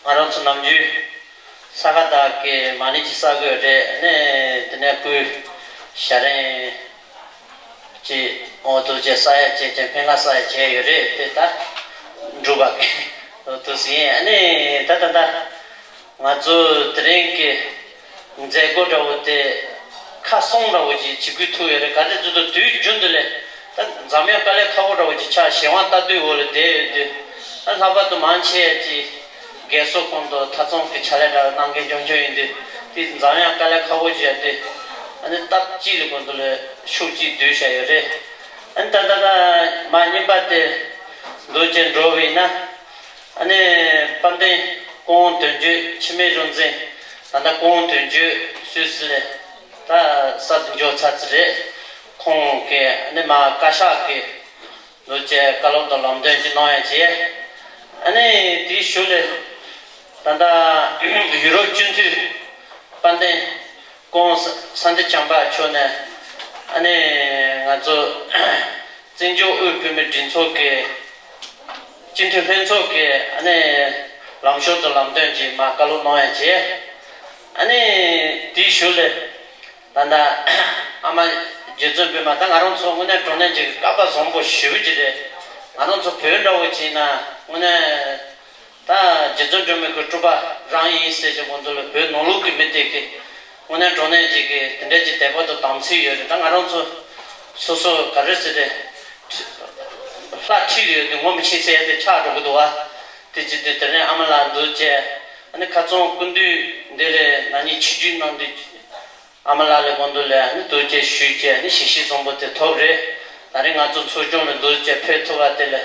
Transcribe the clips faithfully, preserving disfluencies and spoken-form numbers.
ང་རང་ཚོ་ནམ་རྒྱུན་ས་ག་བདག་གི་མ་ཎི་ཅིག་བསགས་དགོས་རེད། ཨ་ནི་དེ་ནས་སྐུའི་ཞལ་རས་ཅིག་འོ་འདུག་ཅེས་ས་ཡ་བྱས་ཀྱང་ཕན་ཁ་ས་ཡ་བྱས་ཡོད་རེད། དེ་ད་འགྲུབ་པ་གི་འོ་འདུག་ཟིན། ཨ་ནི་ད་ད་ད་ང་ཚོ་དེ་རིང་གི་མཛད་སྒོ་འདྲ་བོ་དེ་ཁ་སོང་འདྲ་བོ་ཅིག་བྱེད་དགོས་ཐུག་ཡོད་རེད། ག་རེ་ཟེར་དུས་དུས་རྒྱུན་དུ་ལས་ད་འཛམ་གླིང་དཀའ་ལས་ཁག་པོ་འདྲ་བོ་ཅིག་ཆགས། གཞན་དབང་ལྟ་འདོད་འོག་ལ་བསྡད་ཡོད་དུས། ཨ་ལྷག་པར་དུ་མང་ཆེ་ཅིག་རྒས་གསོ་ཁང་དུ་ཐ་ཚང་གི་ཕྱག་ལས་འདྲ་བོ་གནང་མཁན་རྐྱང་རྐྱང་ཡིན་དུས། དེ་འཛམ་གླིང་དཀའ་ལས་ཁག་པོ་ཅིག་ཡོད་དུས། ཨ་ནི་སྟབས་གཅིག་ལ་གོང་དུ་ལ་ཤུགས་གཅིག་བསྡུས་བཞག་ཡོད་རེད། ཨ་ནི་ད་ད་ད་མ་ཉིན་པ་དེ་འདུག་ཅེས་འགྲོ་བ་ཡིན་ན། ཨ་ནི་དཔལ་ལྡན་སྐུ་ངོ་དོན་གཅོད་འཆི་མེད་གཞུང་འཛིན། ད་ལྟ་སྐུ་ངོ་དོན་གཅོད་སུད་སི་ལ་ད་གསར་དུ་འབྱོར་ཚར་ཙམ་རེད། ཁོང་གིས་ཨ་ནི་མ་བཀའ་ཤག་གི་འདུག་ཅེས་བཀའ་སློབ་དང་ལམ་སྟོན་ཅིག་གནང་ཡ་བྱས། ཨ་ནི་དེའི་གཞུག་ལ་ད་ལྟ་ཡུ་རོབ་སྤྱི་འཐུས་དཔལ་ལྡན་སྐུ་ངོ་ས་འདི་བྱམས་པ་མཆོག་ནས། ཨ་ནི་ང་ཚོ་བཙན་བྱོལ་དབུས་བོད་མིའི་སྒྲིག་འཛུགས་ཀྱི་སྤྱི་འཐུས་ལྷན་ཚོགས་ཀྱི་ཨ་ནི་ལམ་ཕྱོགས་དང་ལམ་སྟོན་ཅིག་མ་བཀའ་སློབ་གནང་ཡ་བྱས། ཨ་ནི་དེའི་གཞུག་ལ་ད་ལྟ་ཨ་མ་རྗེ་བཙུན་པད་མ། ད་ང་རང་ཚོ་དངོས་གནས་དྲང་གནས་ཅིག་སྐལ་པ་བཟང་པོ་ཞེ་པོ་ཅིག་རེད། ང་རང་ཚོ་བོད་འདྲ་བོ་ཅིག་ཡིན་ན་དངོས་གནས་ད་རྗེ་བཙུན་སྒྲོལ་མའི་གི་སྤྲུལ་པ་རང་ཡིན་ཟེར་གྱི་གོང་དུ་ལ་བོད་ནང་ལོགས་ཀྱི་མི་དེ་གི་དངོས་གནས་དྲང་གནས་ཅིག་གི་དེ་འདྲ་ཅིག་དད་པ་དང་དམ་ཚིག་ཡོད་རེད། ད་ང་རང་ཚོ་སོ་སོ་ག་རེ་ཟེར་རེད། ལྷ་ཁྲིད་ཡོད་དུས་ངོ་མི་ཤེས་ཟེར་ཡ་དེ་ཆགས་འགྲོ་གི་འདུག་བ། དེ་ཅི་དུས་དེ་རིང་ཨ་མ་ལགས་འདུག་བྱས། ཨ་ནི་ཁ་རྩང་སྐུ་མདུན་འདི་ལས་ན་ནིང་ཆིབས་བསྒྱུར་གནང་དུས། ཨ་མ་ལགས་ལ་དགོངས་དོན་ལ་ཨ་ནི་འདུག་བྱས་ཞུས་བྱས། ཨ་ནི་ཞལ་བཞེས་བཟང་པོ་དེ་ཐོབ་རེད། ད་རེས་ང་ཚོ་ཚོགས་ཆུང་ལ་འདུག་བྱས་ཕེབས་ཐུབ་པ་དེ་ལ་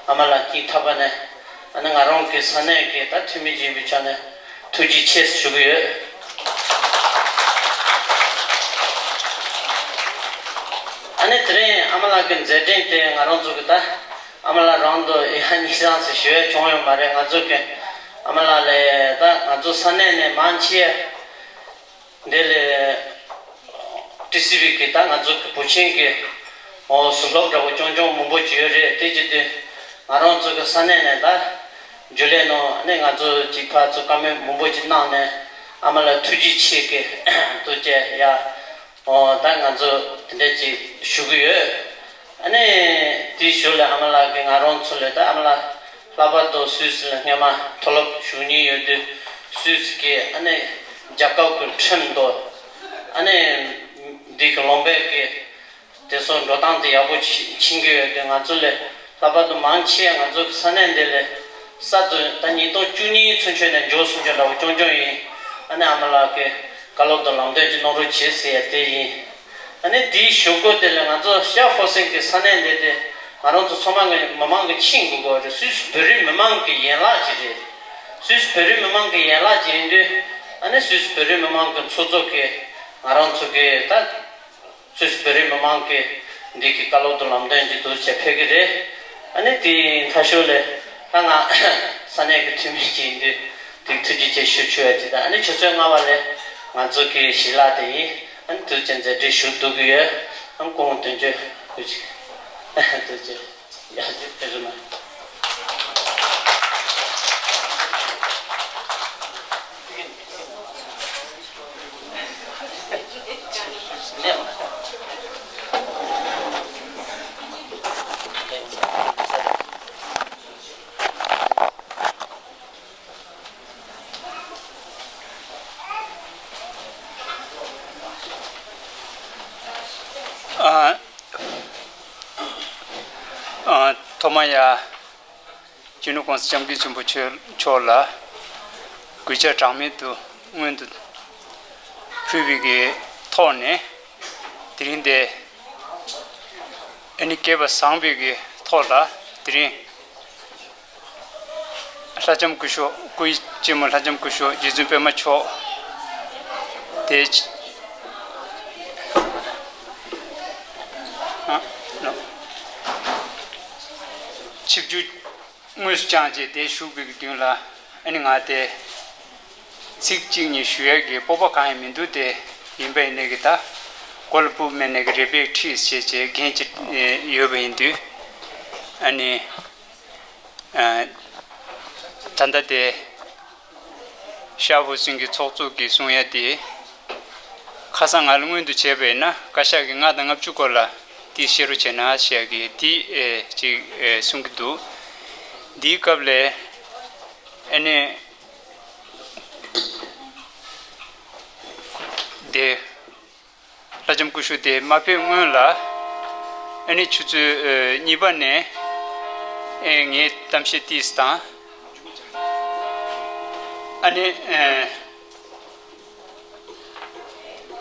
ཨ་མ་ལགས་སྙིང་ཐག་པ་ནས། ཨ་ནི་ང་རང་གི་ས་གནས་ཀྱི་ད་འཐུས་མི་ཅིག་ཡིན་པའི་ཆ་ནས་ཐུགས་རྗེ་ཆེ་ཞུ་གི་ཡོད། ཨ་ནི་དེ་རིང་ཨ་མ་ལགས་ཀྱི་མཛད་འཕྲིན་དེ་ང་རང་ཚོ་གི་ད་ཨ་མ་ལགས་རང་དུ་ཡང་སྙིང་བཟང་ཟེར་ཞུ་ཡ་བྱུང་ཡོད་མ་རེད། ང་ཚོ་གི་ཨ་མ་ལགས་ལས་ད་ང་ཚོ་ས་གནས་ནས་མང་ཆེ་འདི་ལས་ཊི་སི་ཝི་གི་ད་ང་ཚོ་གི་བུ་ཆེན་གི་འོ་ཟུར་སློབ་འདྲ་བོ་རྐྱང་རྐྱང་མང་པོ་ཅིག་ཡོད་རེད། དེ་བྱེད་དུས་ང་རང་ཚོ་གི་ས་གནས་ནས་ད་རྒྱུན་ལས་ནང་ཨ་ནི་ང་ཚོ་ཅིག་ཕར་ཚུར་བཀའ་མོལ་མང་པོ་ཅིག་གནང་ནས། ཨ་མ་ལགས་ཐུགས་རྗེ་ཆེ་གི་འདུག་བྱས་ཡ། འོ་ད་ང་ཚོ་དེ་འདྲ་ཅིག་ཞུ་གི་ཡོད། ཨ་ནི་དེའི་གཞུག་ལ་ཨ་མ་ལགས་ཀྱིས་ང་རང་ཚོ་ལ་ད་ཨ་མ་ལགས་ལྷག་པར་དུ་སུད་སི་ལ་སྔོན་མ་མཐོ་སློབ་ཞུགས་མྱོང་ཡོད་དུས། སུད་སི་གི་ཨ་ནི་རྒྱལ་ཁབ་ཀྱི་ཁྲིམས་དང་ཨ་ནི་འདི་གི་ལུང་པའི་གི་དེ་ཚོ་འགྲོ་སྟངས་དེ་ཡག་པོ་ཕྱིན་གྱི་ཡོད་དུས། ང་ཚོ་ལ་ལྷག་པར་དུ་མང་ཆེ་ང་ཚོ་གི་ས་གནས་འདི་ལ་གསར་དུ་ད་ཉིས་སྟོང་བཅུ་གཉིས་ཚུན་ཆོད་ནས་འབྱོར་སོང་ཆོག་འདྲ་བོ་རྐྱང་རྐྱང་ཡིན། ཨ་ནི་ཨ་མ་ལགས་ཀྱིས་བཀའ་སློབ་དང་ལམ་སྟོན་ཅིག་གནང་རོགས་བྱེད་ཟེར་ཡ་དེ་ཡིན། ཨ་ནི་དེའི་གཞུག་གུ་དེ་ལ་ང་ཚོ་ཤར་ཧྥོ་སན་གྱི་ས་གནས་འདི་དེ་ང་རང་ཚོ་ཚང་མ་གི་མི་མང་གི་ཆིངས་དགོས་པ་རེད། སུད་སི་བོད་རིགས་མི་མང་གི་ཡན་ལག་ཅིག་རེད། སུད་སི་བོད་རིགས་མི་མང་གི་ཡན་ལག་ཅིག་ཡིན་དུས། ཨ་ནི་སུད་སི་བོད་རིགས་མི་མང་གི་ཚོགས་གཙོ་གིས་ང་རང་ཚོ་གི་ད་སུད་སི་བོད་རིགས་མི་མང་གི་འདི་གི་བཀའ་སློབ་དང་ལམ་སྟོན་ཅིག་འདུག་བྱས་ཕེབས་ཀྱི་རེད། ཨ་ནི་དེའི་མཐའ་མཇུག་ལ་ད་ང་ས་གནས་ཀྱི་འཐུས་མི་ཅིག་ཡིན་དུས་དེ་ཐུགས་རྗེ་ཆེ་ཞུ་ཆོག་ཡ་ཅིག་དང་། ཨ་ནི་ཆུ་ཚོད་ལྔ་པ་ལ་ང་ཚོ་གི་ཞལ་ལག་དེ་ཡིན། ཨ་ནི་དུས་ཆེན་མཛད་འཕྲིན་ཞུ་འདུག་གི་ཡོད། ཨ་ནི་སྐུ་ངོ་དོན་གཅོད་སྐུ་མཁྱེན། དུས་ཆེན། ཡ་ཅིག་ཕེབས་རོགས་གནང་། ཨ། ཨ། ཐོག་མ་ཡ། སྤྱི་ནོར་༸གོང་ས་༸སྐྱབས་མགོན་ཆེན་པོ་མཆོག་མཆོག་ལ་གུས་ཕྱག་གྲངས་མེད་དུ་སྔོན་དུ་ཕུལ་བའི་གི་ཐོག་ནས། དེ་རིང་འདི་ཨ་ནི་སྐལ་པ་བཟང་པོའི་གི་ཐོག་ལ་དེ་རིང་ལྷ་ལྕམ་སྐུ་ཞབས་སྐུའི་གཅེན་མོ་ལྷ་ལྕམ་སྐུ་ཞབས་རྗེ་བཙུན་པད་མ་མཆོག་དེ་ཨ་ནོ་ཆིབས་བསྒྱུར་དངོས་སུ་བསྐྱངས་རྗེས་དེ་བཞུགས་པའི་གི་མདུན་ལ་ཨ་ནི་ང་དེ་ཚིག་གཅིག་གཉིས་ཞུ་ཡས་ཀྱི་སྤོབས་པ་གང་ཡང་མི་འདུག་དེ་ཡིན་པ་ཡིན་ནའི་གི་ད་མགོ་ལ་སྤུབས་མེད་ནའི་གི་རེ་བའི་ཁྲིད་ཟེར་བྱས་འགན་ཅིག་ཡོད་པ་ཡིན་དུས། ཨ་ནི་ད་ལྟ་དེ་ ཤར་བུ་སུན་གྱི་ཚོགས་གཙོ་གིས་གསུང་ཡ་དེ། ཁ་སང་ང་ལ་སྔོན་དུ་བྱས་པས་ན་བཀའ་ཤག་གིས་ལྔ་དང་ལྔ་བཅུ་སྐོར་ལ་དེ་བཤད་རོགས་བྱས་ན་ཞེས་ཀྱི་དེ་ཨེ་ཅིག་ཨེ་གསུང་གི་འདུག་དེའི་སྐབས་ལ་ཨ་ནི་དེ། ལྷ་ལྕམ་སྐུ་ཞབས་དེ་མ་ཕེབས་སྔོན་ལ་ཨ་ནི་ཆུ་ཚོད་ཨེ་གཉིས་པ་ནས་ཨེ་ངས་གཏམ་བཤད་ཏིས་དང་ཨ་ནི་ཨེ་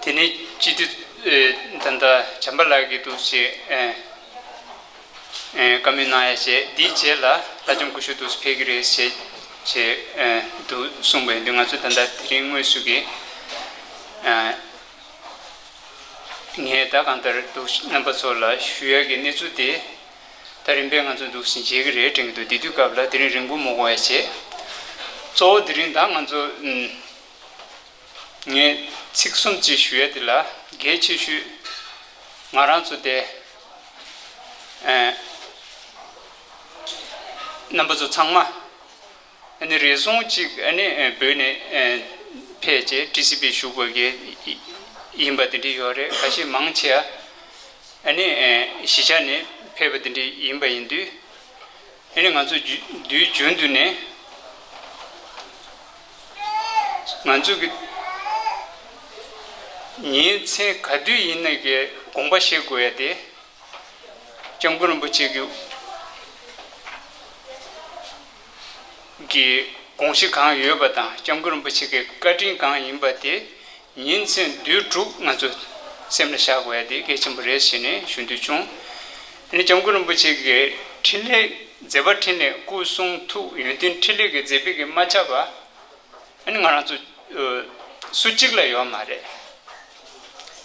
དེ་ནས་སྤྱི་འཐུས་ཨེ་ད་ལྟ་བྱམས་པ་ལགས་ཀྱིས་འདུག་ཅེས་ཨེ་ཨེ་བཀའ་མོལ་གནང་ཡ་བྱས། དེའི་རྗེས་ལ་ལྷ་ལྕམ་སྐུ་ཞབས་འདུག་ཕེབས་ཀྱི་རེད་ཅེས་ཅེས་ཨེ་འདུག་གསུངས་པ་ཡིན་དུས། ང་ཚོས་ད་ལྟ་དེ་རིང་དངོས་སུ་གི་ཨེ་ངས་ད་གང་ལྟར་འདུག་རྣམ་པ་ཚོ་ལ་ཞུ་ཡ་གི་གནས་ཚུལ་དེ་ད་རིམ་པས་ང་ཚོ་འདུག་ཟིན་བྱེད་ཀྱི་རེད་དྲན་གྱི་འདུག་དེ་དུས་སྐབས་ལ་དེ་རིང་རིང་པོ་མ་འགོར་བ་བྱས། གཙོ་བོ་དེ་རིང་ད་ང་ཚོ་ཨུམ་ངས་ཚིག་གསུམ་ཅིག་ཞུ་ཡ་དེ་ལ་གལ་ཆེ་ཤོས་ང་རང་ཚོ་དེ་ཨེ་རྣམ་པ་ཚོ་ཚང་མ། ཨ་ནི་རེ་ཟུང་གཅིག་ཨ་ནི་བོད་ནས་ཕེབས་རྗེས་ཊི་སི་པི་བཞུགས་པ་གི་ཡིན་པ་དེ་འདྲ་ཡོད་རེད། ཁ་ཤས་མང་ཆེ་བ་ཨ་ནི་གཞིས་ཆགས་ནས་ཕེབས་པ་དེ་འདྲ་ཡིན་པ་ཡིན་དུས། ཨ་ནི་ང་ཚོ་རྒྱུ་དུས་རྒྱུན་དུ་ནས་ང་ཚོ་གི་ཉིན་མཚན་ག་དུས་ཡིན་ན་གི་དགོངས་པ་བཞེས་དགོས་ཡ་དེ། སྐྱབས་མགོན་རིན་པོ་ཆེ་གི་གི་དགོངས་གཞི་གང་ཡོད་པ་དང་། སྐྱབས་མགོན་རིན་པོ་ཆེ་གི་བཀའ་དྲིན་གང་ཡིན་པ་དེ་ཉིན་མཚན་དུས་དྲུག་ང་ཚོ་སེམས་ལ་བཞག་དགོས་ཡ་དེ་གལ་ཆེན་པོ་རེད་ཟེར་ནས་ཞུ་འདོད་བྱུང་། ཨ་ནི་སྐྱབས་མགོན་རིན་པོ་ཆེ་གི་འཕྲིན་ལས་མཛད་པ་འཕྲིན་ལས་སྐུ་གསུང་ཐུགས་ཡོན་ཏན་འཕྲིན་ལས་ཀྱི་མཛད་པ་གིས་མ་ཁྱབ་པ། ཨ་ནི་ང་རང་ཚོ་ཨ་སུ་གཅིག་ལ་ཡོད་མ་རེད།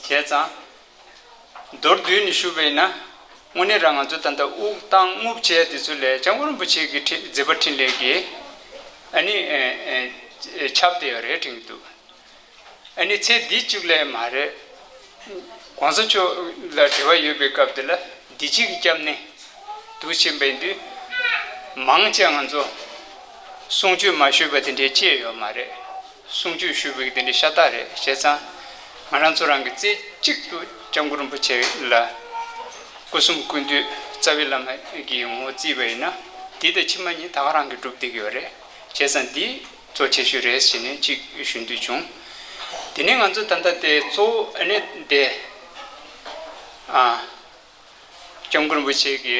བྱས་ཙང་མདོར་བསྡུས་ནས་ཞུས་པ་ཡིན་ན། དངོས་གནས་རང་ང་ཚོ་ད་ལྟ་དབུགས་བཏང་རྔུབ་བྱས་དེ་ཚོ་ལས་སྐྱབས་མགོན་རིན་པོ་ཆེ་གི་འཕྲིན་མཛད་པ་འཕྲིན་ལས་ཀྱིས་ཨ་ནི་ཨེ་ཨེ་ཁྱབ་བསྡད་ཡོད་རེད་དྲན་གྱི་འདུག་ཨ་ནི་ཚེ་འདི་གཅིག་ལས་མ་རེད། གོང་ས་མཆོག་ལ་འབྲེལ་བ་ཡོད་པའི་སྐབས་དེ་ལ་འདི་གཅིག་གི་སྐྱབས་གནས་འདུག་ཕྱིན་པ་ཡིན་དུས། མང་ཆེ་ང་ཚོ་གསུང་ཆོས་མ་ཞུས་པ་དེ་འདྲའི་ཅི་ཡང་ཡོད་མ་རེད། གསུང་ཆོས་ཞུས་པ་དེ་འདྲའི་ཤ་སྟག་རེད། བྱས་ཙང་ང་རང་ཚོ་རང་གི་རྩེ་གཅིག་ཏུ་སྐྱབས་མགོན་རིན་པོ་ཆེ་ལ་སྐུ་གསུམ་ཀུན་འདུས་རྩ་བའི་བླ་མ་གི་ངོ་བོ་བརྩིས་པ་ཡིན་ན། འདི་དང་ཕྱི་མ་གཉིས་ད་ག་རང་གིས་སྒྲུབ་བསྡད་ཀྱི་ཡོད་རེད། བྱས་ཙང་འདི་གཙོ་ཆེ་ཤོས་རེད་ཟེར་ནས་ཅིག་ཞུ་འདོད་བྱུང་། དེ་ནས་ང་ཚོ་ད་ལྟ་དེ་གཙོ་བོ་ཨ་ནི་དེ་ཨ་སྐྱབས་མགོན་རིན་པོ་ཆེ་གི་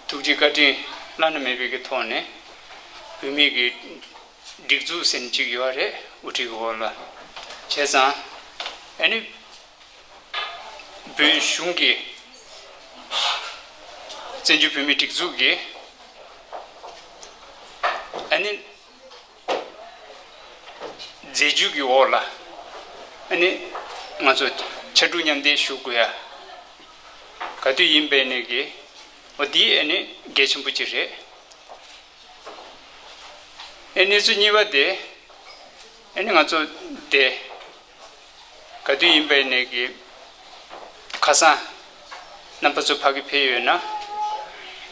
ཐུགས་རྗེ་བཀའ་དྲིན་བླ་ན་མེད་པའི་གི་ཐོག་ནས་བོད་མི་གི་སྒྲིག་འཛུགས་ཟེར་ནས་ཅིག་ཡོད་རེད། དབུ་ཁྲིད་ཀྱི་འོག་ལ། བྱས་ཙང་ཨ་ནི་བོད་གཞུང་གི་བཙན་བྱོལ་བོད་མིའི་སྒྲིག་འཛུགས་ཀྱི་ཨ་ནི་མཛད་བྱུས་ཀྱི་འོག་ལ་ཨ་ནི་ང་ཚོ་ཕྱར་གྲུ་མཉམ་འདེགས་ཞུ་དགོས་ཡ་ག་དུས་ཡིན་པའི་ནས་ཀྱི་འོ་འདི་ཨ་ནི་གལ་ཆེན་པོ་ཅིག་རེད། ཨེ་གནས་ཚུལ་གཉིས་པ་དེ། ཨེ་ནི་ང་ཚོ་དེ་ག་དུས་ཡིན་པའི་ནས་ཀྱི་ཁ་སང་རྣམ་པ་ཚོ་ཕ་གི་ཕེབས་ཡོད་ན།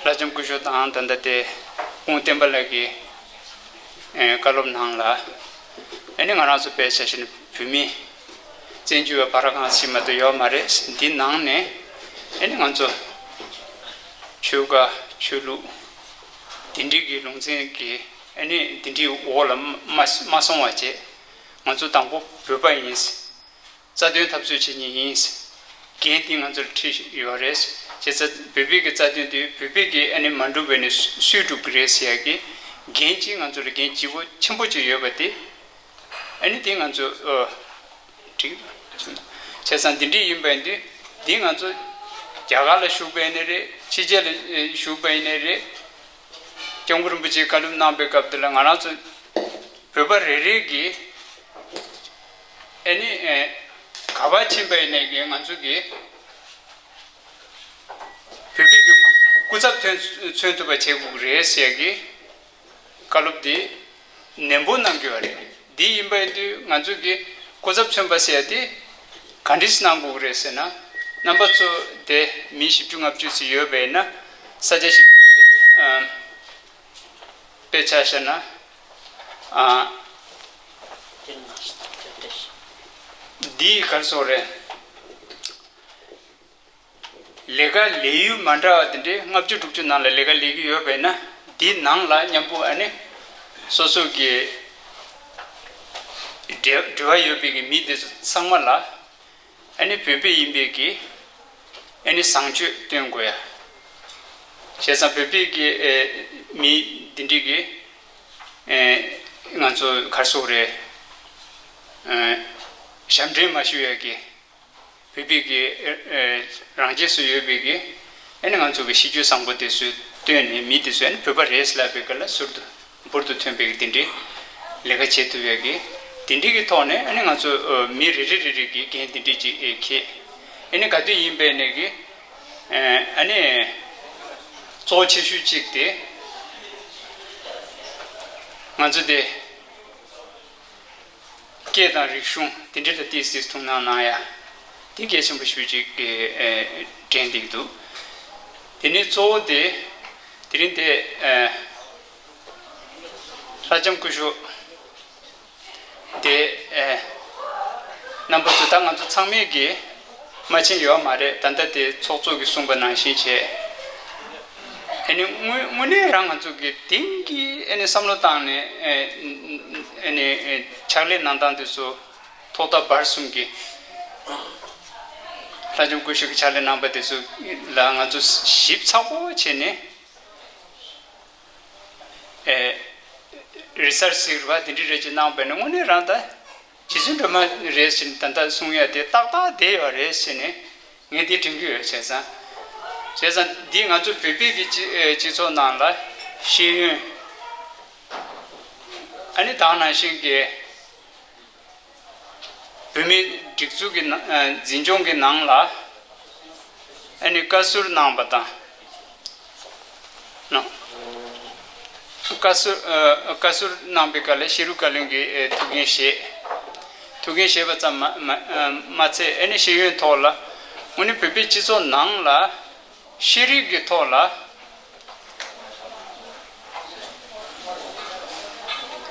ལྷ་ལྕམ་སྐུ་ཞབས་དང་ད་ལྟ་དེ་སྐུ་ངོ་བསྟན་པ་ལགས་ཀྱི་ཨེ་བཀའ་སློབ་ནང་ལ། ཨེ་ནི་ང་རང་ཚོ་དཔེ་ཆ་བཞག་ན་བོད་མི་བཙན་བྱོལ་བ་བར་གང་ཞིག་མ་གཏོགས་ཡོད་མ་རེད། འདི་ནང་ནས་ཨེ་ནི་ང་ཚོ་ཆོལ་ཁ་ཆོས་ལུགས་དེ་འདྲའི་གི་ལུང་ཚན་གྱི་ཨ་ནི་དེ་འདྲའི་འོག་ལ་མ་མ་སོང་བ་བྱས། ང་ཚོ་དང་པོ་བོད་པ་ཡིན། རྩ་དོན་འཐབ་རྩོད་བྱེད་མཁན་ཡིན། འགན་དེ་ང་ཚོར་འཁྲི་ཡོད་རེད། བྱས་ཙང་བོད་པའི་གི་རྩ་དོན་དེ་བོད་པའི་གི་ཨ་ནི་མ་འགྲུབ་པ་ནི་སུས་སྒྲུབ་ཀྱི་རེད་ཟེར་ཡ་གི་འགན་ཅིག་ང་ཚོ་ལ་འགན་ལྗིད་པོ་ཆེན་པོ་ཅིག་ཡོད་པ་དེ། ཨ་ནི་དེ་ང་ཚོ་ཨ། འགྲིག་བྱས་ཙང་འདི་འདྲའི་ཡིན་པ་ཡིན་དུས། འདི་ང་ཚོ་རྒྱ་གར་ལ་བཞུགས་པ་ཡིན་ནའི་རེད། ཕྱི་རྒྱལ་ལ་བཞུགས་པ་ཡིན་ནའི་རེད། སྐྱབས་མགོན་རིན་པོ་ཆེས་བཀའ་སློབ་གནང་པའི་སྐབས་དེ་ལ་ང་རང་ཚོ་བོད་པ་རེ་རེ་གིས་ཨ་ནི་ག་པར་ཕྱིན་པ་ཡིན་ནའི་གི་ང་ཚོ་གི་བོད་པའི་གི་སྐུ་ཚབ་ཐོན་མཚོན་ཐུབ་པ་བྱེད་དགོས་ཀྱི་རེད་ཟེར་གི། བཀའ་སློབ་འདི་ནན་པོ་གནང་གི་ཡོད་རེད། འདི་ཡིན་པ་ཡིན་དུས་ང་ཚོ་གི་སྐུ་ཚབ་མཚོན་པ་ཟེར་ཡ་དེ་ག་འདྲས་གནང་དགོས་ཀྱི་རེད་ཟེར་ན། རྣམ་པ་ཚོ་དེ་མི་བཞི་བཅུ་ལྔ་བཅུ་ཙམ་ཡོད་པ་ཡིན་ན། ས་ཆ་བཞི་བཅུ་ཨ་དཔེ་ཆ་བཞག་ན་ཨ་ འདི་ག་རེ་ཟེར་དགོས་རེད། ལས་ཀ་ལས་ཡུལ་མ་འདྲ་བ་དེ་འདྲའི་ལྔ་བཅུ་དྲུག་ཅུ་ནང་ལ་ལས་ཀ་ལས་ཀྱི་ཡོད་པས་ན། འདི་ནང་ལ་མཉམ་པོ་ཨ་ནི་སོ་སོ་གི་འབྲེལ་འབྲེལ་བ་ཡོད་པའི་གི་མི་དེ་ཚོ་ཚང་མ་ལ་ཨ་ནི་བོད་པ་ཡིན་པའི་གི་ཨ་ནི་བཟང་སྤྱོད་སྟོན་དགོས་ཡ། བྱས་ཙང་བོད་པའི་གི་ཨེ་མི་འདི་འདྲའི་གི་ཨེ་ང་ཚོ་ག་རེ་ཟེར་དགོས་རེད། ཨེ་ཞབས་འདྲེན་མ་ཞུ་ཡ་གི། བོད་པའི་གི་ཨེ་ཨེ་རང་ཆས་སུ་ཡོད་པའི་གི་ཨ་ནི་ང་ཚོ་གི་གཤིས་སྤྱོད་བཟང་པོ་དེ་ཚོ་བཏོན་ནས། མི་དེ་ཚོ་ཨ་ནི་བོད་པ་རེད་ལབ་པའི་སྐབས་ལ་ཟུར་དུ་འབུར་དུ་ཐོན་པའི་གི་དེ་འདྲའི་ལས་ཀ་བྱེད་ཐུབ་ཡ་གི། དེ་འདྲའི་གི་ཐོག་ནས་ཨ་ནི་ང་ཚོ་ཨ་མི་རེ་རེ་རེ་རེ་གི་འགན་དེ་འདྲའི་ཅིག་ཨེ་འཁྱེར། ཨ་ནི་ག་དུས་ཡིན་པའི་ནས་གི་ཨེ་ཨ་ནི་གཙོ་བོ་ཆེ་ཤོས་གཅིག་དེ་ང་ཚོ་དེ། སྐད་དང་རིག་གཞུང་དེ་འདྲ་ལ་ཏོག་ཙམ་ཐུགས་སྣང་གནང་ཡ། དེ་གལ་ཆེན་པོ་ཞེ་པོ་ཅིག་ཨེ་དྲན་བསྡད་ཀྱི་འདུག་དེ་ནས་གཙོ་བོ་དེ་དེ་རིང་དེ་ཨེ་ལྷ་ལྕམ་སྐུ་ཞབས་དེ་ཨེ་རྣམ་པ་ཚོ། ད་ང་ཚོ་ཚང་མས་ཀྱིས་མ་མཁྱེན་ཡོད་མ་རེད། ད་ལྟ་དེ་ཚོགས་གཙོ་གིས་གསུངས་པ་ནང་བཞིན་བྱས། ཨ་ནི་དངོས་དངོས་གནས་རང་ང་ཚོ་གི་དེང་གི་ཨ་ནི་བསམ་བློ་བཏང་ནས་ཨ་ནི་ཕྱག་ལས་གནང་སྟངས་དེ་ཚོ། ཐོག་མཐའ་བར་གསུམ་གྱི་ལྷ་ལྕམ་སྐུ་ཞབས་ཀྱི་ཕྱག་ལས་གནང་པ་དེ་ཚོ་ལ་ང་ཚོ་ཞིབ་ཚགས་པོ་བྱས་ནས་ཨེ་རི་སར་ཆི་ཟེར་བ་དེ་འདྲ་རེ་ཅིག་གནང་པས་ན། དངོས་གནས་རང་ད་རྗེ་བཙུན་སྒྲོལ་མ་རེད་ཟེར་ནས་ད་ལྟ་གསུང་ཡ་དེ་ཏག་ཏག་བསྡད་ཡོད་རེད་ཟེར་ནས་ངས་འདི་དྲན་གྱི་ཡོད། བྱས་ཙང་བྱས་ཙང་འདི་ང་ཚོ་བོད་པའི་གི་སྤྱི་ཨེ་སྤྱི་ཚོགས་ནང་ལ་ཤེས་ཡོན། ཨ་ནི་དེ་ནང་བཞིན་གྱི་བོད་མིའི་སྒྲིག་འཛུགས་ཀྱི་ནང་ཨ་འཛིན་སྐྱོང་གི་ནང་ལ་ཨ་ནི་བཀའ་ཟུར་གནང་པ་དང་། ནོ། བཀའ་ཟུར་ཨ་བཀའ་ཟུར་གནང་པའི་སྐབས་ལ་ཤེས་རིག་བཀའ་བློན་གྱི་ཨེ་ཐུགས་འགན་བཞེས། ཐུགས་འགན་བཞེས་པ་ཙམ་མ་མ་ཨ་མ་ཚད། ཨ་ནི་ཤེས་ཡོན་ཐོག་ལ་དངོས་གནས་བོད་པའི་སྤྱི་ཚོགས་ནང་ལ་ཤེས་རིག་གི་ཐོག་ལ་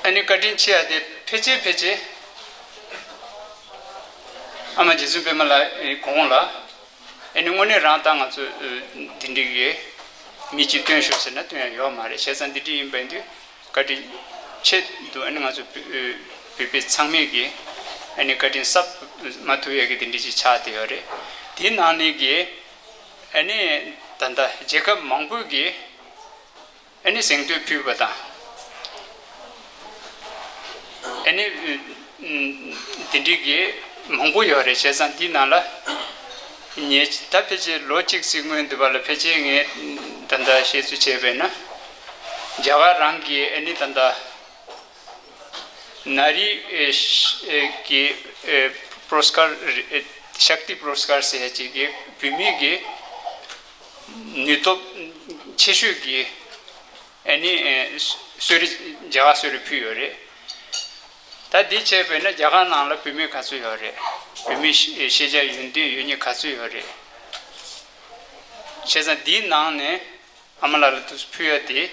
ཨ་ནི་བཀའ་དྲིན་ཆེ་ཡ་དེ་ཕལ་ཆེར་ཕལ་ཆེར་ཨ་མ་རྗེ་བཙུན་པད་མ་ལགས་ཀྱི་གོང་ལ། ཨ་ནི་དངོས་གནས་རང་ད་ང་ཚོ་ཨ་འདི་འདྲའི་གི་མི་གཅིག་བཏོན་ཤོག་ཟེར་ན་བཏོན་ཡ་ཡོད་མ་རེད། བྱས་ཙང་འདི་འདྲ་ཡིན་པ་ཡིན་དུས་བཀའ་དྲིན་ཆེ་འདུག་ཨ་ནི་ང་ཚོ་བོད་བོད་པའི་ཚང་མས་ཀྱི་ཨ་ནི་བཀའ་དྲིན་གསབ་མ་ཐུབ་ཡ་གི་དེ་འདྲ་ཅིག་ཆགས་བསྡད་ཡོད་རེད། དེའི་ནང་ནས་ཀྱི་ཨ་ནི་ད་ལྟ་རྒྱལ་ཁབ་མང་པོས་ཀྱི་ཨ་ནི་གཟེངས་བསྟོད་ཕུལ་བ་དང་། ཨ་ནི་ཨ་དེ་འདྲའི་གི་མང་པོ་ཡོད་རེད། བྱས་ཙང་འདི་ནང་ལ་ངས་ད་ཕལ་ཆེར་ལོ་གཅིག་ཙམ་སྔོན་དུ་བ་ལ་ཕལ་ཆེར་ངས་ད་ལྟ་བཤད་ཚུལ་བྱས་པས་ན། རྒྱ་གར་རང་གི་ཨ་ནི་ད་ལྟ་ནཱ་རི་ཨེ་ཤ་ཨེ་གི་ཨེ་པུ་རོ་སྐར་ཨེ་ཤཀ་ཏི་པུ་རོ་སྐར་ཟེར་ཡ་ཅིག་གི་བུད་མེད་ཀྱི་ནུས་སྟོབས་ཆེ་ཤོས་ཀྱི་ཨ་ནི་ཨེ་གསོལ་རས་རྒྱ་གར་གསོལ་རས་ཕུལ་ཡོད་རེད། ད་འདི་བྱས་པས་ན་རྒྱ་གར་ནང་ལ་བུད་མེད་ག་ཚོད་ཡོད་རེད། བུད་མེད་ཤེས་ཤེས་བྱ་ཡོན་ཏན་ཡོད་མཁན་ག་ཚོད་ཡོད་རེད། བྱས་ཙང་འདིའི་ནང་ནས་ཨ་མ་ལགས་ལ་དུ་ཕུལ་ཡ་དེ་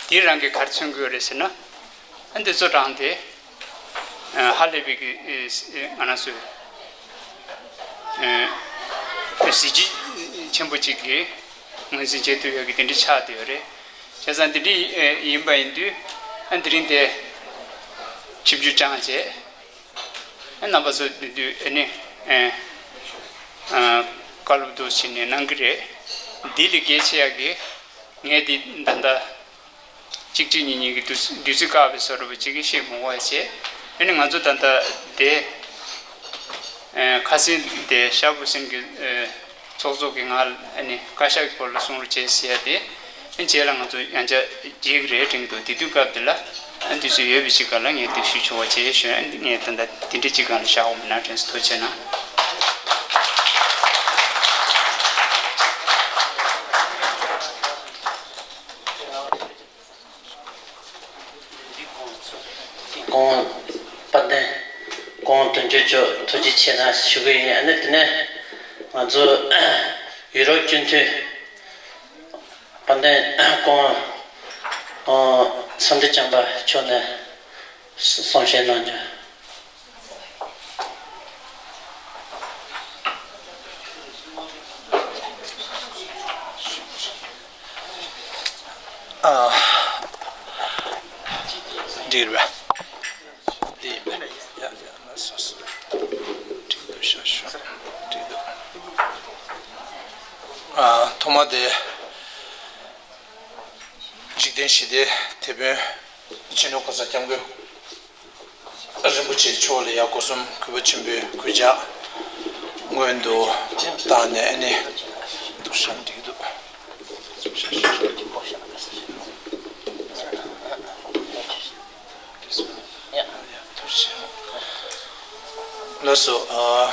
དེ་རང་གིས་ག་རེ་མཚོན་གྱི་ཡོད་རེད་ཟེར་ན། ཨ་འདི་ཚོ་རང་དེ་ཧ་ལས་པའི་གི་ང་རང་ཚོའི་གཟི་བརྗིད་ཆེན་པོ་གཅིག་གི་ངོས་འཛིན་བྱེད་ཐུབ་ཡ་གི་དེ་འདྲ་ཆགས་བསྡད་ཡོད་རེད། བྱས་ཙང་དེ་འདྲ་ཡིན་པ་ཡིན་དུས་ཨ་དེ་རིང་དེ་ཆིབས་བསྒྱུར་བསྐྱངས་བྱས། ཨ་རྣམ་པ་ཚོ་དེ་དུས་ཨ་ནི་ཨེ་ཨ་བཀའ་སློབ་འདུག་ཕྱིན་ནས་གནང་གི་རེད། འདི་ལས་གལ་ཆེ་ཡ་གི་ངས་འདི་ད་ལྟ་གཅིག་གཅིག་གཉིས་གཉིས་ཀྱི་བདུད་བདུད་རྩི་བཀག་པའི་བཟོ་འདྲ་པོ་གཅིག་གི་བཤད་མི་དགོས་པ་བྱས། ཨ་ནི་ང་ཚོ་ད་ལྟ་དེ་ཨེ་ཁ་སང་དེ་ཤར་བུ་སེམས་ཀྱི་ཨེ་ཚོགས་གཙོ་གིས་ང་ལ་ཨ་ནི་བཀའ་ཤག་གི་སྐོར་ལ་གསུང་རོགས་བྱེད་ཟེར་ཡ་དེ། ཨ་རྗེས་ལ་ང་ཚོ་ཡང་བསྐྱར་མཇལ་གི་རེད་དྲན་གྱི་འདུག་དེ་དུས་སྐབས་དེ་ལ་ཨ་དུས་ཚོད་ཡོད་པའི་ཅིག་སྒང་ལ་ངས་དེ་ཞུ་ཆོག་པ་བྱས་ཞུ། ཨ་ངས་ད་ལྟ་དེ་འདྲ་ཅིག་སྒང་ལ་བཞག་འོང་མིན་ན་དྲན་སོང་། ཐུགས་རྗེ་གནང་། ཁོང་དཔལ་ལྡན་ཁོང་དོན་གཅོད་མཆོག་ཐུགས་རྗེ་ཆེ་གནང་ཞུ་གི་ཡིན། ཨ་ནི་དེ་ནས་ང་ཚོ་ཡུ་རོབ་སྤྱི་འཐུས་དཔལ་ལྡན་ཁོང་ཨ་འཚམས་འདྲི་བྱམས་པ་མཆོག་ནས་གསུང་བཤད་གནང་རྒྱུ། འགྲིག་རེད་པས། འདི་ཡིན་པས། ཡ་ཡ། ལགས་སོ་སོ། འགྲིག་འདུག་ཤག་ཤག་འགྲིག་འདུག་ཨ། ཐོག་མ་དེ། འཇིག་རྟེན་ཞི་བདེའི་དེད་དཔོན་སྤྱི་ནོར་གོང་ས་སྐྱབས་མགོན་རིན་པོ་ཆེ་མཆོག་ལ་ཡ་སྒོ་གསུམ་གུས་པ་ཆེན་པོས་གུས་ཕྱག་སྔོན་དུ་བཏང་ནས། ཨ་ནི་འདུག་ཤག་འགྲིག་འདུག་ལགས་སོ། ཨ།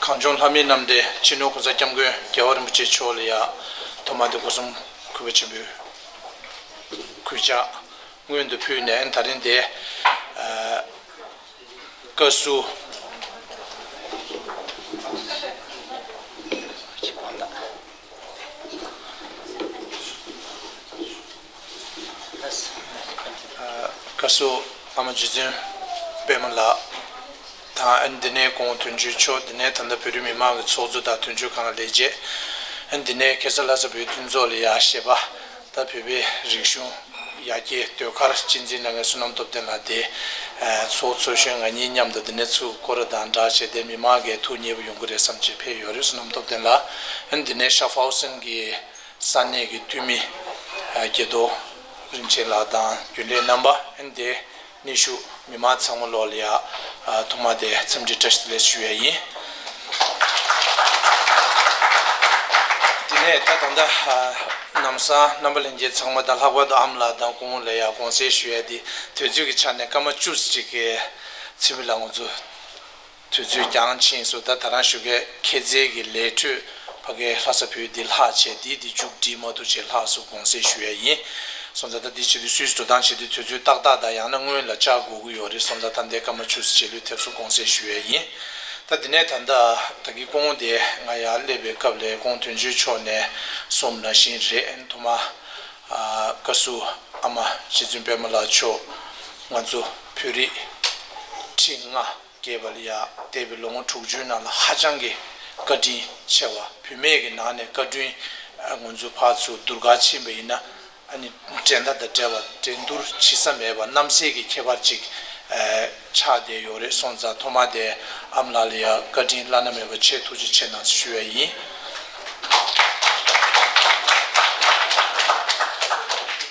གངས་ལྗོངས་ལྷ་མིའི་རྣམ་འདྲེན་སྤྱི་ནོར་གོང་ས་སྐྱབས་མགོན་རྒྱལ་བ་རིན་པོ་ཆེ་མཆོག་ལ་ཡ་ཐོག་མ་དེ་སྒོ་གསུམ་གུས་པ་ཆེན་པོས་གུས་ཕྱག་སྔོན་དུ་ཕུལ་ནས། ཨ་ནི་ད་རིང་དེ། ཨ། བཀའ་ཟུར། བཀའ་ཟུར་ཨ་མ་རྗེ་བཙུན་པད་མ་ལགས་དང་། ཨ་ནི་འདི་ནས་ཁོང་དོན་གཅོད་མཆོག་འདི་ནས་ད་ལྟ་བོད་རིགས་མི་མང་གི་ཚོགས་གཙོ་དང་དོན་གཅོད་ཁང་ལས་བྱེད། ཨ་ནི་འདི་ནས་ཁ་སང་ལྷ་ས་བོད་མཐུན་ཚོགས་ལ་ཡ་གཞས་པ། ད་བོད་པའི་རིག་གཞུང་ཡར་རྒྱས་ཟློས་གར་གཅེས་འཛིན་གནང་མཁན་བསོད་ནམས་སྟོབས་ལྡན་ལགས་དེ། ཨ། ཚོགས་གཙོ་གཞོན་ང་གཉིས་མཉམ་དུ་འདི་ནས་ཚུར་སྐོར་ར་དང་སྦྲགས་བྱས་ཏེ། མི་མང་གིས་ཐུགས་མཉེས་པོ་ཡོང་གི་རེད་བསམ་བྱས་ཕེབས་ཡོད་རེད། བསོད་ནམས་སྟོབས་ལྡན་ལགས། ཨ་ནི་འདི་ནས་ཤ་ཧྥ་ཧུ་སན་གྱི་ས་གནས་ཀྱི་འཐུས་མི། ཨ། དགྱེས་རྡོར་རིན་ཆེན་ལགས་དང་རྒྱུན་ལས་རྣམ་པ། ཨ་ནི་དེ་ནས་བཞུགས་མི་མང་ཚང་མ་ལོག་ལ་ཡ། ཨ། ཐོག་མ་དེ་འཚམས་འདྲི་བཀྲ་ཤིས་བདེ་ལེགས་ཞུ་ཡ་ཡིན། དེ་ནས་ད་ད་ལྟ། ཨ། ལམ་སང་རྣམ་པ་ལྷན་རྒྱས་ཚང་མ་དང་། ལྷག་པར་དུ་ཨ་མ་ལགས་དང་ཁོང་ལ་ཡ་དགོངས་སེལ་ཞུ་ཡ་དེ། དུས་ཚོད་ཀྱི་ཆ་ནས་སྐར་མ་བཅུ་ཙམ་ཅིག་གི་ཚེ་མི་ལ་ང་ཚོ་དུས་ཚོད་འགྱངས་ཕྱིན་སོང་། ད་ད་རང་ཞུ་གི་ཁྱེད་ཚོའི་གི་ལས་འཕྲོས་ཕ་གིའི་ལྷ་ས་བོད་འདི་ལྷག་བྱས། འདི་འདི་མཇུག་སྒྲིལ་མ་ཐུབ་བྱས་ལྷག་སོང་། དགོངས་སེལ་ཞུ་ཡ་ཡིན། སོང་ཙང་ད་འདི་བྱེད་དུས་སུད་སི་འགྲོ་སྟངས་བྱེད་དུས་དུས་ཚོད་ཏག་ཏག་དང་ཡང་ན་སྔོན་ལ་བཅར་དགོས་ཀྱི་ཡོད་རེད། སོང་ཙང་ད་འདི་སྐར་མ་བཅུ་ཙམ་རྗེས་ལུས་ཐེབས་སོང་། དགོངས་སེལ་ཞུ་ཡ་ཡིན། ད་འདི་ནས་ད་ལྟ་ད་གིན་སྐུ་ངོ་དེ་ང་ཡར་སླེབས་པའི་སྐབས་ལ་སྐུ་ངོ་དོན་གཅོད་མཆོག་ནས་གསུངས་པ་ནང་བཞིན་རེད། ཐོག་མ། ཨ། བཀའ་ཟུར་ཨ་མ་རྗེ་བཙུན་པད་མ་ལགས་མཆོག་ང་ཚོ་བོད་རིགས་ཁྲི་ལྔ་རྒྱས་པ་ལ་ཡ་འདས་པའི་ལོ་ངོ་དྲུག་ཅུའི་ནང་ལ་ཧ་ཅང་གི་བཀའ་དྲིན་ཆེ་བ། བུད་མེད་ཀྱི་ནང་ནས་བཀའ་དྲིན། ཨ། ང་ཚོ་ཕར་ཚུར་བསྡུར་ག་ཕྱིན་པ་ཡིན་ན། ཨ་ནི་འགྲན་ཟླ་དང་བྲལ་བ། འགྲན་བསྡུར་བྱེད་ས་མེད་པ། རྣམ་སྲས་ཀྱི་ཁྱད་པར་ཅིག་ཨ། ཆགས་བསྡད་ཡོད་རེད། སོང་ཙང་ཐོག་མ་དེ་ཨ་མ་ལགས་ལ་ཡ་བཀའ་དྲིན་བླ་ན་མེད་པ་ཆེ། ཐུགས་རྗེ་ཆེ་གནང་ཞུ་ཡ་ཡིན།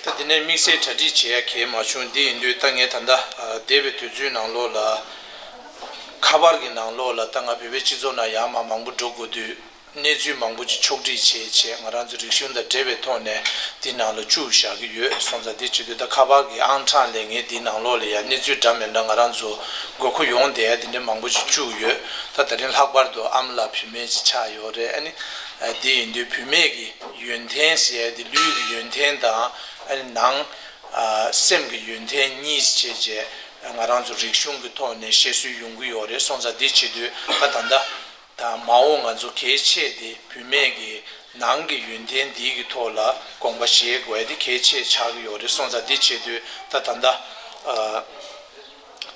ད་དེ་ནས་དམིགས་བསལ་གྲ་སྒྲིག་བྱེད་ཡ་གང་ཡང་མ་བྱུང་། འདི་ཡིན་དུས་ད་ངས་ད་ལྟ། ཨ། འདས་པའི་དུས་ཚོད་ནང་ལོགས་ལ། ཁ་པར་གྱི་ནང་ལོགས་ལ་ད་ང་བོད་པའི་སྤྱི་ཚོགས་ནང་ཡར་མར་མང་པོ་འགྲོ་དགོས་དུས། གནས་ཚུལ་མང་པོ་ཅིག་ཕྱོགས་སྒྲིག་བྱས་བྱས། ང་རང་ཚོ་རིག་གཞུང་དང་འབྲེལ་བའི་ཐོག་ནས་འདི་ནང་ལ་བཅུག་བཞག་གི་ཡོད། སོང་ཙང་འདི་བྱེད་དུས་ད་ཁ་པར་གྱི་ཨང་གྲངས་ལས་ངས་འདི་ནང་ལོགས་ལ་ཡ་གནས་ཚུལ་འདྲ་མི་འདྲ་ང་རང་ཚོ་དགོས་མཁོ་ཡོང་བསྡད་ཡ་དེ་འདྲ་མང་པོ་ཅིག་བཅུག་ཡོད། ད་དེ་རིང་ལྷག་པར་དུ་ཨ་མ་ལགས་བུད་མེད་ཅིག་ཆགས་ཡོད་རེད། ཨ་ནི། ཨ། འདི་ཡིན་དུས་བུད་མེད་ཀྱི་ཡོན་ཏན་ཟེར་ཡ་དེ། ལུས་ཀྱི་ཡོན་ཏན་དང་། ཨ་ནི་ནང་། ཨ། སེམས་ཀྱི་ཡོན་ཏན་གཉིས་བྱས་བྱས་ང་རང་ཚོ་རིག་གཞུང་གི་ཐོག་ནས་བཤད་སྲོལ་ཡོང་གི་ཡོད་རེད། སོང་ཙང་འདི་བྱེད་དུས་ད་ད་ལྟ། ད་མ་འོངས་ང་ཚོ་གལ་ཆེ་དེ་བུད་མེད་ཀྱི་ནང་གི་ཡོན་ཏན་འདི་གི་ཐོག་ལ་དགོངས་པ་བཞེས་དགོས་ཡ་དེ་གལ་ཆེ་ཆགས་ཀྱི་ཡོད་རེད། སོང་ཙང་འདི་བྱེད་དུས་ད་ད་ལྟ། ཨ།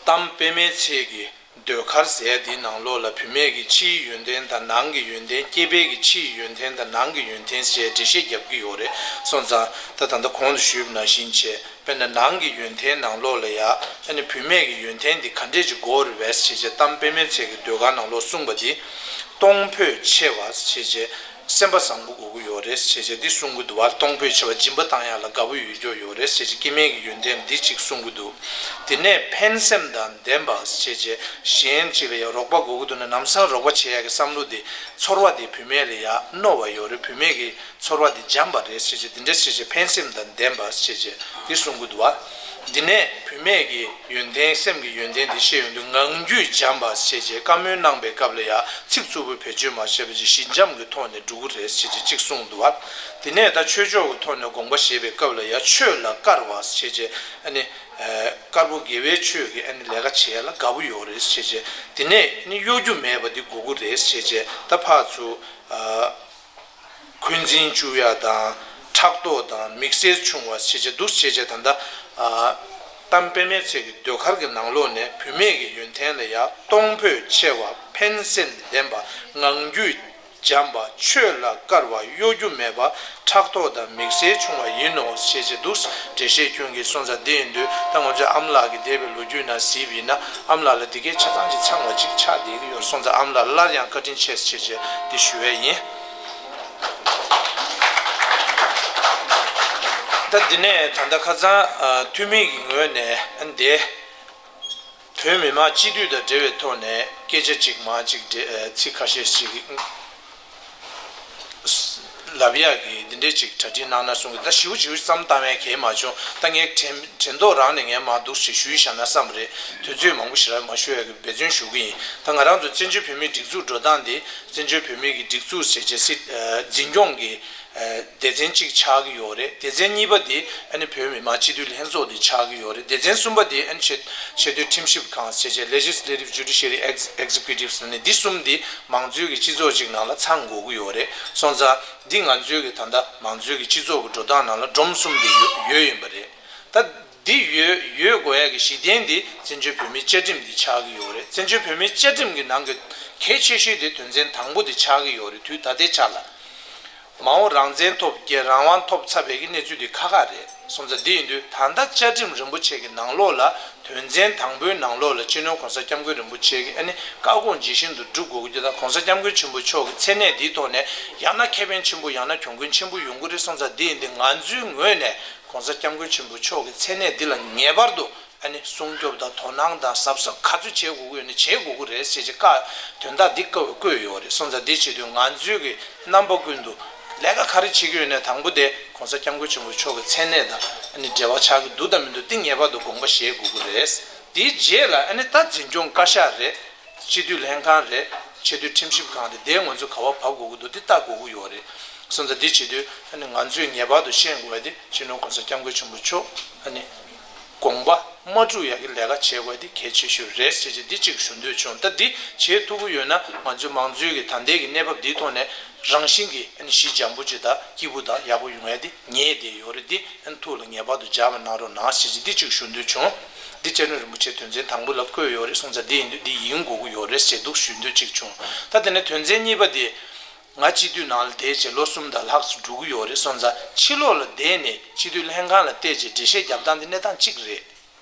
གཏམ་དཔེ་མེད་ཚལ་གྱི་ཟློས་གར་ཟེར་ཡ་དེའི་ནང་ལོགས་ལ་བུད་མེད་ཀྱི་ཕྱིའི་ཡོན་ཏན་དང་ནང་གི་ཡོན་ཏན། སྐྱེས་པའི་གི་ཕྱིའི་ཡོན་ཏན་དང་ནང་གི་ཡོན་ཏན་ཟེར་འགྲེལ་བཤད་རྒྱབ་ཀྱི་ཡོད་རེད། སོང་ཙང་ད་ད་ལྟ་གོང་དུ་ཞུས་པ་ནང་བཞིན་བྱས། དཔེར་ན་ནང་གི་ཡོན་ཏན་ནང་ལོགས་ལ་ཡ། ཨ་ནི་བུད་མེད་ཀྱི་ཡོན་ཏན་འདི་ག་འདྲས་ཅིག་དགོས་རེད་པས་ཟེར་བྱས། གཏམ་དཔེ་མེད་ཚལ་གྱི་ཟློས་གར་ནང་ལོགས་གསུངས་པ་འདི། གཏོང་ཕོད་ཆེ་བ་ཟེར་བྱས། སེམས་པ་བཟང་པོ་དགོས་ཀྱི་ཡོད་རེད་ཟེར་བྱས་འདི་གསུང་གི་འདུག་བ། གཏོང་ཕོད་ཆེ་བ། སྦྱིན་པ་བཏང་ཡག་ལ་དགའ་པོ་ཡོད་རྒྱུ་ཡོད་རེད་ཟེར་བྱས། སྐྱེ་དམན་གྱི་ཡོན་ཏན་འདི་གཅིག་གསུང་གི་འདུག་དེ་ནས་ཕན་སེམས་དང་ལྡན་པ་ཟེར་བྱས། གཞན་གཅིག་ལ་ཡང་རོགས་པ་དགོས་ཀྱི་འདུག་ན་ལམ་སང་རོགས་པ་བྱེད་ཡག་གི་བསམ་བློ་འདི། ཚོར་བ་འདི་བུད་མེད་ལ་ཡ་རྣོ་བ་ཡོད་རེད། བུད་མེད་ཀྱི་ཚོར་བ་འདི་འཇམ་པ་རེད་ཟེར་བྱས། འདི་འདྲ་ཟེར་བྱས་ཕན་སེམས་དང་ལྡན་པ་ཟེར་བྱས་འདི་གསུང་གི་འདུག་བ། འདི་ནས་བུད་མེད་ཀྱི་ཡོན་ཏན། སེམས་ཀྱི་ཡོན་ཏན་འདི་བཤད་ཡོང་དུས། ངང་རྒྱུད་འཇམ་པ་ཟེར་བྱས། བཀའ་མོལ་གནང་པའི་སྐབས་ལ་ཡ་ཚིག་རྩུབ་པོ་བེད་སྤྱོད་མ་བྱས་པ་བྱས། ཞི་འཇམ་གྱི་ཐོག་ནས་འགྲོ་གི་རེད་ཟེར་བྱས་གཅིག་གསུངས་འདུག་བ། འདི་ནས་ད་ཆོས་ཕྱོགས་ཀྱི་ཐོག་ནས་དགོངས་པ་བཞེས་པའི་སྐབས་ལ་ཡ་ཆོས་ལ་དཀར་བ་ཟེར་བྱས། ཨ་ནི། ཨ། དཀར་པོ་དགེ་བའི་ཆོས་ཀྱི་ཨ་ནི་ལས་ཀ་བྱེད་ཡ་ལ་དགའ་པོ་ཡོད་རེད་ཟེར་བྱས། དེ་ནས་ཨ་ནི་གཡོ་སྒྱུ་མེད་པ་འདི་དགོས་ཀྱི་རེད་ཟེར་བྱས། ད་ཕར་ཚུར། ཨ། འཁོན་འཛིན་བཅུག་ཡ་དང་། ཕྲག་དོག་དང་། དམིགས་བསལ་ཆུང་བ་ཟེར་བྱས་འདུག་ཟེར་བྱས། ད་ལྟ། ཨ། གཏམ་དཔེ་མེད་ཚལ་གྱི་ཟློས་གར་གྱི་ནང་ལོགས་ནས་བུད་མེད་ཀྱི་ཡོན་ཏན་ལ་ཡ་གཏོང་ཕོད་ཆེ་བ། ཕན་སེམས་ལྡན་པ། ངང་རྒྱུད་ འཇམ་པ། ཆོས་ལ་དཀར་བ། གཡོ་སྒྱུ་མེད་པ། ཕྲག་དོག་དང་མིག་སེར་ཆུང་བ་ཡིན་ནོ་ཞེས་བྱས་འདུག་འགྲེལ་བཤད་ཁྱོན་གྱིས་སོང་ཙང་འདི་ཡིན་དུས། ད་ང་ཚོས་ཨ་མ་ལགས་ཀྱི་འདས་པའི་ལོ་རྒྱུས་ནང་གཟིགས་པ་ཡིན་ན། ཨ་མ་ལགས་ལ་འདི་གའི་ཆ་ཚང་ཅིག་ཚང་བ་ཅིག་ཆགས་བསྡད་ཀྱི་ཡོད་སོང་ཙང་། ཨ་མ་ལགས་སླར་ཡང་བཀའ་དྲིན་ཆེ་ཞེས་བྱས་འདི་ཞུ་བས་ཡིན། ད་འདི་ནས་ད་ལྟ་ཁ་སང་ཨ་འཐུས་མི་གི་ངོས་ནས་ཨ་འདི་བོད་མི་མང་སྤྱི་འཐུས་དང་འབྲེལ་བའི་ཐོག་ནས་སྐད་ཆ་ཅིག་མང་ཅིག་འདྲི་ཨ་ཚིག་ཁ་ཤས་ཤིག་ལབ་ཡག་གི་འདི་འདྲས་ཅིག་གྲ་སྒྲིག་གནང་ན་གསུང་གི། ད་ཞིའུ་ཞིའུ་བསམ་བཏང་བའི་གལ་མ་བྱུང་། ད་ངས་དྲན་དྲན་ཐོག་རང་ནས་ངས་མར་འདུག་ཞེས་ཞུས་བཞག་ན་བསམ་རེད། དུས་ཚོད་མང་པོ་ཞེ་དྲག་མ་ཞུ་ཡག་གི་འབད་བརྩོན་ཞུ་གི་ཡིན། ད་ང་རང་ཚོ་བཙན་བྱོལ་བོད་མིའི་སྒྲིག་འཛུགས་འགྲོ་སྟངས་འདི། བཙན་བྱོལ་བོད་མིའི་གི་སྒྲིག་འཛུགས་ཟེར་བྱས་སྲིད་ཨ་འཛིན་སྐྱོང་གི་ཨ་སྡེ་ཚན་གཅིག་ཆགས་ཀྱི་ཡོད་རེད། སྡེ་ཚན་གཉིས་པ་དེ་ཨ་ནི་བོད་མི་མང་སྤྱི་འཐུས་ལྷན་ཚོགས་དེ་ཆགས་ཀྱི་ཡོད་རེད། སྡེ་ཚན་གསུམ་པ་དེ་ཨ་ནི་ཆེ་ཆེས་མཐོའི་ཁྲིམས་ཞིབ་ཁང་ཟེར་བྱས། Legislative Judiciary Ex- Executive ཟེར་ནས་འདི་གསུམ་དེ་མང་གཙོའི་གི་སྤྱི་ཚོགས་གཅིག་ནང་ལ་ཚང་དགོས་ཀྱི་ཡོད་རེད། སོང་ཙང་འདི་ང་ཚོའི་གི་ད་ལྟ་མང་གཙོའི་གི་སྤྱི་ཚོགས་ཀྱི་འགྲོ་སྟངས་ནང་ལ་སྒྲོམ་གསུམ་དེ་ཡོད་ཡོད་ཡིན་པ་རེད། ད་འདི་ཡོད་ཡོད་དགོས་ཡག་གི་གཞི་རྟེན་འདི་བཙན་བྱོལ་བོད་མིའི་བཅའ་ཁྲིམས་འདི་ཆགས་ཀྱི་ཡོད་རེད། བཙན་བྱོལ་བོད་མིའི་བཅའ་ཁྲིམས་ཀྱི་ནང་གི་གལ་ཆེ་ཤོས་དེ་དོན་ཚན་དང་པོ་དེ་ཆགས་ཀྱི་ཡོད་རེད། དུས་ད་ལྟའི་ཆ་ལ། མ་འོངས་རང་བཙན་ཐོབ་རྒྱལ་རང་དབང་ཐོབ་ཚར་བའི་གི་གནས་ཚུལ་འདི་ཁག་ཁག་རེད། སོང་ཙང་འདི་ཡིན་དུས་ད་ལྟ་བཅའ་ཁྲིམས་རིན་པོ་ཆེ་གི་ནང་ལོགས་ལ། དོན་ཚན་དང་པོའི་ནང་ལོགས་ལ་སྤྱི་ནོར་༸གོང་ས་༸སྐྱབས་མགོན་རིན་པོ་ཆེ་གིས་ཨ་ནི་བཀའ་དགོངས་ཇི་བཞིན་དུ་སྒྲུབ་དགོས་ཀྱི་དང་། ༸གོང་ས་༸སྐྱབས་མགོན་ཆེན་པོ་མཆོག་གི་མཚན་གནས་འདིའི་ཐོག་ནས་ཡང་ན་ཁེ་ཕན་ཆེན་པོ་ཡང་ན་གྱོང་གུན་ཆེན་པོ་ཡོང་གི་རེད། སོང་ཙང་འདི་ཡིན་དུས་ང་ཚོའི་ངོས་ནས་༸གོང་ས་༸སྐྱབས་མགོན་ཆེན་པོ་མཆོག་གི་མཚན་གནས་འདི་ལ་ངེས་པར་དུ་ཨ་ནི་སྲུང་སྐྱོབ་དང་དོ་སྣང་དང་གཟབ་གཟབ་ག་ཚོད་བྱེད་དགོས་ཀྱི་ཡོད་ན་བྱེད་དགོས་ཀྱི་རེད་ཟེར་གྱི་བཀའ་དོན་དག་འདི་བཀའ་བཀོད་ཡོད་རེད། སོང་ཙང་འདི་བྱེད་དུས་ང་ཚོས་ཀྱི་རྣམ་པ་ཀུན་ཏུ་ལས་ཀ་ག་རེ་བྱེད་ཀྱི་ཡོད་ན་དང་པོ་དེ་༸གོང་ས་༸སྐྱབས་མགོན་ཆེན་པོ་མཆོག་གི་མཚན་གནས་དང་ཨ་ནི་འབྲེལ་བ་ཆགས་ཀྱི་འདུག་དང་མི་འདུག་འདི་ངེས་པར་དུ་དགོངས་པ་བཞེས་དགོས་ཀྱི་རེད། དེའི་རྗེས་ལ་ཨ་ནི་ད་འཛིན་སྐྱོང་བཀའ་ཤག་རེད། སྤྱི་འཐུས་ལྷན་ཁང་རེད། ཆེས་མཐོའི་ཁྲིམས་ཞིབ་ཁང་རེད། དེ་ང་ཚོས་ག་པར་བབས་དགོས་ཀྱི་འདུག་འདི་ལྟ་དགོས་ཀྱི་ཡོད་རེད། སོང་ཙང་འདི་བྱེད་དུས་ཨ་ནི་ང་ཚོས་ངེས་པར་དུ་ཤེས་དགོས་པ་དེ་སྤྱི་ནོར་༸གོང་ས་༸སྐྱབས་མགོན་ཆེན་པོ་མཆོག་ཨ་ནི་དགོངས་པ་མ་འགྲུབ་ཡག་གི་ལས་ཀ་བྱེད་དགོས་པ་དེ་གལ་ཆེ་ཤོས་རེད་ཟེར་བྱས་འདི་གཅིག་ཞུ་འདོད་བྱུང་། ད་འདི་བྱེད་ཐུབ་ཀྱི་ཡོད་ན་ང་ཚོའི་མང་གཙོའི་གི་ད་ལྟའི་གི་གནས་བབ་འདིའི་ཐོག་ནས་རང་བཞིན་གྱིས་ཨ་ནི་གཞི་འགྱངས་པོ་ཅིག་དང་སྐྱིད་པོ་དང་ཡག་པོ་ཡོང་ཡ་དེ་ངེས་བསྡད་ཡོད་རེད། འདི་ཨ་ནི་ཐུགས་ལ་ངེས་པར་དུ་འཇགས་པ་གནང་རོགས་གནང་ཞེས་བྱས་འདི་གཅིག་ཞུ་འདོད་བྱུང་། འདི་བཅའ་ཁྲིམས་རིན་པོ་ཆེ་དོན་ཚན་དང་པོ་ལ་བཀོད་ཡོད་རེད། སོང་ཙང་འདི་ཡིན་དུས་འདི་ཡིན་དགོས་ཀྱི་ཡོད་རེད་ཞེས་འདུག་ཞུ་འདོད་ཅིག་བྱུང་། ད་དེ་ནས་དོན་ཚན་གཉིས་པ་དེ་ང་སྤྱི་འཐུས་ནང་ལ་བསྡད་བྱས་ལོ་གསུམ་དང་ལྷག་ཙམ་འགྲོ་གི་ཡོད་རེད། སོང་ཙང་ཕྱི་ལོགས་ལ་བསྡད་ནས་སྤྱི་འཐུས་ལྷན་ཁང་ལ་བལྟས་བྱས་འགྲེལ་བཤད་རྒྱབ་སྟངས་འདི་གནས་སྟངས་གཅིག་རེད།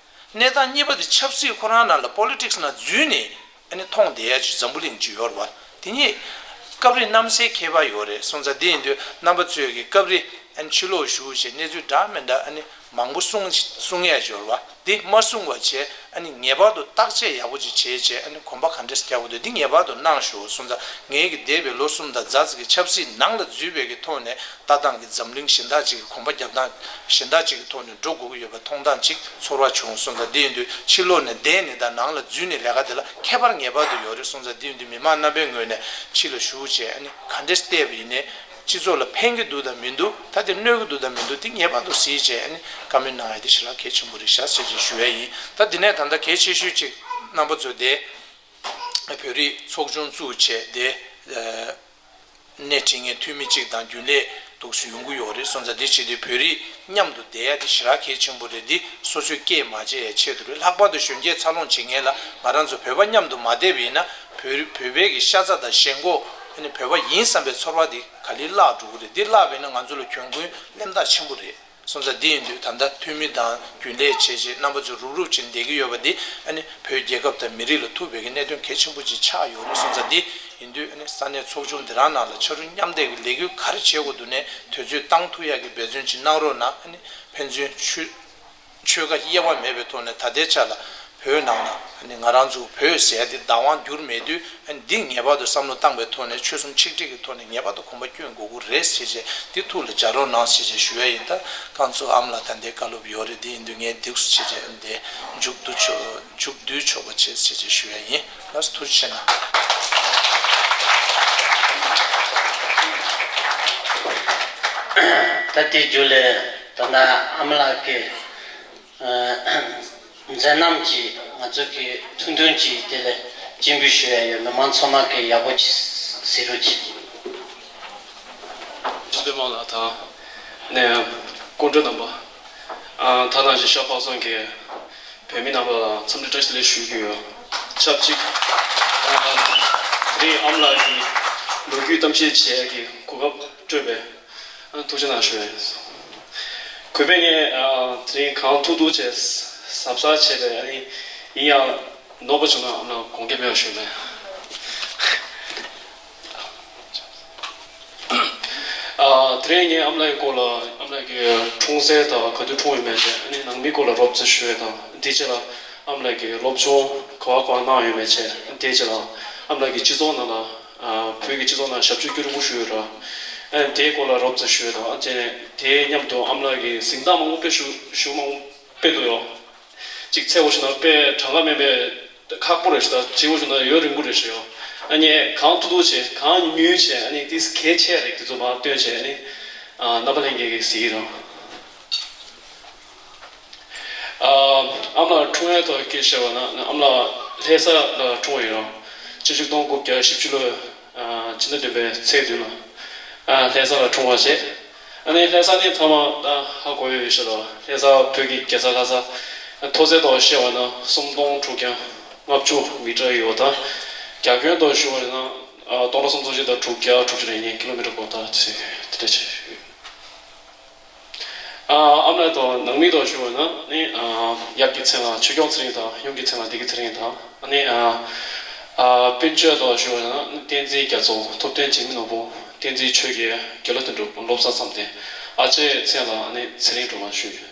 གནས་སྟངས་གཉིས་པ་དེ་ཆབ་སྲིད་ཁོ་རང་ནང་ལ་པོ་ལི་ཊིག་སི་ནང་འཛུལ་ནས་ཨ་ནི་མཐོང་བསྡད་ཡ་ཅིག་འཛམ་བུ་གླིང་ཅིག་ཡོད་རེད་བ། དེ་གཉིས་སྐབས་རེ་གནམ་སའི་ཁྱད་པར་ཡོད་རེད། སོང་ཙང་དེ་ཡིན་དུས་རྣམ་པ་ཚོས་ཀྱི་སྐབས་རེ་ཨ་ནི་ཕྱི་ལོགས་བཞུགས་བྱས་གནས་ཚུལ་འདྲ་མི་འདྲ་ཨ་ནི་མང་པོ་གསུང་གསུང་ཡ་ཅིག་ཡོད་རེད་བ། དེ་མ་གསུང་བ་བྱས་ཨ་ནི་ངེས་པར་དུ་བརྟག་དཔྱད་ཡག་པོ་ཅིག་བྱས་བྱས་ཨ་ནི་གོམ་པ་ག་འདྲས་རྒྱག་དགོས་འདུག་འདི་ངེས་པར་དུ་གནང་ཤོག་སོང་ཙང་ངའི་གི་འདས་པའི་ལོ་གསུམ་དང་ཟླ་ཙམ་གྱི་ཆབ་སྲིད་ནང་ལ་འཛུལ་བའི་གི་ཐོག་ནས་ལྟ་སྟངས་ཀྱི་འཛམ་གླིང་གཞན་དག་ཅིག་གི་གོམ་པ་རྒྱབ་སྟངས་གཞན་དག་ཅིག་གི་ཐོག་ནས་འགྲོ་དགོས་ཀྱི་ཡོད་པའི་མཐོང་སྟངས་ཅིག་ཚོར་བ་བྱུང་། སོང་ཙང་འདི་ཡིན་དུས་ཕྱི་ལོགས་ནས་བསྡད་ནས་དང་ནང་ལ་འཛུལ་ནས་ལས་ཀ་དེ་ལ་ཁྱད་པར་ངེས་པར་དུ་ཡོད་རེད། སོང་ཙང་འདི་ཡིན་དུས་མི་མང་རྣམ་པའི་ངོས་ནས་ཕྱི་ལ་བཞུགས་བྱས་ཨ་ནི་ག་འདྲས་བལྟས་པ་ཡིན་ནའི་སྤྱི་ཚོགས་ལ་ཕན་གྱི་འདུག་དང་མི་འདུག་ད་དེ་གནོད་ཀྱི་འདུག་དང་མི་འདུག་དེ་ངེས་པར་དུ་གཟིགས་བྱས་ཨ་ནི་བཀའ་མོལ་གནང་ཡ་དེ་ཞེ་དྲག་གལ་ཆེན་པོ་རེད་ཤག་ཟེར་བྱས་ཞུ་ཡ་ཡིན། ད་དེ་ནས་ད་ལྟ་གལ་ཆེ་ཤོས་ཅིག་རྣམ་པ་ཚོ་དེ་བོད་རིགས་ཚོགས་ཆུང་བཙུགས་བྱས་དེ། སྣེ་ཁྲིད་མཁན་འཐུས་མི་གཅིག་དང་རྒྱུན་ལས་འདུག་སེ་ཡོང་གི་ཡོད་རེད། སོང་ཙང་འདི་བྱེད་དུས་བོད་རིགས་མཉམ་དུ་བསྡད་ཡ་དེ་ཞེ་དྲག་གལ་ཆེན་པོ་རེད། འདི་སོ་སོའི་སྐད་མ་བརྗེད་ཡ་ཆེད་དུ་རེད། ལྷག་པར་དུ་གཞོན་སྐྱེས་འཚར་ལོངས་བྱེད་མཁན་ལ་ང་རང་ཚོ་བོད་པ་མཉམ་དུ་མ་བསྡད་པ་ཡིན་ན་བོད་རིགས་བོད་པའི་གི་ཤ་ཚ་དང་ཞེན་ཁོག་ཨ་ནི་བོད་པ་ཡིན་བསམ་པའི་ཚོར་བ་དེ་ག་ལེར་བརླག་འགྲོ་གི་རེད། འདི་བརླག་པ་ཡིན་ན་ང་ཚོ་ལ་གྱོང་གུན་སླེབས་ཐག་ཆོད་པོ་རེད། སོང་ཙང་འདི་ཡིན་དུས་ད་ལྟ་འཐུས་མི་དང་རྒྱུན་ལས་བྱས་བྱས་རྣམ་པ་ཚོ་རུབ་རུབ་བྱས་བསྡད་ཀྱི་ཡོད་པ་འདི་ཨ་ནི་བོད་རྒྱལ་ཁབ་དང་མི་རིགས་ལ་ཐུག་པའི་གི་གནད་དོན་གལ་ཆེན་པོ་ཅིག་ཆགས་ཡོད་རེད། སོང་ཙང་འདི་ཡིན་དུས་ཨ་ནི་ས་གནས་ཚོགས་ཆུང་འདི་རང་ནང་ལ་ཕྱར་གྲུ་མཉམ་འདེགས་ཀྱི་ལས་འགུལ་ག་རེ་བྱེད་དགོས་འདུག་ནས་དུས་ཚོད་བཏང་ཐུབ་ཡག་གི་འབད་བརྩོན་ཅིག་གནང་རོགས་གནང་། ཨ་ནི་ཕན་ཚུན་ཆོས་ཆོལ་ཁ་དབྱེ་བ་མེད་པའི་ཐོག་ནས་ད་ལྟའི་ཆ་ལ་བོད་ནང་ལ་ཨ་ནི་ང་རང་ཚོ་བོད་ཟེར་ཡ་དེ་བདག་དབང་བསྒྱུར་མེད་དུས། ཨ་ནི་འདི་ངེས་པར་དུ་བསམ་བློ་བཏང་པའི་ཐོག་ནས་ཆོལ་གསུམ་ཆིག་སྒྲིལ་གྱི་ཐོག་ནས་ངེས་པར་དུ་གོམ་པ་བསྐྱོན་དགོས་ཀྱི་རེད་ཟེར་བྱས་འདི་ཐུགས་ལ་འཇགས་རོགས་གནང་ཟེར་བྱས་ཞུ་ཡ་ཡིན། ད་རྐང་ཚུགས་ཨ་མ་ལགས་ད་ལྟའི་བཀའ་སློབ་ཡོད་རེད། འདི་ཡིན་དུས་ངས་འདུག་སེ་བྱས་བྱས་འདི་མཇུག་བསྡུ་ཆོག་མཇུག་བསྡུ་ཆོག་པ་བྱེད་ཟེར་བྱས་ཞུ་ཡ་ཡིན། ལགས་སོ། ཐུགས་རྗེ་ཆེ་གནང་། ད་ལྟའི་མཇུག་ལ་ད་ལྟ་ཨ་མ་ལགས་ཀྱིས། མཛད་རྣམ་གྱིས་ང་ཚོ་གི་ཐུང་ཐུང་གྱིས་དེ་ལ་སྤྱན་འབུལ་ཞུ་ཡ་ཡོད། མི་མང་ཚང་མ་གིས་ཡག་པོ་ཅིག་གཟིགས་རོགས་གྱིས། སྤྱི་འཐུས་མང་ལགས་དང་ནས་སྐུ་མགྲོན་རྣམ་པ། ཨ་ད་ནང་བཞིན་ཤར་པ་སངས་ཀྱི་བོད་མི་རྣམ་པ་ལ་འཚམས་འདྲི་བཀྲ་ཤིས་བདེ་ལེགས་ཞུ་གི་ཡོད། ཆབས་ཅིག་ཨ་དེ་རིང་ཨ་མ་ལགས་ཀྱིས་ ལོ་རྒྱུས་གཏམ་བཤད་བྱེད་ཡག་གི་གོ་སྐབས་སྤྲོད་པའི་ཐུགས་རྗེ་གནང་ཞུ་ཡ་ཡིན། གུས་པས་ངས་དེ་རིང་གང་ཐུབ་ཐུབ་བྱས་གཟབ་གཟབ་བྱས་པས། ཨ་ནི་ཡིན་ཡང་ནོར་བ་བྱུང་ན་ཨ་མ་ལགས་དགོངས་འགལ་མེད་པ་ཞུ་ཡ་ཡིན། ཨ། དེ་རིང་ངས་ཨ་མ་ལགས་ཀྱི་སྐོར་ལ་ཨ་མ་ལགས་ཀྱི་འཁྲུངས་ཚེས་དང་ག་དུས་འཁྲུངས་ཡོད་མེད་བྱས། ཨ་ནི་ནང་མི་སྐོར་ལ་རོབ་ཙམ་ཞུ་ཡས་དང་། དེའི་རྗེས་ལ་ཨ་མ་ལགས་ཀྱིས་སློབ་སྦྱོང་ག་བ་ག་བ་གནང་ཡོད་མེད་བྱས། དེའི་རྗེས་ལ་ཨ་མ་ལགས་ཀྱིས་སྤྱི་ཚོགས་ནང་ལ། ཨ། བོད་ཀྱི་སྤྱི་ཚོགས་ནང་ཞབས་ཕྱི་སྐྱོ་རིང་པོ་ཞིག་ཡོད་ར། ཨ། དེའི་སྐོར་ལ་རོབ་ཙམ་ཞུ་ཡས་དང་། ཨ། དེ་ནས་དེའི་མཉམ་དུ་ཨ་མ་ལགས་ཀྱིས་གཟེངས་རྟགས་མང་པོ་དཔེ་ཞུ་ཞུ་མང་པོ་དཔེ་འདུག་ཡོ། གཅིག་བཙལ་བ་ཞུ་ན་དཔེ་གྲངས་ཀ་མེད་པའི་ཁག་པོ་རེད་ཤག་ད་བྱེད་དགོས་བྱུང་ན་ཡུན་རིང་པོ་རེད་ཤག་ཡོ། ཨ་ནི་གང་ཐུབ་ཐུབ་བྱས། གང་ཉུང་ཉུང་བྱས། ཨ་ནི་ཏིས་གལ་ཆེ་རེད། དེ་ཚོ་མར་བཏོན་བྱས། ཨ་ནི། ཨ། རྣམ་པ་ལྷན་རྒྱས་ཀྱིས་གཟིགས་ཀྱི་རེད། ཨ། ཨ་མ་ལགས་འཁྲུངས་ཡས་ཐོག་སྐད་ཆ་བཤད་པ་ན། ཨ་མ་ལགས་ལྷ་ས་ལ་འཁྲུངས་པ་ཡིན་རུང་། ཆིག་སྟོང་དགུ་བརྒྱ་བཞི་བཅུ་ལོའི། ཨ། ཕྱི་ཟླ་བདུན་པའི་ཚེས་བདུན་ལ། ཨ། ལྷ་ས་ལ་འཁྲུངས་པ་བྱས། ཨ་ནི་ལྷ་ས་ནི་ཚང་མ་ད་ཧ་གོ་ཡོད་ཤག་ལ། ལྷ་ས་བོད་ཀྱི་རྒྱལ་ས་ལྷ་ས། མཐོ་ཚད་ཐོག་བཤད་པ་ན་སུམ་སྟོང་དྲུག་བརྒྱ་ལྔ་བཅུ་མི་ཊར་ཡོད། ད་རྒྱ་ཁྱོན་ཐོག་ཞུ་བ་ཡིན་ན། ཨ། སྟོང་ཕྲག་སུམ་ཅུ་སོ་བཞི་དང་དྲུག་བརྒྱ་དྲུག་ཅུ་རེ་གཉིས། ཀི་ལོ་མི་ཊར་གོ་ད་ཚོད་དེ་འདྲ་ཅིག་ཡོད། ཨ། ཨ་མ་ལགས་དང་ནང་མི་ཐོག་ཞུ་བ་ན་ནི། ཨ། ཡབ་ཀྱི་མཚན་ལ་ཆོས་སྐྱོང་ཚེ་རིང་དང་། ཡུམ་གྱི་མཚན་ལ་བདེ་སྐྱིད་ཚེ་རིང་དང་། ཨ་ནི། ཨ། ཨ། སྤུན་མཆེད་ཐོག་ཞུ་བ་ན་བསྟན་འཛིན་རྒྱ་མཚོ། ཐུབ་བསྟན་འཇིགས་མེད་ནོར་བུ། བསྟན་འཛིན་ཆོས་རྒྱལ། དགེ་ལོ་དོན་གྲུབ། བློ་བཟང་བསམ་གཏན། ཨ་ཅེ་མཚན་ལ་ཨ་ནི་ཚེ་རིང་སྒྲོལ་མ་ཞུ་ཡོད།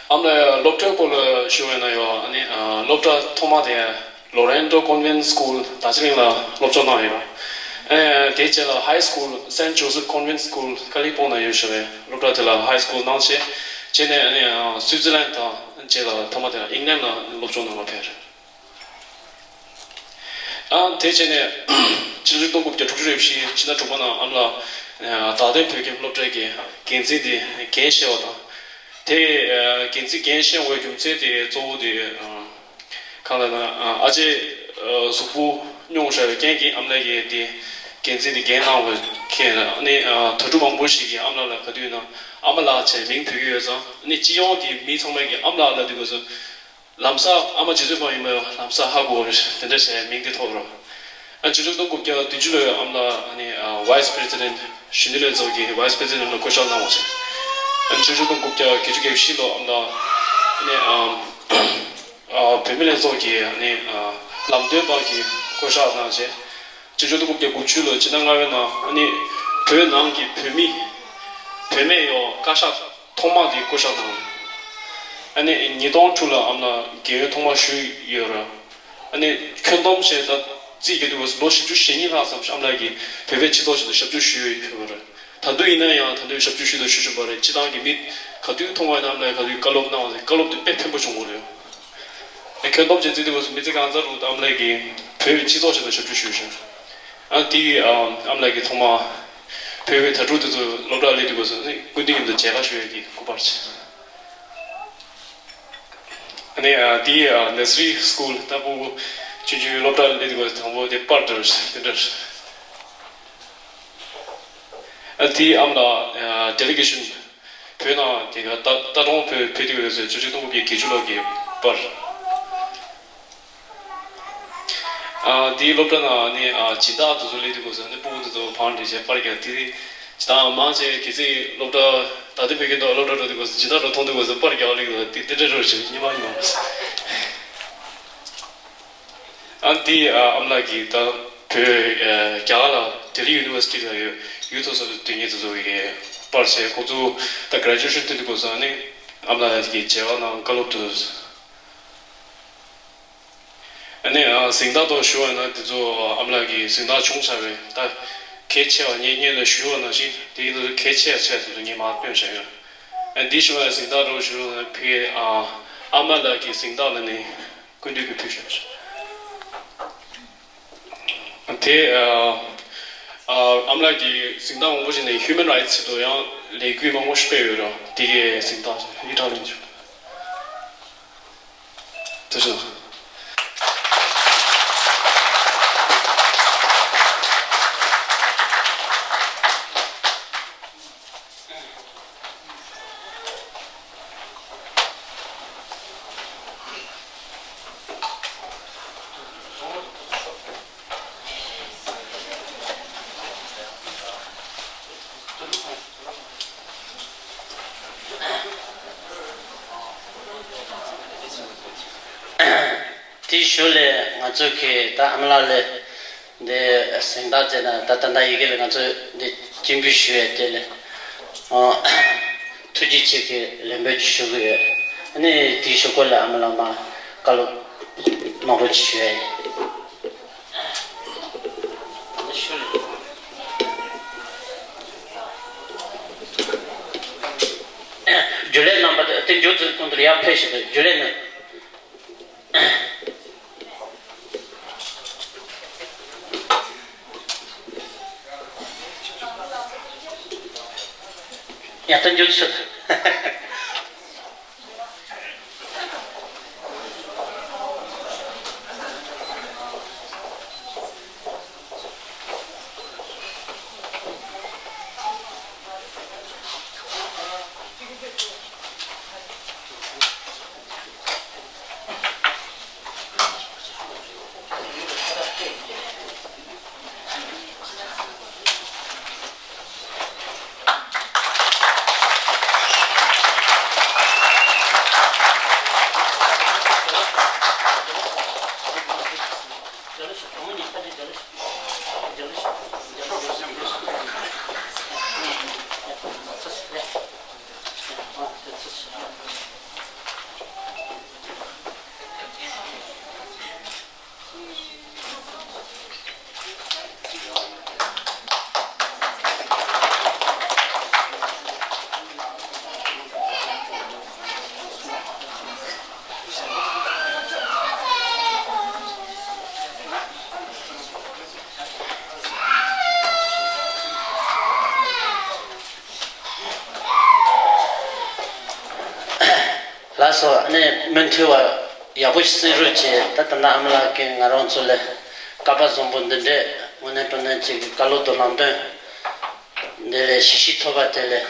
ཨ་མ་ལགས་སློབ་གྲྭའི་སྐོར་ལ་ཞུ་བ་ཡིན་ན་ཡོ། ཨ་ནི། ཨ། སློབ་གྲྭ་ཐོག་མ་དེ་Loreto Convent School རྡོ་རྗེ་གླིང་ལ་སློབ་སྦྱོང་གནང་ཡོད། ཨ། དེའི་རྗེས་ལ་High School Saint Joseph Convent School California ཡོད་ཤག་པས། སློབ་གྲྭ་དེ་ལ་High School གནང་བྱས། རྗེས་ནས་ཨ་ནི། ཨ། Switzerland དང་རྗེས་ལ་ཐོག་མ་དེ་ལ་England ལ་སློབ་སྦྱོང་གནང་བར་ཕེབས། ཨ། དེ་བྱས་ནས་ཆིག་སྟོང་དགུ་བརྒྱ་དྲུག་ཅུ་རེ་བཞི་ཕྱི་ཟླ་དྲུག་པ་ནང་ཨ་མ་ལགས། ཨ། རྡ་སྟེང་བོད་ཁྱིམ་སློབ་གྲྭའི་འགན་འཛིན་དེ་འགན་བཞེས་པ་དང་། དེ། ཨ། འགན་འཛིན་འགན་བཞེས་པའི་རྒྱུ་མཚན་དེ་གཙོ་བོ་དེ། ཨ། གང་ལབ་ན། ཨ། ཨ་ཅེ། ཨ། གཟུགས་པོ་སྙུང་བཞག་པའི་རྐྱེན་གྱིས་ཨ་མ་ལགས་ཀྱིས་དེ་འགན་འཛིན་དེ་འགན་གནང་བའི་ཁེལ་ནས། ཨ་ནི། ཨ། དྭ་ཕྲུག་མང་པོ་ཞིག་གིས་ཨ་མ་ལགས་ལ་ག་དུས་ཡིན་ན་ཨ་མ་ལགས་ཅེས་མིང་འབོད་ཀྱི་ཡོད་ཙང་། ཨ་ནི་སྤྱི་ཡོངས་ཀྱི་མི་ཚང་མས་ཀྱིས་ཨ་མ་ལགས་ལབ་དུས་སྐབས་སུ། ལམ་སང་ཨ་མ་རྗེ་བཙུན་པ་ཡིན་པ་ལམ་སང་ཧ་གོ་བ་རེད། དེ་འདྲ་བྱས་མིང་དེ་ཐོགས་རོགས། ཨ། ཆིག་སྟོང་དགུ་བརྒྱ་བདུན་ཅུ་ལོའི་ཨ་མ་ལགས་ཨ་ནི། ཨ། Vice President གཞོན་ནུ་ལྷན་ཚོགས་ཀྱི་Vice President ལ་བསྐོ་གཞག་གནང་བ་བྱས། ཨ་ནི་ཆིག་སྟོང་དགུ་བརྒྱ་བརྒྱད་ཅུ་གྱ་བཞི་ལོ་ཨ་མ་ལགས་ཨ་ནི། ཨ། ཨ། བུད་མེད་ལྷན་ཚོགས་ཀྱི་ཨ་ནི། ཨ། ལམ་སྟོན་པ་གི་བསྐོ་གཞག་གནང་བྱས། ཆིག་སྟོང་དགུ་བརྒྱ་དགུ་བཅུ་ལོའི་ཕྱི་ཟླ་ལྔ་པའི་ནང་ཨ་ནི་བོད་ནང་གི་བོད་མི་བུད་མེད་ཡོངས་བཀའ་ཤག་ཐོག་མ་དེ་བསྐོ་གཞག་གནང་། ཨ་ནི་ཉིས་སྟོང་དྲུག་ལ་ཨ་མ་ལགས་རྒན་ཡོལ་ཐོག་མ་ཞུས་ཡོད་ར། ཨ་ནི་ཁྱོན་བསྡོམས་བྱས་ད་རྩིས་རྒྱག་དུས་སྐབས་སུ་ལོ་བཞི་བཅུ་ཞེ་གཉིས་ལྷག་ཙམ་ཞིག་ཨ་མ་ལགས་ཀྱིས་བོད་པའི་སྤྱི་ཚོགས་ཆེད་དུ་ཞབས་ཕྱི་ཞུས་ཡོད་པ་རེད། ད་དུང་ཡིན་ན་ཡང་ད་དུང་ཞབས་ཕྱི་ཞུས་དང་ཞུ་བཞིན་པ་རེད། སྤྱི་བཏང་གི་མི་ག་དུས་མཐོང་བ་ཡིན་ན་ཨ་མ་ལགས་ག་དུས་བཀའ་སློབ་གནང་བ་རེད། བཀའ་སློབ་དེ་དཔེ་ཕན་པོ་བྱུང་བ་རེད། ཨ། ཁྱོན་བསྡོམས་བྱས་རྩིས་དུས་སྐབས་སུ་མི་ཚེ་གང་ཚང་རུ་ཨ་མ་ལགས་ཀྱིས་བོད་པའི་སྤྱི་ཚོགས་ཆེད་དུ་ཞབས་ཕྱི་ཞུས་ཤག་ཨ། དེ་ཨ་མ་ལགས་ཀྱིས་ཐོག་མ་བོད་པའི་དྭ་ཕྲུག་དེ་ཚོ་སློབ་གྲྭར་སླེབས་དུས་སྐབས་སུ་ཨ་ནི་སྐུ་མདུན་མཉམ་དུ་མཇལ་ཁ་ཞུ་ཡས་ཀྱི་སྐུ་པར་བྱས། ཨ་ནི་ཨ་དེ་ཨ་Nursery School ལྟ་བུ་ཆུང་ཆུང་སློབ་གྲྭར་སླེབས་དུས་སྐབས་སུ་དང་པོ་དེ་པར་དེ་འདྲ་རེད། ཨ། དེ་ཨ་མ་ལགས་ཨ་Delegation བོད་ནང་དེ་ག་ད་ད་དུང་བོད་བོད་དུ་ཡོད་ཟེར། ཆིག་སྟོང་དགུ་བརྒྱ་བརྒྱད་ཅུ་ལོ་གི་པར། ཨ། དེའི་སློབ་གྲྭ་ནང་ནི་ཨ་སྦྱིན་བདག་དེ་ཚོ་སླེབས་དུས་སྐབས་སུ་ནི་སྤུ་གུ་དེ་ཚོ་བང་སྒྲིག་བྱས་པར་རྒྱག་དེ་རིང་སྦྱིན་བདག་མང་ཆེ་གལ་སྲིད་སློབ་གྲྭ་ད་ལྟ་བོད་ཁྱིམ་ཐོག་སློབ་གྲྭ་འགྲོ་དུས་སྐབས་སུ་སྦྱིན་བདག་འགྲོ་མཐོང་དུས་སྐབས་སུ་པར་རྒྱག་སླེབས་འདུག་དེ་དེ་འདྲ་རོ་ཞིག་སྙེ་མ་སྙེ་མ། ཨ། འདི་ཨ་ཨ་མ་ལགས་ཀྱིས་ད་བོད་ཨ་རྒྱ་གར་ལ་ལྡི་ལི་ཡུ་ནི་ཝར་སི་ཊི་ལ་ཡོད་ཡུལ་ཐོག་སོ་སོའི་དོན་གཉེར་དེ་ཚོ་གི་པར་བྱས། ཁོང་ཚོ་ད་གྷ་རེ་ཇུ་ཨེ་ཤན་ཐོན་དུས་སྐབས་སུ་ཨ་ནི་ཨ་མ་ལགས་ཀྱིས་མཇལ་ཁ་གནང་། བཀའ་སློབ་ཏུ། ཨ་ནི་ཨ་གཟེངས་རྟགས་ཐོག་ཞུ་བ་ན་དེ་ཚོ་ཨ་མ་ལགས་ཀྱིས་གཟེངས་རྟགས་བྱུང་ཚར་བས་ད་གལ་ཆེ་བ། ངས་སྔོན་ལ་ཞུས་པ་ནང་བཞིན་དེ་ཚོ་གལ་ཆེ་བ་ཆེ་བ་དེ་ཚོ་ངས་མར་བཏོན་བཞག་ཡོད། ཨ་འདི་ཞུ་བ་ན་གཟེངས་རྟགས་འདྲ་བོ་ཞུ་རུང་ན་ཕའི་ཨ་ཨ་མ་ལགས་ཀྱི་གཟེངས་རྟགས་ལ་ནི་སྐུ་མདུན་གྱིས་ཕུལ་བཞག་ཡོད། དེ་ཨ་ཨ་ཨ་མ་ལགས་ཀྱིས་གཟེངས་རྟགས་མང་པོ་ཞིག་ནས་Human Rights ཆེད་དུ་ཡང་ལས་འགུལ་མང་པོ་ཞིག་སྤེལ་ཡོད་ར། དེ་གའི་གཟེངས་རྟགས་ཡིག་ཐག་ལེན་བྱུང་། ཐུགས་རྗེ་གནང་། དེའི་ཞོར་ལས་ང་ཚོ་གི་ད་ཨ་མ་ལགས་ལ་འདི་གཟེངས་རྟགས་བསྩལ་ན་ད་ད་ལྟ་ཡི་གེ་ལ་ང་ཚོ་འདི་སྤྱན་འབུལ་ཞུ་ཡས་དེ་ལ་ཨ་ཐུགས་རྗེ་ཆེ་གི་ལན་འབུལ་ཅིག་ཞུ་གི་ཡོད། ཨ་ནི་དེའི་ཞོར་སྐོར་ལ་ཨ་མ་ལགས་མར་བཀའ་སློབ་གནང་རོགས་ཅིག་ཞུ་ཡས་ཡིན། རྒྱུན་ལས་རྣམ་པ་དེ་མཇུག་ཙམ་གོང་དུ་ཡར་ཕེབས་ཤིག་དང་རྒྱུན་ལས་རྣམ། ཡ་ད་མཇུག་ཚུད། ལགས་སོ། ཨ་ནི་མུ་མཐུད་པར་ཡག་པོ་ཞིག་གསན་རོགས་བྱེད། ད་ལྟ་ན་ཨ་མ་ལགས་ཀྱིས་ང་རང་ཚོ་ལ་སྐལ་པ་བཟང་པོ་འདི་འདྲའི་དངོས་གནས་དྲང་གནས་ཅིག་གི་བཀའ་སློབ་དང་ལམ་སྟོན་འདི་ལས་ཞིབ་ཞིབ་ཐོབ་པ་དེ་ལས་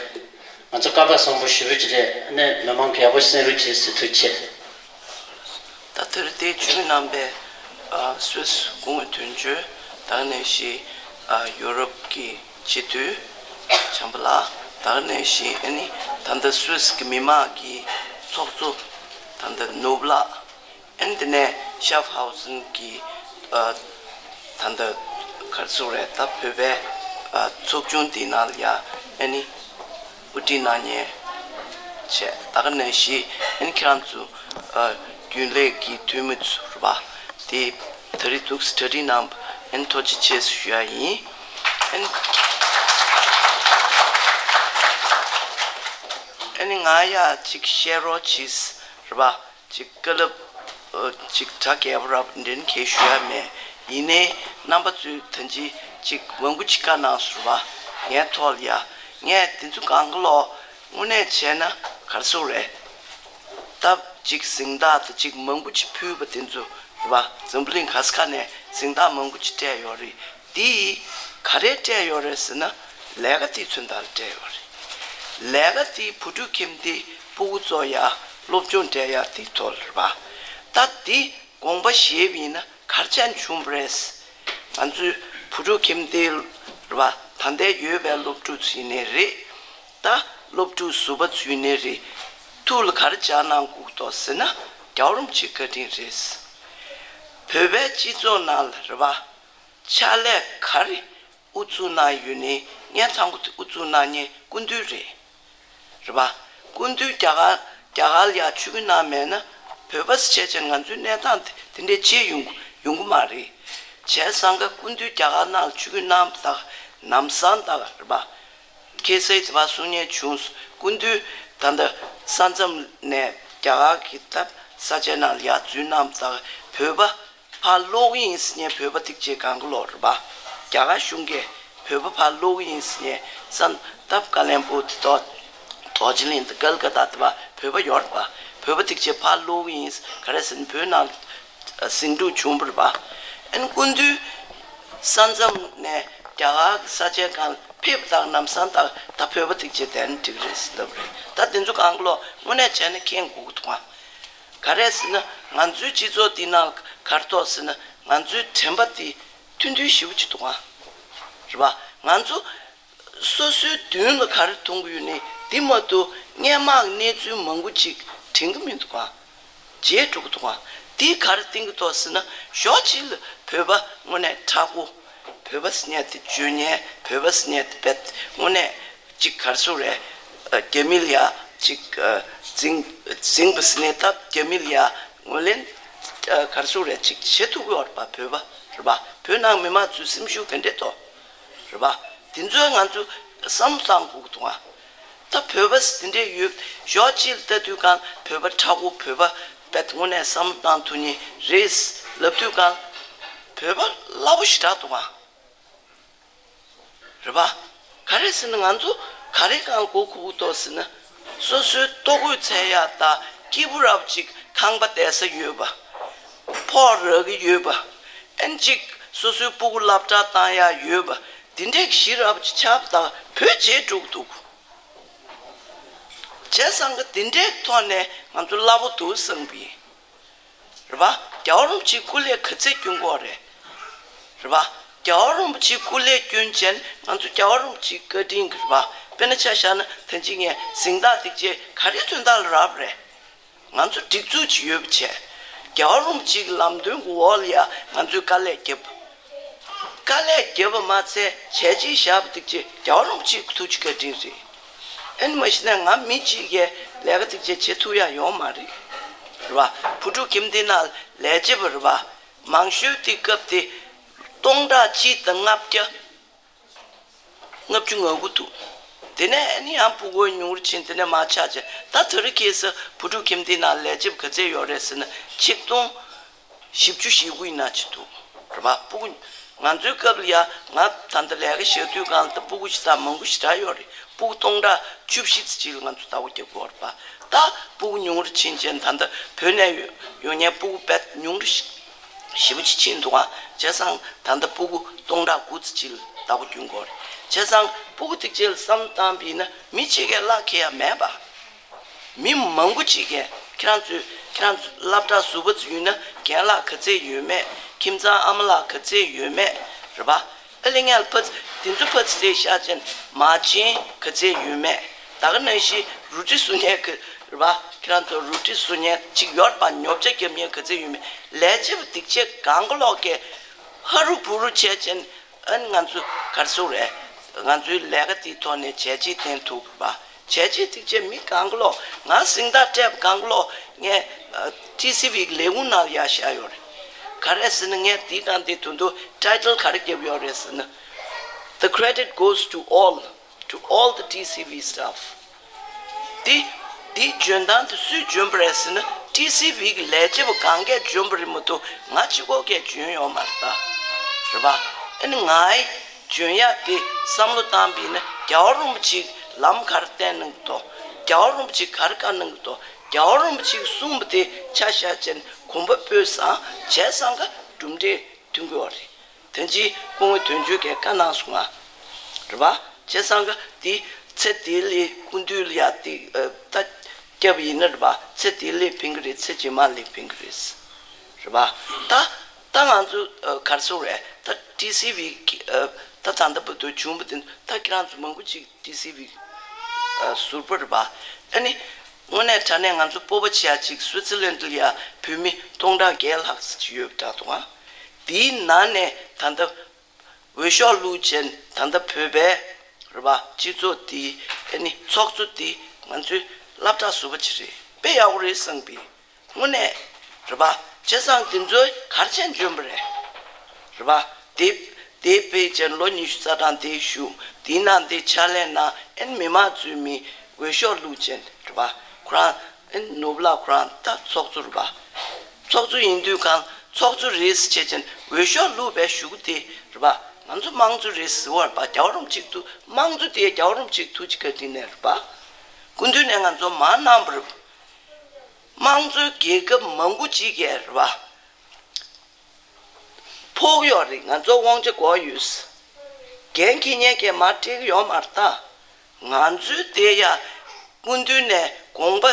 ང་ཚོ་སྐལ་པ་བཟང་པོ་ཞེ་པོ་ཅིག་རེད། ཨ་ནི་མི་མང་གིས་ཡག་པོ་གསན་རོགས་བྱེད་ཟེར། ཐུགས་རྗེ་ཆེ། ད་དེར་དེ་བྱུང་གནང་པའི་ཨ་སུད་སི་སྐུ་ངོ་དོན་གཅོད། ད་ག་ནང་བཞིན་ཨ་ཡོ་རོབ་ཀྱི་སྤྱི་འཐུས་བྱམས་པ་ལགས། ད་ག་ནང་བཞིན་ཨ་ནི་ད་ལྟ་སུད་སི་གི་མི་མང་གི་ཚོགས་གཙོ་ད་ལྟ་ནོར་བུ་ལགས། ཨ་ནི་དེ་ནས་ཤཱབ་ཧའུ་སན་གྱི་ཨ་ད་ལྟ་ག་རེ་ཟེར་རེད། ད་བོད་པའི་ཨ་ཚོགས་ཆུང་དེའི་ནང་ལ་ཡ་ཨ་ནི་དབུ་ཁྲིད་གནང་མཁན་བྱས། ད་ག་ནང་བཞིན་ཨ་ནི་ཁྱེད་རང་ཚོ་ཨ་རྒྱུན་ལས་ཀྱི་འཐུས་མི་ཚོ་རེད་པ། དེ་ད་རེས་འདུག་སེ་གྲ་སྒྲིག་གནང་བ་ཨ་ནི་ཐུགས་རྗེ་ཆེ་ཞུ་ཡ་ཡིན། ཨ་ནི་ཨ་ནི་ང་ཡ་གཅིག་བཤད་རོགས་གྱིས་རེད་པ། ཅིག་བཀའ་སློབ་ཨ་ཅིག་གྲ་རྒྱས་པོ་རབ་འདྲེན་གས་ཞུ་ཡ་མེད། ཡིན་ནའི་རྣམ་པ་ཚོས་ད་ཅི་ཅིག་མང་པོ་ཅིག་བཀའ་གནང་སོང་བ། ངའི་ཐོག་ལ་ཡ། ངས་དེ་ཚོ་གང་ག་ལོག་དངོས་གནས་བྱས་ན་ག་རེ་ཟེར་རེད། ད་ཅིག་གཟེངས་རྟགས་དང་ཅིག་མང་པོ་ཅིག་ཕུལ་བ་དེ་ཚོ་རེད་པ། འཛམ་བུ་གླིང་ག་ས་ག་ནས་གཟེངས་རྟགས་མང་པོ་ཅིག་སྤྲད་ཡོད་རེད། འདི་ག་རེ་སྤྲད་ཡོད་རེད་ཟེར་ན། ལས་ཀ་དེ་མཚོན་རྟགས་ལ་སྤྲད་ཡོད་རེད། ལས་ཀ་དེ་བུ་ཕྲུག་ཁྱིམ་སྡེ་སྤུ་གུ་ཚོ་ཡ་སློབ་སྦྱོང་སྤྲད་ཡ་དེ་ཐོག་ལ་རེད་པ། ད་དེ་དགོངས་པ་བཞེས་པ་ཡིན་ན་ག་རེ་བྱས་ནས་བྱུང་བ་རེད། ང་ཚོའི་བུ་ཕྲུག་ཁྱིམ་སྡེ་རེད་པ། ད་ལྟ་ཡོད་པའི་སློབ་ཕྲུག་ཚོ་ཡིན་ནའི་རེད། ད་སློབ་ཕྲུག་ཟུར་པ་ཚོ་ཡིན་ནའི་རེད། ཐུགས་ལ་ག་རེ་འཇགས་གནང་དགོས་འདུག་ཟེར་ན། རྒྱལ་བ་རིན་པོ་ཆེའི་བཀའ་དྲིན་རེད། བོད་པའི་སྤྱི་ཚོགས་ནང་ལ་རེད་པ། ཕྱག་ལས་ག་རེ་ཨུ་ཚུགས་གནང་ཡོད་ནའི་ངས་ཚང་མ་ཨུ་ཚུགས་གནང་མཁན་སྐུ་མདུན་རེད། རེད་པ། སྐུ་མདུན་རྒྱ་གར་རྒྱ་གར་ལ་ཡ་ཆིབས་བསྒྱུར་གནང་མེད་ན་བོད་པ་ཟེར་བྱས་ང་ཚོའི་གནས་སྟངས་དེ་དེ་འདྲའི་ཅིག་ཡོང་ཡོང་གི་མ་རེད། བྱས་ཙང་ཀ་སྐུ་མདུན་རྒྱ་གར་ནང་ལ་ཆིབས་བསྒྱུར་གནང་བ་དང་ལམ་སང་དང་རེད་པ། ཁ་སང་དེ་བ་གསུང་མཁན་བྱུང་སོང་། སྐུ་མདུན་ད་ལྟ་ས་མཚམས་ནས་རྒྱ་གར་གྱི་ད་ས་ཆའི་ནང་ལ་ཡར་འཛུལ་གནང་བ་དང་བོད་པ་ཕར་སློག་གི་ཡིན་ཟེར་མཁན་བོད་པ་ཐིག་ཆེ་གང་ག་ལོག་རེད་པ། རྒྱ་གར་གཞུང་གིས་བོད་པ་ཕར་སློག་གི་ཡིན་ཟེར་མཁན་ས་ད་ཀ་ལན་པུར་དེ་ཐོག་དོ་ཅི་ལིན་དང་ཀལ་ཀ་ཏ་དེ་བ་བོད་པ་ཡོད་རེད་པ། བོད་པ་ཐིག་ཆེ་ཕར་སློག་གི་ཡིན་ག་རེ་ཟེར་ན་བོད་ནང་ཟིང་འཁྲུག་བྱུང་བ་རེད་པ། ཨ་ནི་སྐུ་མདུན་ས་མཚམས་ནས་རྒྱ་གར་གྱི་ས་ཆའི་སྒང་ཕེབས་དང་ལམ་སང་དང་ད་བོད་པ་ཐིག་ཆེ་དེ་ནི་འགྲིག་རེད་ཟེར་ལབ་རེད། ད་དེ་ཚོ་གང་ག་ལོག་དངོས་གནས་བྱས་ན་མཁྱེན་དགོས་ཀྱི་འདུག་ག་ག་རེ་ཟེར་ན་ང་ཚོའི་སྤྱི་ཚོགས་འདི་ནང་ག་རེ་འདུག་ཟེར་ན་ང་ཚོའི་དྲན་པ་འདི་མཐུན་མཐུན་ཞེ་པོ་ཅིག་འདུག་ག་རེད་པ། ང་ཚོ་སོ་སོའི་མདུན་ལ་ག་རེ་མཐོང་གི་ཡོད་ནའི་འདི་མ་གཏོགས་སྔོན་མ་གི་གནས་ཚུལ་མང་པོ་ཅིག་དྲན་གྱི་མི་འདུག་ག་བརྗེད་འགྲོ་གི་འདུག་ག་དེ་ག་རེ་བསྟན་གྱི་འདུག་ཟེར་ན། ཞོགས་ཅིག་ལ་བོད་པ་དངོས་གནས་དྲག་པོ། བོད་པ་ཟེར་མཁན་དེ་འཇོན་མཁན། བོད་པ་ཟེར་མཁན་དེ་བེད་དངོས་གནས་ཅིག་ག་རེ་ཟེར་རེད། རྒྱ་མི་ལ་ཡ་ཅིག་འཛིང་འཛིང་པ་ཟེར་ནས་ད་རྒྱ་མི་ལ་ཡ་ངོས་ལེན་ག་རེ་ཟེར་རེད། ཅིག་བྱེད་ཐུབ་ཀྱི་ཡོད་རེད་པ། བོད་པ་རེད་པ། བོད་ནང་མི་མང་ཚོའི་སེམས་ཤུགས་ག་འདྲས་འདུག་རེད་པ། དེ་ཚོ་ང་ཚོས་བསམ་བློ་བཏང་དགོས་ཀྱི་འདུག་ག་ད་བོད་པ་དེ་འདྲས་ཡོད། ཞོགས་ཅིག་ལྟ་དུས་གང་བོད་པ་དྲག་པོ། བོད་པ་བེད་དངོས་གནས་བསམ་བློ་བཏང་ཐུབ་མཁན་རེད་ལབ་དུས་གང་བོད་པ་སླ་པོ་ཞེ་དྲག་འདུག་ག་རེད་པ། ག་རེ་ཟེར་ན་ང་ཚོ་ག་རེ་གང་གོ་དགོས་ཀྱི་འདུག་ཟེར་ན། སོ་སོའི་ལྟོ་གོས་འཚོལ་ཡག་དང་སྐྱིད་པོ་རབ་ཅིག་ཁང་པ་བསྡད་ས་ཡོད་པ། ཕོགས་རག་གི་ཡོད་པ། ཨན་ཅིག་སོ་སོའི་སྤུ་གུ་སློབ་གྲྭ་བཏང་ཡག་ཡོད་པ། འདི་འདྲས་ཞིག་རབ་ཅིག་ཆགས་པ་དང་བོད་བརྗེད་འགྲོ་གི་འདུག་བྱས་ཙང་གི་འདི་འདྲའི་ཐོག་ནས་ང་ཚོ་སླ་པོ་འདུག་བསམ་གི་ཡིན། རེད་པ། རྒྱལ་བ་རིན་པོ་ཆེའི་སྐུ་ལས་ག་ཚད་བསྐྱོན་དགོས་རེད། རེད་པ། རྒྱལ་བ་རིན་པོ་ཆེའི་སྐུ་ལས་བསྐྱོན་བྱས་ང་ཚོ་རྒྱལ་བ་རིན་པོ་ཆེའི་བཀའ་དྲིན་གྱིས་རེད་པ། དཔེར་ན་ཆ་བཞག་ན་ད་ཅི་ངས་གཟེངས་རྟགས་དེ་ཅིག་ག་རེ་དོན་དག་ལ་རག་པ་རེད། ང་ཚོ་སྒྲིག་འཛུགས་ཅིག་ཡོད་པ་བྱས། རྒྱལ་བ་རིན་པོ་ཆེའི་ལམ་སྟོན་གྱི་འོག་ལ་ཡ་ང་ཚོས་དཀའ་ལས་བརྒྱབ། དཀའ་ལས་བརྒྱབ་པ་མ་ཚད་བྱས་རྗེས་བཞག་པ་དེ་ཅིག་རྒྱལ་བ་རིན་པོ་ཆེའི་ཐུགས་རྗེ་བཀའ་དྲིན་རེད། ཨེ་ནི་མ་གཞི་ནས་ང་མི་གཅིག་གིས་ལས་ཀ་ཅིག་བྱེད་བྱེད་ཐུབ་ཡག་ཡོད་མ་རེད། རེད་པ། བུ་ཕྲུག་ཁྱིམ་སྡེ་ནང་ལས་བྱེད་པ་རེད་པ། མང་ཤོས་དེ་སྐབས་དེ་སྟོང་ཕྲག་གཅིག་དང་ལྔ་བརྒྱ། ལྔ་བཅུ་ང་དགུ་འདུག་དེ་ནས་ཨ་ནི་ཡང་སྤུ་གུ་ཉུང་རུ་ཕྱིན། དེ་ནས་མར་ཆག་བྱས། ད་དེ་རིང་ཁ་སང་བུ་ཕྲུག་ཁྱིམ་སྡེ་ནང་ལས་བྱེད་པ་ག་ཚད་ཡོད་རེད་ཟེར་ན་ཆིག་སྟོང་བཞི་བཅུ་ཞེ་དགུ་ཡིན་ན་ཅིག་འདུག་རེད་པ། སྤུ་གུ་ང་ཚོའི་སྐབས་ལ་ཡ་ང་ད་ལྟ་ལས་ཀ་བྱེད་དུས་གང་ལ་ད་སྤུ་གུ་ཞེ་དྲག་མང་པོ་ཞེ་དྲག་ཡོད་རེད། སྤུ་གུ་སྟོང་ཕྲག་བཅུ་བཞི་ཙམ་ཅིག་ལ་ང་ཚོ་བདག་པོ་རྒྱབ་ཀྱི་ཡོད་རེད་པ། ད་སྤུ་གུ་ཉུང་རུ་ཕྱིན་བྱས་ད་ལྟ་བོད་ནས་ཡོང་མཁན་སྤུ་གུ་དཔེ་ཉུང་རུ་ཞེ་ཞེ་པོ་ཅིག་ཕྱིན་འདུག་ཨ། བྱས་ཙང་ད་ལྟ་སྤུ་གུ་སྟོང་ཕྲག་དགུ་ཙམ་ཅིག་ལ་བདག་པོ་རྒྱུག་གི་ཡོད་རེད། བྱས་ཙང་སྤུ་གུ་དེ་ཅིག་ལ་བསམ་བློ་བཏང་བ་ཡིན་ན་མི་གཅིག་གིས་གླགས་འཁེལ་ཡག་མེད་པ། མི་མང་པོ་ཅིག་གིས་ཁྱེད་རང་ཚོས་ཁྱེད་རང་ཚོ་སློབ་གྲྭ་ཟུར་པ་ཚོ་ཡིན་ན་རྒན་ལགས་ག་ཚད་ཡོད་མེད། ཁྱིམ་ཚང་ཨ་མ་ལགས་ག་ཚད་ཡོད་མེད། རེད་པ། ཨ་ལས་ངས་ཕ་དེ་ཚོ་ཕ་ཚོ་དེ་ཤ་ཅན་མ་བྱན་ག་ཚད་ཡོད་མེད། ད་ག་ནང་བཞིན་རུ་ཏྲི་བཟོ་མཁན་གྱི་རེད་པ། ཁྱེད་རང་ཚོ་རུ་ཏྲི་བཟོ་མཁན་ཅིག་ཡོད་པ། ཉོ་ཆ་རྒྱབ་མཁན་ག་ཚད་ཡོད་མེད། ལས་བྱེད་པ་སྡིག་ཆེ་གང་ག་ལོག་གིས་ཧ་རུ་བུ་རུ་བྱས་ཅན། ཨ་ནི་ང་ཚོས་ག་རེ་ཟེར་རེད། ང་ཚོའི་ལས་ཀ་དེའི་ཐོག་ནས་བྱས་རྗེས་བསྟན་ཐུབ་པ། བྱས་རྗེས་ཐིག་ཆེ་མི་གང་ག་ལོག་ང་གཟེངས་རྟགས་སྤྲད་པ་གང་ག་ལོག་ངས་ཨ་ཊི་སི་ཝི་གི་ལས་ཁུངས་ནང་ལ་ཡར་བཞག་ཡོད་རེད། ག་རེ་ཟེར་ན་ངས་དེའི་སྒང་དེ་དོན་དུ་ཊའི་ཊལ་ག་རེ་བརྒྱབ་ཡོད་རེད་ཟེར་ན། The credit goes to all, to all the T C V staff. དེ་དེའི་འཇོན་ཐང་དེ་སུས་འཇོན་པ་རེད་ཟེར་ན་ཊི་སི་ཝི་གི་ལས་བྱེད་པ་གང་གས་འཇོན་པ་རེད་མ་གཏོགས་ང་གཅིག་པོ་གས་འཇོན་ཡོད་མ་རེད་ད། རེད་པ། ཨ་ནི་ང་ཡི་འཇོན་ཡག་དེ་བསམ་བློ་བཏང་བ་ཡིན་ན་རྒྱལ་བ་རིན་པོ་ཆེས་ལམ་ག་རེ་བསྟན་གནང་གི་འདུག་རྒྱལ་བ་རིན་པོ་ཆེས་ག་རེ་བཀའ་གནང་གི་འདུག་རྒྱལ་བ་རིན་པོ་ཆེས་གསུངས་པ་དེ་ཆ་བཞག་བྱས་ནས་གོམ་པ་སྤོས་ཙང་བྱས་ཙང་ག་གྲུབ་འབྲས་ཐོན་གྱི་ཡོད་རེད། དོན་གྱིས་སྐུ་ངོ་དོན་གཅོད་ཀྱིས་བཀའ་གནང་སོང་ང་། རེད་པ། བྱས་ཙང་ག་དེ་ཚེ་འདི་ལས་སྐུ་མདུན་ལ་ཡ་དེ་ཨ་ད་བསྐྱབས་ཡིན་ན་རེད་པ། ཚེ་འདི་ལས་ཕན་གྱི་རེད། ཚེ་རྗེས་མ་ལས་ཕན་གྱི་རེད། རེད་པ། ད་ད་ང་ཚོ་ཨ་ག་རེ་ཟེར་རེད། ད་ཊི་སི་ཝི་གི་ཨ་ད་ད་ལྟ་བར་དུ་བྱུང་བ་དེ་ད་ཁྱེད་རང་ཚོ་མང་པོ་ཅིག་ཊི་སི་ཝི་ཨ་ཟུར་པ་རེད་པ། ཨ་ནི་དངོས་གནས་དྲང་གནས་ང་ཚོ་སྤོབས་པ་བྱེད་ཡ་ཅིག་སུའི་ཙི་ལན་ཌི་ལ་ཡ་བོད་མི་སྟོང་ཕྲག་བརྒྱད་ལྷག་ཙམ་ཅིག་ཡོད་པ་འདྲ་འདུག་ཨ། དེའི་ནང་ནས་ད་ལྟ་འོས་ཤོག་བླུགས་བྱས་ད་ལྟ་བོད་པའི་རེད་པ། སྤྱི་ཚོགས་འདི་ཨ་ནི་ཚོགས་གཙོ་འདི་ང་ཚོའི་སློབ་གྲྭ་ཟུར་པ་ཅིག་རེད། དཔེ་ཡག་པོ་རེད་བསམ་པའི་དངོས་གནས་རེད་པ། བྱས་ཙང་དེ་ཚོས་ག་རེ་བྱས་འཇོན་པ་རེད། རེད་པ། དེ་དེ་ཕལ་ཆེར་ལོ་ཉི་ཤུ་རྩ་གྲངས་དེ་བཞུགས། དེའི་ནང་དེ་ཕྱག་ལས་གནང་། ཨ་ནི་མི་མང་ཚོའི་མིང་འོས་ཤོག་བླུགས་བྱས་རེད་པ། ཁོ་རང་ཨེ་ནུབ་ལ་ཁོ་རང་ད་ཚོགས་གཙོ་རེད་པ། ཚོགས་གཙོ་ཡིན་དུས་གང་ཚོགས་གཙོ་རེད་ཟེར་བྱས་ཅན་འོས་ཤོག་བླུགས་པའི་གཞུག་གུ་དེ་རེད་པ། ང་ཚོ་དམངས་གཙོ་རེད་ཟེར་བ་རེད་པ། རྒྱལ་བ་རིན་པོ་ཆེ་ཐུགས་དམངས་གཙོ་དེ་རྒྱལ་བ་རིན་པོ་ཆེ་ཐུགས་རྗེ་བཀའ་དྲིན་ནས་རེད་པ། སྐུ་མདུན་ནས་ང་ཚོ་མར་གནང་བ་རེད། དམངས་གཙོའི་རྒྱལ་ཁབ་མང་པོ་ཅིག་གིས་རེད་པ། ཕོག་ཡོད་རེད། ང་ཚོ་དབང་ཆ་དགོས་ཡོད། འགན་འཁྱེར་མཁན་གྱིས་མར་སྤྲད་ཀྱི་ཡོད་མ་རེད་ད། ང་ཚོའི་དེ་ཡ་སྐུ་མདུན་ནས་དགོངས་པ་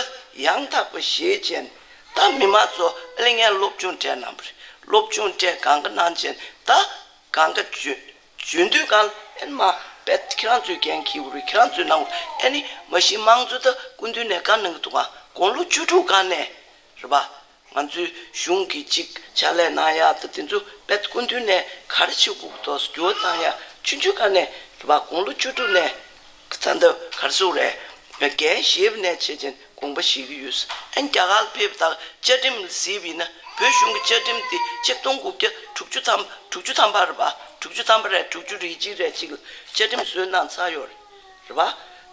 ཡང་དག་པ་བཞེས་བྱས་ད་མི་མང་ཚོ་ཨ་ལས་ངས་སློབ་སྦྱོང་སྤྲད་གནང་བ་རེད། སློབ་སྦྱོང་སྤྲད་གང་ག་གནང་བྱས་ད་གང་ག་འཇོན་འཇོན་དུས་གང་ཨེ་ནི་མ་དཔེ་ཁྱེད་རང་ཚོའི་འགན་འཁྱེར་བ་རེད། ཁྱེད་རང་ཚོའི་གནང་བ་ཨེ་ནི་མ་གཞི་དམངས་གཙོ་ད་སྐུ་མདུན་ནས་བཀའ་གནང་གི་འདུག་ག་དགུང་ལོ་བཅུ་དྲུག་སྒང་ནས་རེད་པ། ང་ཚོའི་གཞུང་གིས་ཅིག་ཕྱག་ལས་གནང་ཡག་དང་དེ་ཚོ་རྦད་སྐུ་མདུན་ནས་ག་རེ་བྱེད་དགོས་འདུག་འགྱུར་བ་གཏོང་ཡག་ཆུང་ཆུང་སྒང་ནས་རེད་པ། དགུང་ལོ་བཅུ་དྲུག་ནས་ད་ལྟ་ག་རེ་ཟེར་དགོས་རེད། འགན་བཞེས་པ་ནས་བྱས་ཅིང་དགོངས་པ་བཞེས་ཀྱི་ཡོད། ཨ་ནི་རྒྱ་གར་ཕེབས་པ་དང་བཅའ་ཁྲིམས་ལ་གཟིགས་པ་ཡིན་ན་བོད་གཞུང་གི་བཅའ་ཁྲིམས་དེ་ཆིག་སྟོང་དགུ་བརྒྱ་དྲུག་ཅུ་ཐམ་དྲུག་ཅུ་ཐམ་པ་རེད་པ། དྲུག་ཅུ་ཐམ་པ་རེད། དྲུག་ཅུ་རེ་གཅིག་རེ་གཅིག་ལ་བཅའ་ཁྲིམས་བཟོས་གནང་ཚར་ཡོད་རེད། རེད་པ།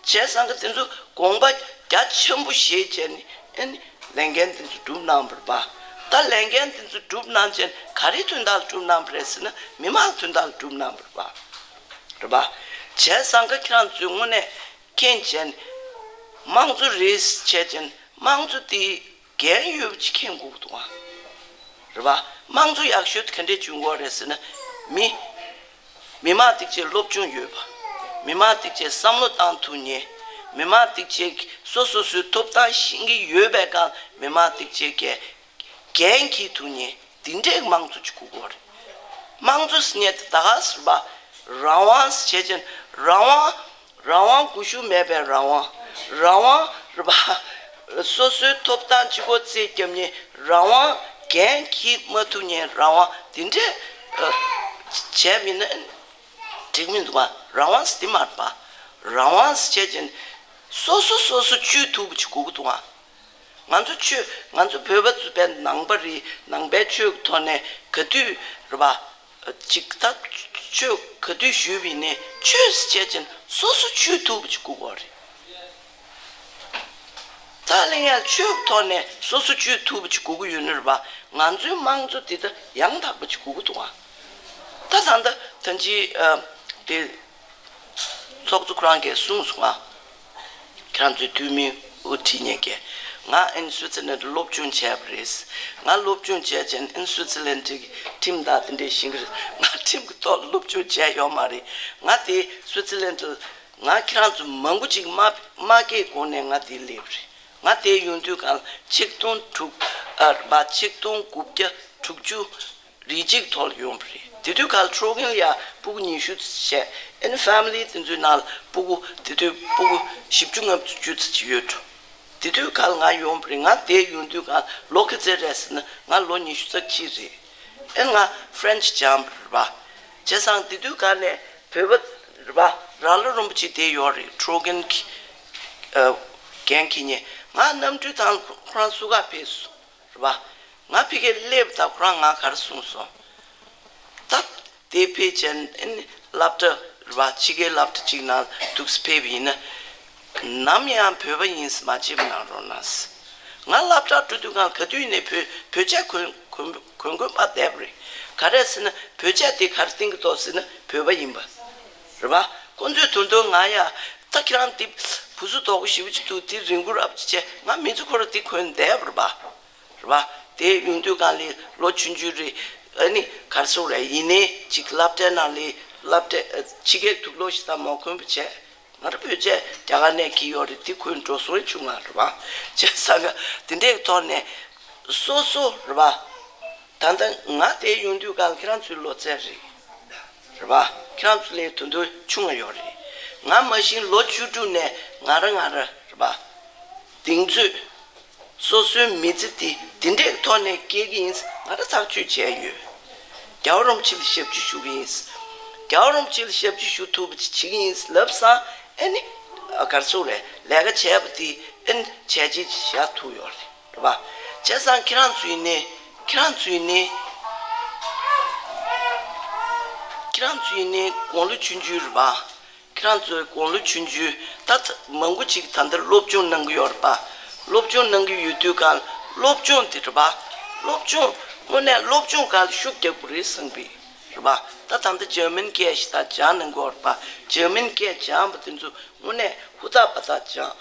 བྱས་ཙང་གི་དེ་ཚོ་དགོངས་པ་རྒྱ་ཆེན་པོ་བཞེས་བྱས་ནས་ཨ་ནི་ལས་འགན་དེ་ཚོ་སྒྲུབ་གནང་བ་རེད་པ། ད་ལས་འགན་དེ་ཚོ་སྒྲུབ་གནང་བྱས་ནས་ག་རེའི་དོན་དག་ལ་སྒྲུབ་གནང་བ་རེད་ཟེར་ན་མི་མང་དོན་དག་ལ་སྒྲུབ་གནང་བ་རེད་པ། རེད་པ། བྱས་ཙང་གི་ཁྱེད་རང་ཚོས་དངོས་གནས་མཁྱེན་བྱས་ནས་དམངས་གཙོ་རེད་བྱས་བྱས་ནས་དམངས་གཙོ་དེ་འགན་ཡོད་པ་ཅིག་མཁྱེན་དགོས་ཀྱི་འདུག་ཨ། རེད་པ། དམངས་གཙོ་ཡག་ཤོས་དེ་ག་འདྲས་བྱུང་གི་ཡོད་རེད་ཟེར་ན། མི། མི་མང་དེ་ཚོས་སློབ་སྦྱོང་ཡོད་པ། མི་མང་དེ་ཚོས་བསམ་བློ་བཏང་ཐུབ་མཁན། མི་མང་དེ་ཚོས་སོ་སོ་སོའི་ཐོབ་ཐང་ཤེས་ཀྱི་ཡོད་པའི་སྒང་མི་མང་དེ་ཚོས་ཀྱི་འགན་འཁྱེར་ཐུབ་མཁན་དེ་འདྲའི་དམངས་གཙོ་ཅིག་དགོས་ཀྱི་ཡོད་རེད། དམངས་གཙོ་ཟེར་མཁན་དེ་ད་ག་ཟེར་བ། རང་དབང་ཟེར་བྱས་ཅིང་རང་དབང་། རང་དབང་སྒུལ་ཤུགས་མེད་པའི་རང་དབང་། རང་དབང་རེད་པ། སོ་སོའི་ཐོབ་ཐང་གཅིག་པོ་རྩིས་རྒྱབ་མཁན་རང་དབང་། འགན་འཁྱེར་མ་ཐུབ་མཁན་རང་དབང་དེ་འདྲས་ཨ། བྱས་མིན་ན་འགྲིག་མི་འདུག་པ། རང་དབང་ཟེར་དེ་མ་རེད་པ། རང་དབང་ཟེར་བྱས་ཅིང་སོ་སོ་སོ་སོ་སྤྱོད་ཐུབ་པ་ཅིག་དགོས་ཀྱི་འདུག་ཨ། ང་ཚོ་ཆོས་ང་ཚོ་བོད་པ་ཚོ་པའི་ནང་པ་རེད། ནང་པའི་ཆོས་ཀྱི་ཐོག་ནས་ག་དུས་རེད་པ། ཅིག་ད་ཆོས་ག་དུས་ཞུས་པ་ཡིན་ནའི་ཆོས་ཟེར་བྱས་ཅིང་སོ་སོ་ཆོས་ཐུབ་པ་ཅིག་དགོས་པ་རེད། ད་གླེང་ཡ་ཆོས་ཐོག་ནས་སོ་སོ་ཆོས་ཐུབ་པ་ཅིག་དགོས་ཀྱི་ཡོད་ནི་རེད་པ། ང་ཚོའི་དམངས་གཙོ་འདི་ད་ཡང་དག་པ་ཅིག་དགོས་ཀྱི་འདུག་ཨ། ད་ད་ད་ད་ཅི་ཨ། དེ་ཚོགས་གཙོ་ཁོ་རང་གིས་གསུངས་སོང་ཨ། ཁྱེད་རང་ཚོའི་འཐུས་མི་དབུ་ཁྲིད་མཁན་གྱིས་ང་ཨ་ནི་སུའི་ཙི་ལན་ཌ་སློབ་སྦྱོང་བྱས་པ་རེད། ང་སློབ་སྦྱོང་བྱས་བྱས་ཨ་ནི་སུའི་ཙི་ལན་ཌ་གི་ཁྲིམས་དང་དེ་འདྲས་ཤེས་ཀྱི་རེད། ང་ཁྲིམས་ཀྱི་ཐོག་སློབ་སྦྱོང་བྱས་ཡོད་མ་རེད། ང་དེ་སུའི་ཙི་ལན་ཌ་ང་ཁྱེད་རང་ཚོ་མང་པོ་ཅིག་མ་མ་སྐད་གོང་ནས་ང་དེ་སླེབས་རེད། ང་དེ་ཡོང་དུས་གང་ཆིག་སྟོང་དྲུག་ཨ་རེད་པ། ཆིག་སྟོང་དགུ་བརྒྱ་དྲུག་ཅུ་རེ་གཅིག་ཐོག་ལ་ཡོང་བ་རེད། དེ་དུས་གང་ཁྲོ་གིན་ལ་ཡ་སྤུ་གུ་ཉི་ཤུ་ཙམ་བྱས། ཨ་ནི་ཕེ་མི་ལི་དེ་ཚོའི་ནང་ལ་སྤུ་གུ་དེ་དུས་སྤུ་གུ་བཞི་བཅུ་ལྔ་བཅུ་ཙམ་ཅིག་ཡོད་འགྲོ། དེ་དུས་གང་ང་ཡོང་བ་རེད། ང་དེ་ཡོང་དུས་གང་ལོ་ག་ཚོད་རེད་ཟེར་ན་ང་ལོ་ཉི་ཤུ་རྩ་གཅིག་རེད། ཨ་ནི་ང་ཧྥ་རན་ཆི་སྦྱངས་པ་རེད་པ། བྱས་ཙང་དེ་དུས་གང་ནས་བོད་པ་རེད་པ། ར་ལ་རིན་པོ་ཆེ་དེ་ཡོད་རེད། ཁྲོ་གིན་གྱི་ཨ་འགན་འཁྱེར་མཁན། ང་གནམ་གྲུའི་ཐང་ཁོ་རང་བསུ་ག་ཕེབས་སོང་། རེད་པ། ང་ཕ་གིར་སླེབས་དང་ཁོ་རང་ང་ག་རེ་གསུངས་སོང་། ད་དེ་ཕལ་ཆེར་ཨ་ནི་སློབ་གྲྭ་རེད་པ། ཕྱི་རྒྱལ་སློབ་གྲྭ་གཅིག་ནང་འདུག་སེ་ཕེབས་པ་ཡིན་ན། ནམ་ཡང་བོད་པ་ཡིན་ཟེར་མ་བརྗེད་པ་གནང་རོགས་གནང་ཟེར། ང་སློབ་གྲྭར་འགྲོ་དུས་སྒང་ག་དུས་ཡིན་ནའི་བོད་བོད་ཆས་གོན་གོན་གོན་གོན་པ་བསྡད་པ་རེད། ག་རེ་ཟེར་ན་བོད་ཆས་དེ་ག་རེ་བསྟན་གྱི་འདུག་ཟེར་ན་བོད་པ་ཡིན་པ། རེད་པ། ཁོང་ཚོས་ད་དུང་ང་ཡ་ད་ཁྱེད་རང་དེ་བུ་ཚོ་དོག་པོ་ཞེ་པོ་ཅིག་འདུག་དེ་རིང་པོ་རབ་ཅིག་བྱས། ང་མི་ཚོ་ཁོ་ར་དེ་གོན་བསྡད་པ་རེད་པ། རེད་པ། དེ་ཡོང་དུས་སྒང་ལ་ལོ་ཆུང་ཆུང་རེད། ཨ་ནི་ག་རེ་ཟེར་དགོས་རེད། ཡིན་ནའི་ཅིག་སློབ་གྲྭའི་ནང་ལ་སློབ་གྲྭ་ཨ་ཕྱི་རྒྱལ་དུག་སློག་ཞིག་དང་མ་གོན་པ་བྱས། ང་རང་བོད་ཆས་རྒྱ་གར་ནས་འཁྱེར་ཡོད་རེད། དེ་གོན་འགྲོ་སོང་བྱུང་ང་རེད་པ། བྱས་ཙང་གི་དེ་འདྲའི་ཐོག་ནས་སོ་སོ་རེད་པ། ད་ལྟ་ང་དེ་ཡོང་དུས་སྒང་ཁྱེད་རང་ཚོའི་ལོ་ཚད་རེད། རེད་པ། ཁྱེད་རང་ཚོ་ལས་ད་དུང་ཆུང་ང་ཡོད་རེད། ང་མ་གཞི་ལོ་བཅུ་དྲུག་ནས་ང་རང་ང་རང་རེད་པ། གདེང་ཚོད། སོ་སོའི་མི་ཚེ་འདི་འདི་འདྲའི་ཐོག་ནས་སྐྱེལ་གྱི་ཡིན། ང་རང་ཐག་གཅོད་བྱས་ཡོད། རྒྱལ་བ་རིན་པོ་ཆེ་ལ་ཞབས་ཕྱི་ཞུ་གི་ཡིན། རྒྱལ་བ་རིན་པོ་ཆེ་ལ་ཞབས་ཕྱི་ཞུ་ཐུབ་པ་ཅིག་བྱེད་ཀྱི་ཡིན་ལབ་ཙང་ཨ་ནི་ཨ་ག་རེ་ཟེར་དགོས་རེད། ལས་ཀ་བྱས་པ་དེ་ཨ་ནི་བྱས་རྗེས་བཞག་ཐུབ་ཡོད་རེད། རེད་པ། བྱས་ཙང་ཁྱེད་རང་ཚོ་ཡིན་ནའི་ཁྱེད་རང་ཚོ་ཡིན་ནའི་ཁྱེད་རང་ཚོ་ཡིན་ནའི་དགུང་ལོ་ཆུང་ཆུང་རེད་པ། ཁྱེད་རང་ཚོའི་དགུང་ལོ་ཆུང་ཆུང་ད་མང་པོ་ཅིག་ད་ལྟ་སློབ་སྦྱོང་གནང་གི་ཡོད་རེད་པ། སློབ་སྦྱོང་གནང་གི་ཡོད་དུས་གང་སློབ་སྦྱོང་དེ་རེད་པ། སློབ་སྦྱོང་དངོས་གནས་སློབ་སྦྱོང་སྒང་ལ་ཤུགས་རྒྱག་དགོས་རེད་བསམ་གི་རེད་པ། ད་ད་ལྟ་འཇར་མན་སྐད་ཞིག་ད་སྦྱང་གནང་གི་ཡོད་རེད་པ། འཇར་མན་སྐད་སྦྱངས་པ་དེ་ཚོ་དངོས་གནས་ཧུར་ཐག་པ་ཐག་སྦྱངས།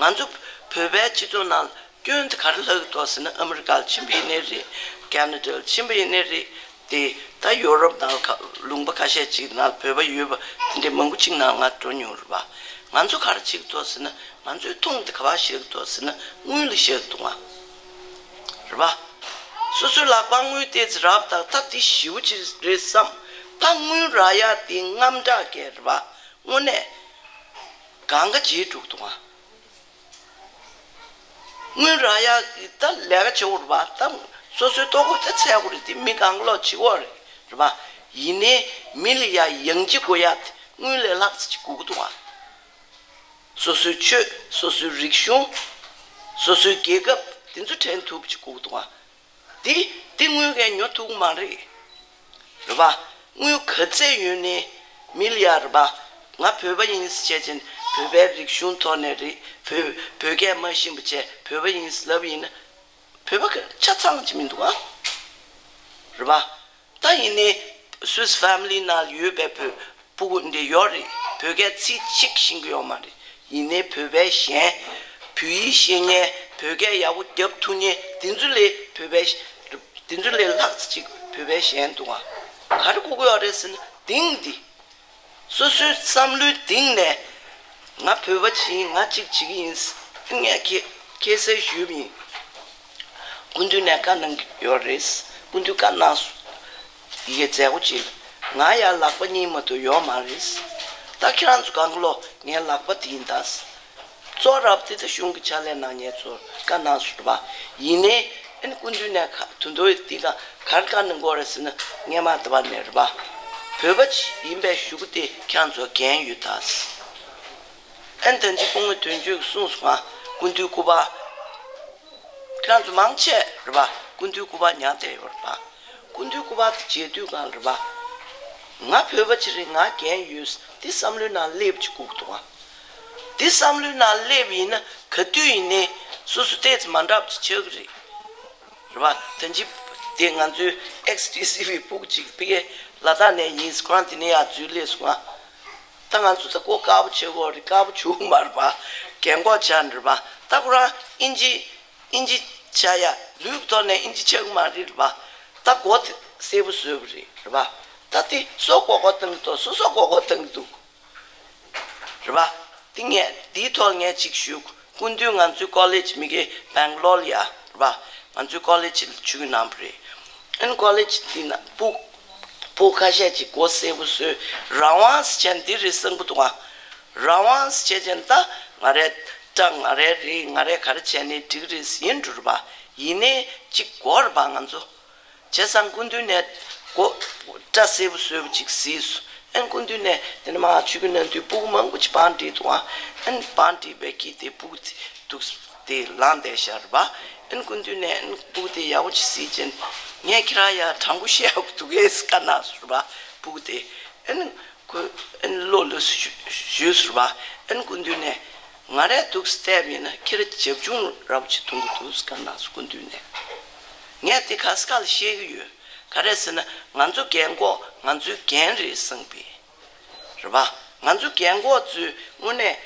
ང་ཚོ་བོད་པའི་སྤྱི་ཚོགས་ནང་སྐྱོན་དེ་ག་རེ་ལྷག་གི་འདུག་ཟེར་ན་ཨ་མི་རི་ཀར་ཕྱིན་པ་ཡིན་ནའི་རེད། ཁེ་ན་ཌར་ཕྱིན་པ་ཡིན་ནའི་རེད། དེ་ད་ཡོ་རོབ་ནང་ཁ་ལུང་པ་ཁ་ཤས་ཅིག་ནང་བོད་པ་ཡོད་པ་དེ་འདྲའི་མང་པོ་ཅིག་ནང་ང་འགྲོ་མྱོང་རེད་པ། ང་ཚོ་ག་རེ་བྱེད་ཀྱི་འདུག་ཟེར་ན་ང་ཚོའི་མཐོང་དེ་ག་པར་བཞག་གི་འདུག་ཟེར་ན་དངུལ་ལ་བཞག་གི་འདུག་ང་། རེད་པ། སོ་སོའི་ལག་པར་དངུལ་ཏོག་ཙམ་རག་པ་དང་ད་དེ་ཞེ་པོ་ཅིག་རེད་བསམ། ད་དངུལ་རག་ཡག་དེ་དངངས་སྐྲག་སྐྱེ་རེད་པ། དངོས་གནས་གང་ག་བརྗེད་འགྲོ་གི་འདུག་ང་། དངུལ་རག་ཡག་གི་ད་ལས་ཀ་བྱེད་དགོས་རེད་པ། ད་སོ་སོའི་ལྟོ་གོས་ད་འཚོལ་དགོས་རེད། དེ་མི་གང་ག་ལོག་བྱེད་དགོས་རེད། རེད་པ། ཡིན་ནའི་མི་ལ་ཡ་ཡང་ཅི་དགོས་ཡག་དེ་དངུལ་ལས་ལྷག་ཙམ་ཅིག་དགོས་ཀྱི་འདུག་ཨ། སོ་སོའི་ཆོས། སོ་སོའི་རིག་གཞུང་། སོ་སོའི་རྒྱལ་ཁབ་དེ་ཚོ་དྲན་ཐུབ་ཅིག་དགོས་ཀྱི་འདུག་ཨ། དེ་དེ་དངུལ་གིས་ཉོ་ཐུབ་ཀྱི་མ་རེད། རེད་པ། དངུལ་ག་ཚད་ཡོད་ནའི་མི་ལ་ཡ། རེད་པ། ང་བོད་པ་ཡིན་ཟེར་བྱས་ཅིང་བོད་པའི་རིག་གཞུང་ཐོག་ནས་རེད། བོད་བོད་སྐད་མ་ཤེས་པ་བྱས་བོད་པ་ཡིན་ཟེར་ལབ་ཡིན་ན། བོད་པ་གི་ཆ་ཚང་ཅིག་མི་འདུག་ཨ། རེད་པ། ད་ཡིན་ནའི་Swiss Family ནང་ཡོད་པའི་བོད་ཕྲུ་གུ་འདི་ཡོད་རེད། བོད་སྐད་ཚིག་གཅིག་ཤེས་ཀྱི་ཡོད་མ་རེད། ཡིན་ནའི་བོད་པའི་གཞས། བོད་ཡིག་ཤེས་མཁན། བོད་སྐད་ཡག་པོ་རྒྱབ་ཐུབ་མཁན་དེ་ཚོ་ལས་བོད་པའི། དེ་ཚོ་ལས་ལྷག་ཙམ་ཅིག་བོད་པའི་གཞས་འདུག་ཨ། ག་རེ་དགོས་ཀྱི་ཡོད་རེད་ཟེར་ན་གཏིང་འདི། སོ་སོའི་བསམ་བློའི་གཏིང་ནས་ང་བོད་པ་ཅིག་ཡིན། ང་གཅིག་བྱེད་ཀྱི་ཡིན། ངས་ཁྱེད་ཁྱེད་སེ་ཞུས་པ་ཡིན། སྐུ་མདུན་ནས་བཀའ་གནང་གི་ཡོད་རེད། སྐུ་མདུན་བཀའ་གནང་སོང་། ཡི་གེ་མཛད་སྒོ་ཅིག་ང་ཡར་ལག་པ་གཉིས་མ་གཏོགས་ཡོད་མ་རེད། ད་ཁྱེད་རང་ཚོ་གང་ག་ལོག་ངའི་ལག་པ་དེ་ཡིན་ད། གཙོ་རབ་དེ་ད་གཞུང་གི་ཕྱག་ལས་གནང་མཁན་ཚོར་བཀའ་གནང་སོང་རེད་པ། ཡིན་ནའི་ཨ་ནི་སྐུ་མདུན་ནས་ག་དུས་ཚོད་འདི་ག་ག་རེ་བཀའ་གནང་དགོས་རེད་ཟེར་ན། སྔས་མ་ད་བར་ནས་རེད་པ། བོད་པ་ཅིག་ཡིན་པའི་གཞུག་གུ་དེ་ཁྱེད་རང་ཚོ་འགན་ཡོད་ད། ཨ་ནི་ད་ཅི་སྐུ་ངོ་དོན་གཅོད་ཀྱིས་གསུངས་སོང་ང་། སྐུ་མདུན་སྐུ་པར། ཁྱེད་རང་ཚོ་མང་ཆེ་རེད་པ། སྐུ་མདུན་སྐུ་པར་ཉར་བསྡད་ཡོད་རེད་པ། སྐུ་མདུན་སྐུ་པར་དེ་མཇལ་དུས་གང་རེད་པ། ང་བོད་པ་ཅིག་རེད། ང་འགན་ཡོད་དེ་བསམ་བློའི་ནང་སླེབས་ཅིག་དགོས་ཀྱི་འདུག་ཨ། དེ་བསམ་བློའི་ནང་སླེབས་ཡིན་ན་ག་དུས་ཡིན་ནའི་སོ་སོ་ཏོག་ཙམ་མ་འདྲ་བ་ཅིག་ཆགས་ཀྱི་རེད། རེད་པ། ད་ཅི་དེ་ང་ཚོའི་ཨེགས་ཊི་སི་བི་ཕྲུ་གུ་ཅིག་ཕ་གིར་ལ་དྭགས་ནས་ཡིན། ཁོ་རང་དེ་ནས་ཡར་འཛུལ་སླེབས་སོང་ང་། ད་ང་ཚོ་ད་ཁོ་དཀར་པོ་བྱེད་དགོས་རེད། དཀར་པོ་བྱུང་མ་རེད་པ། རྒན་གོག་ཆགས་རེད་པ། ད་ཁོ་རང་ཨིན་ཇི་ཨིན་ཇི་ཆགས་ཡ། ལུས་ཀྱི་ཐོག་ནས་ཨིན་ཇི་ཆགས་ཀྱི་མ་རེད་པ། ད་མགོ་དེ་སེར་པོ་བཟོས་པ་རེད། རེད་པ། ད་དེ་སོ་མགོ་སྐོར་བཏང་གི་འདུག་སོ་སོ་མགོ་སྐོར་བཏང་གི་འདུག་རེད་པ། དེ་ངས་དེའི་ཐོག་ངས་ཅིག་ཞུ། སྐུ་མདུན་ང་ཚོའི་ཀོ་ལེཇ་མི་གི་སྦེང་ལོར་ལ་ཡ། རེད་པ། ང་ཚོའི་ཀོ་ལེཇ་ལ་ཆུ་གི་གནང་བ་རེད། ཨན་ཀོ་ལེཇ་དེ་ན་ཕྲུ་ཕྲུ་ཁ་ཤས་ཅིག་མགོ་སེར་པོ་བཟོས། རང་དབང་ཟེར་བྱས་འདི་རེད་བསམ་གི་འདུག་ཨ། རང་དབང་ཟེར་བྱས་ད་ང་རའི་སྐྲ་ང་རའི་རེད། ང་རས་ག་རེ་བྱས་ནའི་འགྲིག་རེད་ཡིན་འགྲོ་རེད་པ། ཡིན་ནའི་གཅིག་དགོས་རེད་པ་ང་ཚོ། བྱས་ཙང་སྐུ་མདུན་ནས་མགོ་སྐྲ་སེར་པོ་བཟོས་པ་ཅིག་གཟིགས་སོང་། ཨན་སྐུ་མདུན་ནས་དེ་ནས་མར་ཆུ་གི་ནང་དུ་ཕྲུ་གུ་མང་པོ་ཅིག་བང་བསྒྲིགས་འདུག་ཨ། ཨན་བང་བསྒྲིགས་པའི་དཀྱིལ་དེ་ཕྲུ་གུ་དེ་འདུག་དེ་ལངས་བསྡད་ཤག་རེད་པ། ཨན་སྐུ་མདུན་ནས་ཨན་ཕྲུ་གུ་དེ་ཡག་པོ་ཅིག་གཟིགས་བྱས། ངས་ཁྱེད་རང་ཡར་དྲང་པོ་བཤད་དགོས་འདུག་གས་བཀའ་གནང་སོང་རེད་པ། ཕྲུ་གུ་དེ། ཨན་ཁོས་ཨན་བློ་ལ་ཞུ་ཞུས་སོང་རེད་པ། ཨན་སྐུ་མདུན་ནས་ང་རས་འདུག་སེ་བལྟས་པ་ཡིན་ན་ཁྱེད་རང་བྱབ་ཆུང་རབ་ཅིག་མཐོང་གི་འདུག་བཀའ་གནང་སོང་སྐུ་མདུན་ནས། ངས་དེ་ག་ས་ག་ལ་བཤད་ཀྱི་ཡོད། ག་རེ་ཟེར་ན་ང་ཚོ་རྒན་གོག་ང་ཚོའི་འགན་རེད་བསམ་པས། རེད་པ། ང་ཚོ་རྒན་གོག་ཚོས་དངོས་གནས་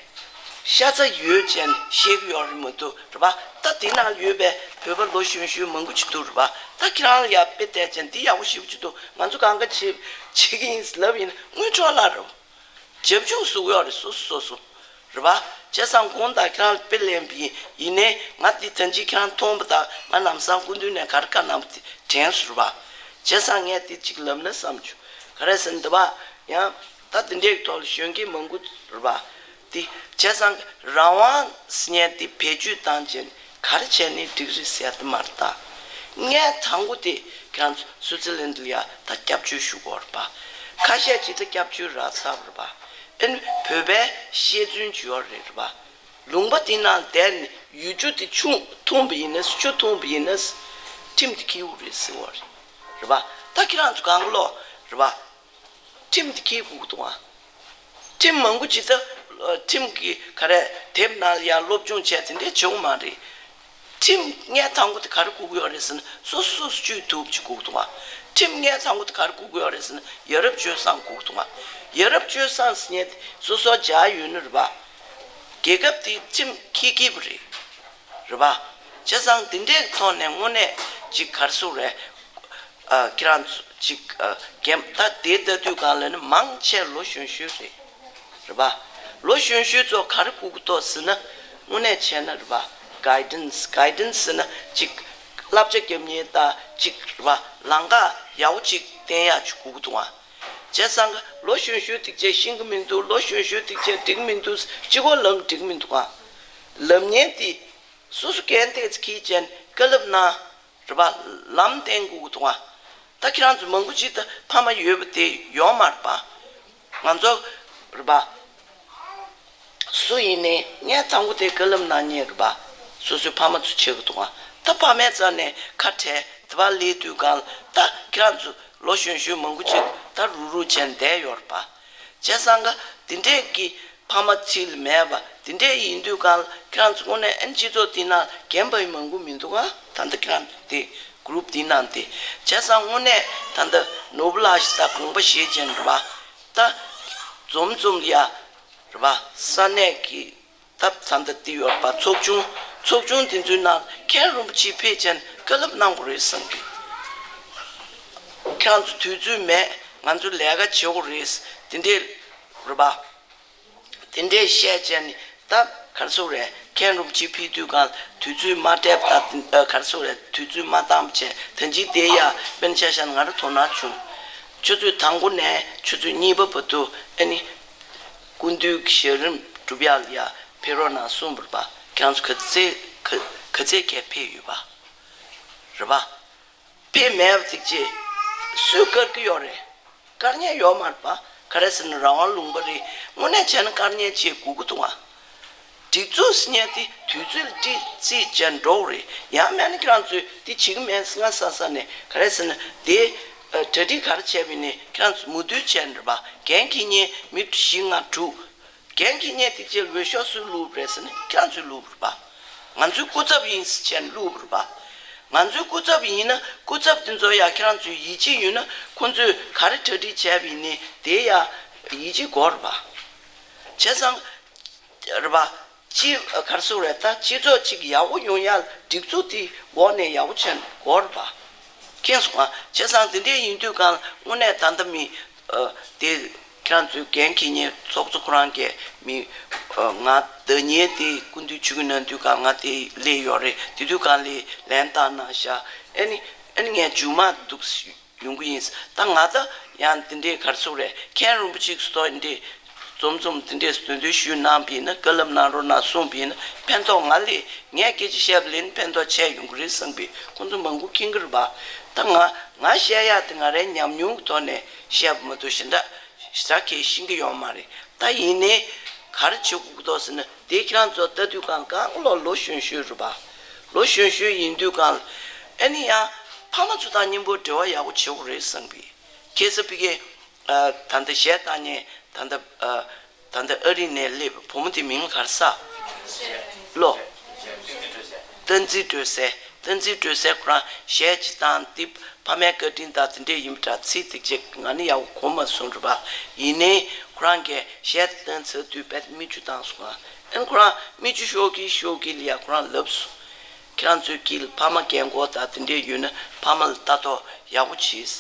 ཤ་ཚ་ཡོད་ཅན་བཤད་ཀྱི་ཡོད་རེད་མ་གཏོགས། རེད་པ། ད་དེ་ནང་ཡོད་པའི་བོད་པ་ལོ་གཞོན་གཞོན་མང་པོ་ཅིག་འདུག་རེད་པ། ད་ཁྱེད་རང་ལ་ཡར་དཔེ་བལྟས་ཅན་འདི་ཡག་པོ་ཞེ་པོ་ཅིག་འདུག་ང་ཚོ་གང་ག་བྱེད་བྱེད་ཀྱི་ཡིན་ལབ་ཡིན་ན་དངུལ་འཕྲོ་བརླག་རེད། བྱབ་ཆུང་བཟོ་གི་ཡོད་རེད་སོ་སོ་སོ་སོ། རེད་པ། བྱས་ཙང་དགོངས་དག་ཁྱེད་རང་ལ་དཔེ་ལེན་པ་ཡིན། ཡིན་ནའི་ང་འདི་ཐེངས་གཅིག་ཁྱེད་རང་མཐོང་པ་དང་ང་ལམ་སང་སྐུ་མདུན་ནས་ག་རེ་བཀའ་གནང་པ་དེ་དྲན་སོང་རེད་པ། བྱས་ཙང་ངས་དེ་གཅིག་ལབ་ན་བསམ་བྱུང་། ག་རེ་ཟེར་ན་འདི་པ་ཡང་ད་འདི་འདྲའི་ཐོག་ལ་གཞོན་སྐྱེས་མང་པོ་རེད་པ། དེ་བྱས་ཙང་རང་དབང་ཟེར་མཁན་དེ་བེད་སྤྱོད་བཏང་བྱས་ནས་ག་རེ་བྱས་ནས་འགྲིག་རེད་ཟེར་ཡ་དེ་མ་རེད་ད། ངས་དང་པོ་དེ་ཁྱེད་རང་ཚོ་སུའུ་ཙི་ལན་ལ་ཡ་ད་སྐྱབས་བཅོལ་ཞུ་དགོས་རེད་པ། ཁ་ཤས་ཅིག་ད་སྐྱབས་བཅོལ་རག་ཚར་བ་རེད་པ། ཨ་ནི་བོད་པའི་ཤེས་ཚུལ་ཅིག་ཡོད་རེད་པ། ལུང་པ་དེ་ནང་བསྡད་ནས་ཡུལ་གྲུ་དེ་ཆུ་འཐུང་བ་ཡིན་ན་ཆུ་འཐུང་བ་ཡིན་ན་ཁྲིམས་དེ་འཁྱེར་དགོས་རེད་ཟེར་བ་རེད། རེད་པ། ད་ཁྱེད་རང་ཚོ་གང་ག་ལོག་རེད་པ། ཁྲིམས་དེ་འཁྱེར་དགོས་ཀྱི་འདུག་ཨ། ཁྲིམས་མང་པོ་ཅིག་ད་ཁྲིམས་ཀྱི་ག་རེ་དེབ་ནང་ལ་ཡང་སློབ་སྦྱོང་བྱས་དེ་འདྲས་བྱེད་དགོས་མ་རེད། ཁྲིམས་སྔས་དང་པོ་དེ་ག་རེ་དགོས་ཀྱི་ཡོད་རེད་ཟེར་ན་སོ་སོ་སོ་སོ་བཅོས་ཐུབ་ཅིག་དགོས་ཀྱི་འདུག་ཨ། ཁྲིམས་སྔས་དང་པོ་དེ་ག་རེ་དགོས་ཀྱི་ཡོད་རེད་ཟེར་ན་ཡ་རབས་སྤྱོད་བཟང་དགོས་ཀྱི་འདུག་ཨ། ཡ་རབས་སྤྱོད་བཟང་ཟེར་མཁན་དེ་སོ་སོ་སྦྱར་ཡོད་ནི་རེད་པ། རྒྱལ་ཁབ་དེའི་ཁྲིམས་འཁྱེར་འཁྱེར་བ་རེད། རེད་པ། བྱས་ཙང་དེ་འདྲའི་ཐོག་ནས་དངོས་གནས་ཅིག་ག་རེ་ཟེར་དགོས་རེད། ཨ། ཁྱེད་རང་ཚོ་ཅིག་ཨ། རྒན་ད་དེ་ལྟ་དུས་གང་ལ་ནི་མང་ཆེ་ལོ་གཞོན་གཞོན་རེད། རེད་པ། ལོ་གཞོན་གཞོན་ཚོ་ག་རེ་དགོས་ཀྱི་འདུག་ཟེར་ན་དངོས་གནས་བྱས་ན་རེད་པ། གའི་ཌན་སི། གའི་ཌན་སི་ཟེར་ན་ཅིག་བསླབ་བྱ་རྒྱབ་མཁན་དང་ཅིག་རེད་པ། ལམ་ཁ་ཡག་པོ་ཅིག་བསྟན་ཡག་ཅིག་དགོས་ཀྱི་འདུག་ཨ། བྱས་ཙང་ལོ་གཞོན་གཞོན་དེ་ཚོས་ཤེས་ཀྱི་མི་འདུག་ལོ་གཞོན་གཞོན་དེ་ཚོས་འགྲིག་མི་འདུག་གཅིག་པོ་ལབ་འགྲིག་མི་འདུག་ཨ། ལབ་མཁན་དེ་ སོ་སོ་འགན་ཏོག་ཙམ་འཁྱེར་བྱས་ནས་བཀའ་སློབ་གནང་། རེད་པ། ལམ་བསྟན་དགོས་ཀྱི་འདུག་ག་ད་ཁྱེད་རང་ཚོ་མང་པོ་ཅིག་ད་ཕ་མ་ཡོད་པ་དེ་ཡོད་མ་རེད་པ། ང་ཚོ་རེད་པ། སུ་ཡིན་ནའི་ངས་དང་པོ་དེ་བཀའ་སློབ་གནང་མཁན་རེད་པ། སོ་སོའི་ཕ་མ་ཚོ་བྱེད་དགོས་འདུག་ག་ད་ཕ་མའི་རྩ་ནས་ཁ་བྲལ་དེ་པར་སླེབས་དུས་སྒང་ལ་ད་ཁྱེད་རང་ཚོ་ལོ་གཞོན་གཞོན་མང་པོ་ཅིག་ད་རུག་རུག་བྱས་ནས་བསྡད་ཡོད་རེད་པ། བྱས་ཙང་ག་དེ་འདྲས་ཀྱི་ཕ་མ་ཚིག་ལ་མེད་པ་དེ་འདྲས་ཡིན་དུས་སྒང་ལ་ཁྱེད་རང་ཚོ་དངོས་གནས་ཨ་ནི་སྤྱི་ཚོགས་འདི་ནང་རྒན་པ་ཡི་མང་པོ་མི་འདུག་ག་ད་ལྟ་ཁྱེད་རང་ཚོ་དེ་གུ་རུབ་འདི་ནང་དེ། བྱས་ཙང་དངོས་གནས་ད་ལྟ་ནོར་བུ་ལགས་ཤིག་ད་དགོངས་པ་བཞེས་བྱས་ནས་རེད་པ། ད་འཛོམས་འཛོམས་ཡ་རེད་པ། ས་གནས་ཀྱི་ད་ད་ལྟ་འདི་ཡོད་པ་ཚོགས་ཆུང་ཚོགས་ཆུང་དེ་ཚོའི་ནང་མཁན་རིན་པོ་ཆེ་ཕེབས་བྱས་ནས་བཀའ་སློབ་གནང་དགོས་རེད་བསམ་གི། ཁྱེད་རང་ཚོ་དུས་ཚོད་མེད། ང་ཚོ་ལས་ཀ་བྱེད་དགོས་རེད། དེ་འདྲས་རེད་པ། དེ་འདྲས་བཤད་བྱས་ནས་ད་ག་རེ་ཟེར་དགོས་རེད། མཁན་རིན་པོ་ཆེ་ཕེབས་དུས་སྒང་དུས་ཚོད་མ་སྤྲད་པ་དང་ག་རེ་ཟེར་དགོས་རེད། དུས་ཚོད་མ་བཏང་བ་བྱས་ད་ཅི་དེ་ཡ་དཔེར་ན་ཆ་བཞག་ན་ང་རང་དོ་སྣང་བྱུང་། ཆུ་ཚོད་དང་པོ་ནས་ཆུ་ཚོད་གཉིས་པ་བར་དུ་ཨ་ནི་སྐུ་མདུན་གྱི་ཞལ་རིམ་སྒྲུབ་ཡག་ལ་ཡ་ཕེབས་རོགས་གནང་གསུངས་པ་རེད་པ། ཁྱེད་རང་ཚོ་ག་ཚོད་ག་ག་ཚོད་གས་ཕེབས་ཡོད་པ་རེད་པ། ཕེབས་མེད་པ་ཅིག་ཅེས་སུས་བཀར་གྱི་ཡོད་རེད། བཀར་མཁན་ཡོད་མ་རེད་པ། ག་རེ་ཟེར་ན་རང་དབང་ལུང་པ་རེད། དངོས་གནས་བྱས་ན་བཀར་མཁན་བྱེད་དགོས་ཀྱི་འདུག་ག་སྒྲིག་འཛུགས་ཟེར་མཁན་དེ་དུས་ཚོད་ལ་བཀྲ་ཤིས་བྱས་འགྲོ་དགོས་རེད། ཡང་མིན་ན་ཁྱེད་རང་ཚོས་དེ་བྱེད་ཀྱི་མེད་ཟེར་ང་ས་ས་ནས་ག་རེ་ཟེར་ན་དེ་གྲ་སྒྲིག་ག་རེ་བྱས་པ་ཡིན་ནའི་ཁྱེད་རང་ཚོ་མུ་མཐུད་བྱས་ནས་རེད་པ། འགན་འཁྱེར་མཁན་མི་བཞི་ལྔ་དྲུག་འགན་འཁྱེར་མཁན་དེ་ཚོས་འོས་ཤོག་སུས་བླུགས་པ་རེད་ཟེར་ན་ཁྱེད་རང་ཚོས་བླུགས་པ་རེད་པ། ང་ཚོའི་སྐུ་ཚབ་ཡིན་ཟེར་བྱས་ནས་བླུགས་པ་རེད་པ། ང་ཚོའི་སྐུ་ཚབ་ཡིན་ན་སྐུ་ཚབ་དེ་ཚོ་ཡ་ཁྱེད་རང་ཚོའི་ཡིད་ཆེས་ཡོད་ན་ཁོང་ཚོས་ག་རེ་གྲ་སྒྲིག་བྱས་པ་ཡིན་ནའི་དེ་ཡ་ཡིད་ཆེས་དགོས་རེད་པ། བྱས་ཙང་རེད་པ། སྤྱི་ག་རེ་ཟེར་དགོས་རེད། ད་སྤྱི་ཚོགས་གཅིག་ཡག་པོ་ཡོང་ཡ་སྒྲིག་འཛུགས་དེ་འོག་ནས་ཡག་པོ་བྱས་ནས་དགོས་རེད་པ། མཁྱེན་སོང་ང་། བྱས་ཙང་དེ་འདྲས་ཡིན་དུས་སྒང་དངོས་གནས་ད་ལྟ་མི་ཨ་དེ་ཁྱེད་རང་ཚོའི་འགན་འཁྱེར་མཁན་ཚོགས་གཙོ་ཁོ་རང་གིས་མི་ཨ་ང་ཟླ་ཉིན་དེ་སྐུ་མདུན་ཆིབས་བསྒྱུར་གནང་དུས་སྒང་ང་དེ་སླེབས་ཡོད་རེད། དེ་དུས་སྒང་ལ་ལན་བཏང་གནང་ཤག་ཨ་ནི་ཨ་ནི་ངས་མཇུག་མ་འདུག་ཡོང་གི་ཡིན། ད་ང་ད་ཡང་དེ་འདྲས་ག་རེ་ཟེར་དགོས་རེད། མཁན་རིན་པོ་ཆེ་གི་སོ་འདི་འཛོམས་འཛོམས་དེ་འདྲས་འདོན་འདོན་ཞུས་གནང་པ་ཡིན་ན་བཀའ་སློབ་གནང་རོགས་གནང་གསུངས་པ་ཡིན་ན་ཕན་ཐོགས་ང་ལས་ངས་སྐད་ཆ་བཤད་པ་ལས་ཕན་ཐོགས་ཆེ་ཡོང་གི་རེད་བསམ་པའི་ཁོང་ཚོ་མང་པོ་མཁྱེན་གྱི་རེད་པ། ད་ང་ང་བཤད་ཡག་དེ་ང་རའི་ཉམས་མྱོང་གི་ཐོག་ནས་བཤད་པ་མ་གཏོགས་གཞན་དག་ཞེ་དྲག་གིས་ཤེས་ཀྱི་ཡོད་མ་རེད། ད་ཡིན་ནའི་ག་རེ་བྱེད་དགོས་ཀྱི་འདུག་ཟེར་ན། དེ་ཁྱེད་རང་ཚོ་ལྟ་དུས་སྒང་གང་ག་ལོ་ལོ་གཞོན་གཞོན་རེད་པ། ལོ་གཞོན་གཞོན་ཡིན་དུས་སྒང་ཨ་ནི་ཡང་ཕ་མ་ཚོ་དང་མཉམ་པོ་འབྲེལ་བ་ཡག་པོ་བྱེད་དགོས་རེད་བསམ་གི། ཁ་སང་ཕ་གིར་ཨ་ད་ལྟ་གཞས་བཏང་མཁན་ད་ལྟ་ཨ་ད་ལྟ་ཨ་རི་ནས་སླེབས་པའི་བུ་མོ་དེ་མིང་ལ་ག་རེ་ཟེར། ལོ། བསྟན་འཛིན་སྒྲོལ་གསལ། བསྟན་འཛིན་སྒྲོལ་གསལ་ཁོ་རང་གཞས་ཅིག་བཏང་དེ་ཕ་མའི་བཀའ་དྲིན་དང་དེ་འདྲས་ཡིན་པ་འདྲ། ཚིག་དེ་ཅིག་ང་ནི་ཡག་པོ་གོ་མ་སོང་རེད་པ། ཡིན་ནའི་ཁོ་རང་གིས་གཞས་དེ་བཏང་ཚར་དུས་རྦད་མིག་ཆུ་བཏང་སོང་ང་། ཨ་ནི་ཁོ་རང་མིག་ཆུ་ཤོར་གི་ཤོར་གི་ལ་ཡ་ཁོ་རང་ལབ་སོང་། ཁྱེད་རང་ཚོའི་དཀྱིལ་ཕ་མ་རྒན་འཁོགས་དང་དེ་འདྲས་ཡོད་ན་ཕ་མ་ལ་ལྟ་རྟོག་ཡག་པོ་གྱིས།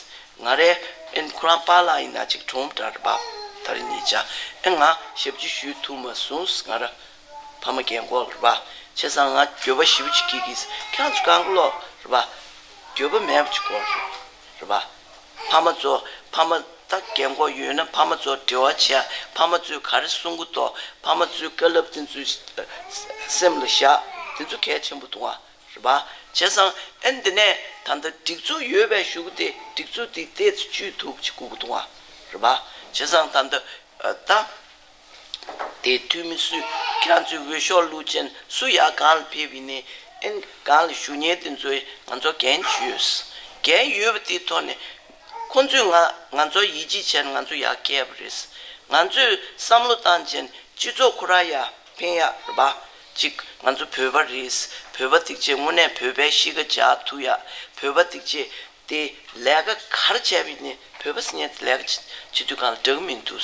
ང་རའི་ཨ་ནི་ཁོ་རང་པཱ་ལགས་ཡིན་ན་ཅིག་གྲོངས་པ་འདྲ་རེད་པ། ད་རེས་ཉེ་ཆར་ཨ་ང་ཞབས་ཕྱི་ཞུ་ཐུབ་མ་སོང་ང་ར། ཕ་མ་རྒན་འཁོགས་རེད་པ། བྱས་ཙང་ང་འགྱོད་པ་ཞེ་པོ་ཅིག་སྐྱེ་གི། ཁྱེད་རང་ཚོ་གང་ག་ལོག་རེད་པ། འགྱོད་པ་མེད་པ་ཅིག་དགོས་རེད་པ། ཕ་མ་ཚོ་ཕ་མ་ད་རྒན་འཁོགས་ཡོད་ན་ཕ་མ་ཚོ་འབྲེལ་བ་བྱས། ཕ་མ་ཚོས་ག་རེ་གསུང་གི་འདུག་ཕ་མ་ཚོའི་བཀའ་སློབ་དེ་ཚོ་སེམས་ལ་བཞག་དེ་ཚོ་གལ་ཆེན་པོ་འདུག་བ། རེད་པ། བྱས་ཙང་ཨ་ནི་འདི་ནས་ད་ལྟ་སྒྲིག་འཛུགས་ཡོད་པའི་གཞུག་གུ་དེ་སྒྲིག་འཛུགས་དེ་ཏོག་ཙམ་བཅོས་ཐུབ་ཅིག་དགོས་ཀྱི་འདུག་བ། རེད་པ། བྱས་ཙང་ད་ལྟ་ཨ་ད། དེ་འཐུས་མི་སུས་ཁྱེད་རང་ཚོའི་འོས་ཤོག་བླུགས་ཅན་སུ་ཡར་སྒང་ལ་ཕེབས་ཡིན་ནའི་ཨེ་སྒང་ལ་བཞུགས་མཁན་དེ་ཚོས་ང་ཚོ་འགན་ཡོད། འགན་ཡོད་པ་དེའི་ཐོག་ནས་ཁོང་ཚོས་ང་ང་ཚོ་ཡིད་ཆེས་བྱས་ནས་ང་ཚོ་ཡར་བསྐྱལ་བ་རེད། ང་ཚོས་བསམ་བློ་བཏང་ཅན་སྤྱི་ཚོགས་ཁོ་རང་ཡར་འཕེན་ཡག་རེད་པ། གཅིག་ང་ཚོ་བོད་པ་རེད། བོད་པ་དེ་གཅིག་དངོས་གནས་བོད་པའི་གཤིས་ཀ་འཇགས་ཐུབ་ཡག་བོད་པ་དེ་གཅིག་དེ་ལས་ཀ་ག་རེ་བྱས་པ་ཡིན་ནའི་བོད་པ་ཟེར་མཁན་དེ་ལས་ཀ་བྱེད་དུས་སྒང་ལ་འདྲ་གི་མི་འདུག་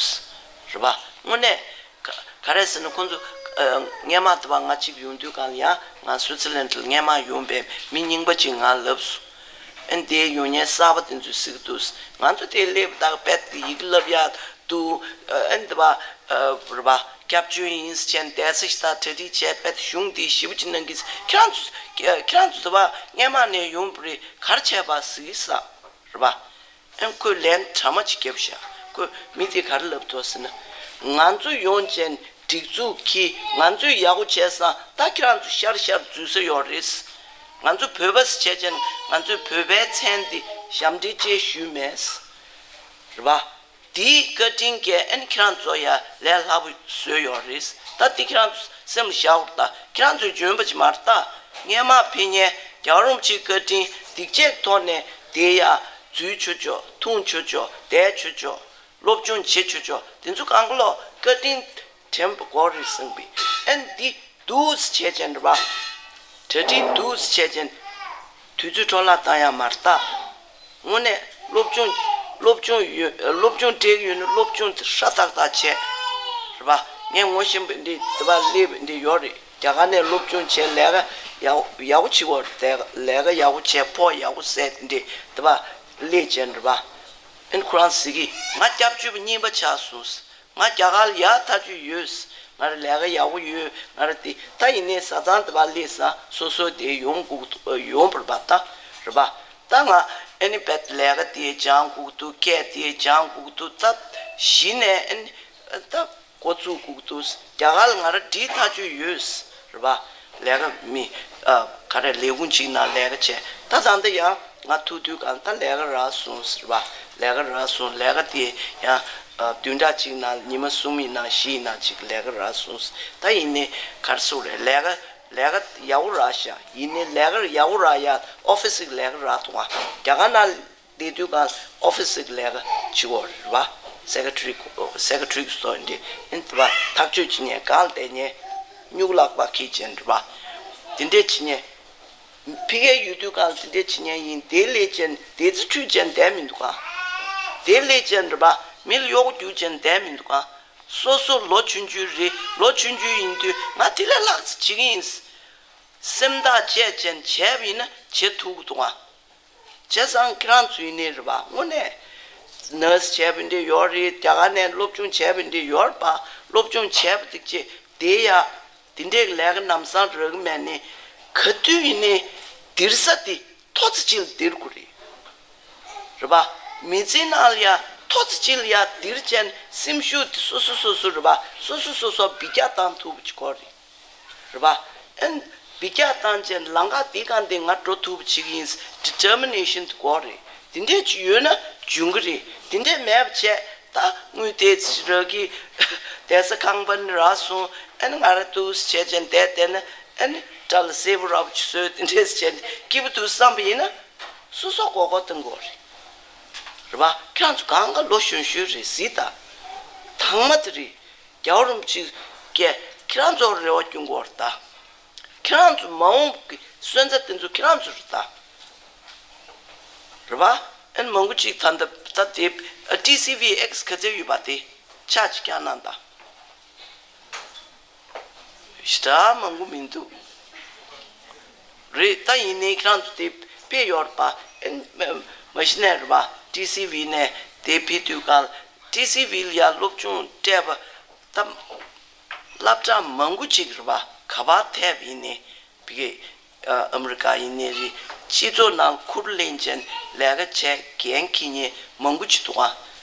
རེད་པ། དངོས་གནས་ག་ག་རེ་ཟེར་ན་ཁོང་ཚོ་ཨ་སྔན་མ་དེ་བ་ང་གཅིག་ཡོང་དུས་སྒང་ལ་ཡང་ང་སུའི་ཙི་ལན་ཌི་ལ་སྔན་མ་ཡོང་པའི་མི་རྙིང་པ་ཅིག་ང་ལབ་སོང་། ཨ་ནི་དེ་ཡོང་མཁན་གསར་པ་དེ་ཚོས་ཟེར་གི་འདུག་ང་ཚོ་དེ་སླེབས་ད་རྦད་དེ་ཡི་གེ་བསླབ་ཡག་འདུག་ཨ་ནི་དེ་བ་ཨ་རེད་པ། སྐྱབས་བཅོལ་ཡིན་ཟེར་བྱས་ནས་བསྡད་ས་ཞིག་དང་གྲ་སྒྲིག་བྱས་རྦད་དེ་གཞུང་འདིས་ཞེ་པོ་ཅིག་གནང་གི། ཁྱེད་རང་ཚོ་ཁྱེད་རང་ཚོ་དེ་བ་སྔན་མ་ནས་ཡོང་པ་རེད། ག་རེ་བྱས་པ་ཟེར་གི་ས། རེད་པ། ཨེ་ཁོས་ལན་གྲ་མ་ཅིག་བརྒྱབ་ཤག་ཁོས་མི་དེ་ག་རེ་ལབ་འདུག་ཟེར་ན། ང་ཚོ་ཡོང་བྱས་ སྒྲིག་འཛུགས་ཀྱིས་ང་ཚོས་ཡག་པོ་བྱས་ཙང་ད་ཁྱེད་རང་ཚོ་ཤར་ཤར་འཛུལ་ས་ཡོད་རེད། ང་ཚོ་བོད་པ་བྱས་ཙང་ང་ཚོས་བོད་པའི་མཚན་འདི་ཞབས་འདྲེན་བཅས་ཞུས་མེད། རེད་པ། དེའི་བཀའ་དྲིན་གྱིས་ཨན་ཁྱེད་རང་ཚོ་ཡ་ལས་སླ་པོ་བཟོས་ཡོད་རེད། ད་དེ་ཁྱེད་རང་ཚོ་སེམས་ལ་བཞག་འོ། ད་ཁྱེད་རང་ཚོས་འཇོན་པ་ཅིག་མ་རེད། ད་སྔས་མ་ཕེབས་མཁན་རྒྱལ་བ་རིན་པོ་ཆེའི་བཀའ་དྲིན་སྡིག་ཆེ་ཐོག་ནས་དེ་ཡ་འཛུལ་ཆོག་ཆོག་འཐུང་ཆོག་ཆོག་བསྡད་ཆོག་ཆོག་སློབ་སྦྱོང་བྱེད་ཆོག་ཆོག་དེ་ཚོ་གང་ག་ལོ་བཀའ་དྲིན་དྲན་པ་དགོས་རེད་བསམ་པའི་ཨན་འདི་འདུག་སེ་བྱས་ཅན་རེད་པ། གྲ་སྒྲིག་འདུག་སེ་བྱས་ཅན་དུས་ཚོད་འཕྲོ་བརླག་བཏང་ཡ་མ་རེད་ད། དངོས་གནས་སློབ་སྦྱོང་སློབ་སྦྱོང་ཡོད་སློབ་སྦྱོང་སྤྲད་ཀྱི་ཡོད་ན་སློབ་སྦྱོང་དེ་ཧྲ་ཏག་ཏག་བྱས། རེད་པ། ངས་ངོ་ཤེས་པ་འདི་དེ་པར་སླེབས་པ་འདི་ཡོད་རེད། རྒྱ་གར་ནས་སློབ་སྦྱོང་བྱས་ལས་ཀ་ཡག་ཡག་པོ་བྱེད་ཀྱི་ཡོད་རེད། ལས་ཀ་ཡག་པོ་བྱས་ཕོགས་ཡག་པོ་བསད་དེ་འདྲས་དེ་པར་སླེབས་བྱས་རེད་པ། ཨན་ཁོ་རང་ཟེར་གི་ང་སྐྱབས་བཅོལ་བ་གཉིས་པ་ཆགས་སོང་། ང་རྒྱ་གར་ལ་ཡག་ཐག་ཆོད་ཡོད། ང་ར་ལས་ཀ་ཡག་པོ་ཡོད། ང་ར་དེ་ད་ཡིན་ནའི་བཟའ་ཚང་དེ་པར་སླེབས་ས་སོ་སོ་དེ་ཡོང་དགོས་ཡོང་བར་པ་ད་རེད་པ། ད་ང་ཨ་ནི་བེད་ལས་ཀ་དེ་སྦྱང་དགོས་འདུག་སྐད་དེ་སྦྱང་དགོས་འདུག་ད་གཞི་ནས་ཨ་ནི་ད་འགོ་བཙུགས་དགོས་འདུག་རྒྱ་གར་ལ་ང་ར་འགྲིག་ཐག་ཆོད་ཡོད། རེད་པ། ལས་ཀ་མི་ཨ་ག་རེ་ལས་ཁུངས་གཅིག་ནང་ལས་ཀ་བྱས་ད་ད་ལྟ་ཡང་། ང་ཐུག་དུས་གང་ལྟར་ལས་ཀ་རག་སོང་ཟེར་བ། ལས་ཀ་རག་སོང་ལས་ཀ་དེ་ཡང་བདུན་ཕྲག་གཅིག་ནང་ཉི་མ་གསུམ་ཡིན་ན་བཞི་ཡིན་ན་གཅིག་ལས་ཀ་རག་སོང་ཟེར། ད་ཡིན་ནའི་གར་སོང་རེད། ལས་ཀ་ལས་ཀ་ཡག་པོ་རག་ཤག་ཡིན་ནའི་ལས་ཀ་ཡག་པོ་རག་ཡ་ཨོ་ཕི་སི་གི་ལས་ཀ་རག་འདུག་ཨ། རྒྱ་གར་ནང་བསྡད་དུས་གང་ཨོ་ཕི་སི་གི་ལས་ཀ་བྱེད་དགོས་རེད་བ། སེ་ཀེ་ཊི་རི་སེ་ཀེ་ཊི་རི་སོགས་འདི་ཨིན་དུ་བ་ཐག་གཅོད་བྱེད་མཁན་གང་ལ་བསྡད་མཁན་སྨྱུག་ལག་པ་འཁྱེར་བྱས་རེད་བ། དེ་འདྲས་བྱེད་མཁན། ཕ་གིར་ཡོད་དུས་གང་དེ་འདྲས་བྱེད་མཁན་ཡིན། དེ་ལས་ཅན་དེ་ཚོ་ཁྲུས་ཅན་བསྡད་མི་འདུག་ག་དེ་ལས་ཅན་རེད་པ། མི་ལ་གཡོག་རྒྱུག་ཅན་བསྡད་མི་འདུག་ག་སོ་སོ་ལོ་ཆུང་ཆུང་རེད། ལོ་ཆུང་ཆུང་ཡིན་དུས་ང་དེ་ལས་ལྷག་ཙམ་བྱེད་ཀྱི་ཡིན། སེམས་ཐག་བཅད་ཅན་བྱས་པ་ཡིན་ན་བྱེད་ཐུབ་ཀྱི་འདུག་ག་བྱས་ཙང་ཁྱེད་རང་ཚོ་ཡིན་ནའི་རེད་པ། དངོས་གནས་ནར་སི་བྱས་པ་འདྲ་ཡོད་རེད། རྒྱ་གར་ནས་སློབ་སྦྱོང་བྱས་པ་འདྲ་ཡོད་རེད་པ། སློབ་སྦྱོང་བྱས་པ་དེ་ཅི་དེ་ཡ། དེ་འདྲའི་ལས་ཀ་ལམ་སང་རག་གི་མེད་ནི། ག་དུས་ཡིན་ནའི་འདིར་ས་དེ་ཐོ་ཚིགས་གཅིག་ལ་འདིར་དགོས་རེད། རེད་པ། མི་ཚེའི་ནང་ལ་ཡ་ཐོ་ཚིགས་གཅིག་ལ་ཡ་འདིར་བྱས་ནས་སེམས་ཤུགས་དེ་སོ་སོ་སོ་སོ་རེད་པ། སོ་སོ་སོ་སོ་འབུད་རྒྱག་བཏང་ཐུབ་པ་ཅིག་དགོས་རེད། རེད་པ། ཨན། འབུད་རྒྱག་བཏང་བྱས་ལམ་ཁ་འདི་གང་དེ་ང་འགྲོ་ཐུབ་པ་ཅིག་ཡིན། ཌི་ཊར་མི་ནེ་ཤན་དེ་དགོས་རེད། དེ་འདྲས་ཅིག་ཡོད་ན་འབྱུང་གི་རེད། དེ་འདྲས་མེད་པ་བྱས་ད་དངུལ་དེ་ཚོ་རག་གི་བསྡད་ས་ཁང་པ་ནི་རག་སོང་། ཨ་ནི་ང་ར་འདུག་སེ་བྱས་བྱས་བསྡད་བསྡད་ན་ཨ་ནི་དགྲ་ལ་གསལ་པོ་ར་བ་ཅིག་བཟོས་དེ་འདྲས་བྱས་སྐྱིད་པོ་འདུག་བསམ་པ་ཡིན་ན་སོ་སོ་མགོ་སྐོར་གཏོང་དགོས་རེད། རེད་པ། ཁྱེད་རང་ཚོ་གང་ག་ལོ་གཞོན་གཞོན་རེད་གཟིགས་དང་། དང་མ་དེ་རེད། རྒྱལ་བ་རིན་པོ་ཆེ་གིས་ཁྱེད་རང་ཚོར་རེ་བ་སྐྱོན་དགོས་རེད་ད། ཁྱེད་རང་ཚོ་མ་འོངས་ཀྱི་སོན་རྩ་དེ་ཚོ་ཁྱེད་རང་ཚོ་རེད་ད། རེད་པ། ཨན་མང་པོ་ཅིག་ད་ལྟ་ད་དེ་ཊི་སི་ཝི་ཨེག་སི་ག་ཚད་ཡོད་པ་དེ་ཆ་ཅིག་བཀྱག་གནང་དང་། ཞེ་དྲག་མང་པོ་མི་འདུག་རེད། ད་ཡིན་ནའི་ཁྱེད་རང་ཚོ་དེ་ཕེབས་ཡོད་རེད་པ། ཨན་མ་གཞི་ནས་རེད་པ། ཊི་སི་ཝི་ནས་དེ་ཕེབས་དུས་གང་ལ་ཊི་སི་ཝི་ལ་ཡ་སློབ་སྦྱོང་སྤྲད་པ་ད། སློབ་གྲྭ་མང་པོ་ཅིག་རེད་པ། ག་པར་ཐེབས་ཡིན་ནའི་བི་གེ་ཨ་མི་རི་ཀ་ཡིན་ནའི་རེད། སྤྱི་ཚོགས་ནང་ཁུར་ལེན་ཅན་ལས་ཀ་བྱས་འགན་འཁྱེར་མཁན་མང་པོ་ཅིག་འདུག་ཨ།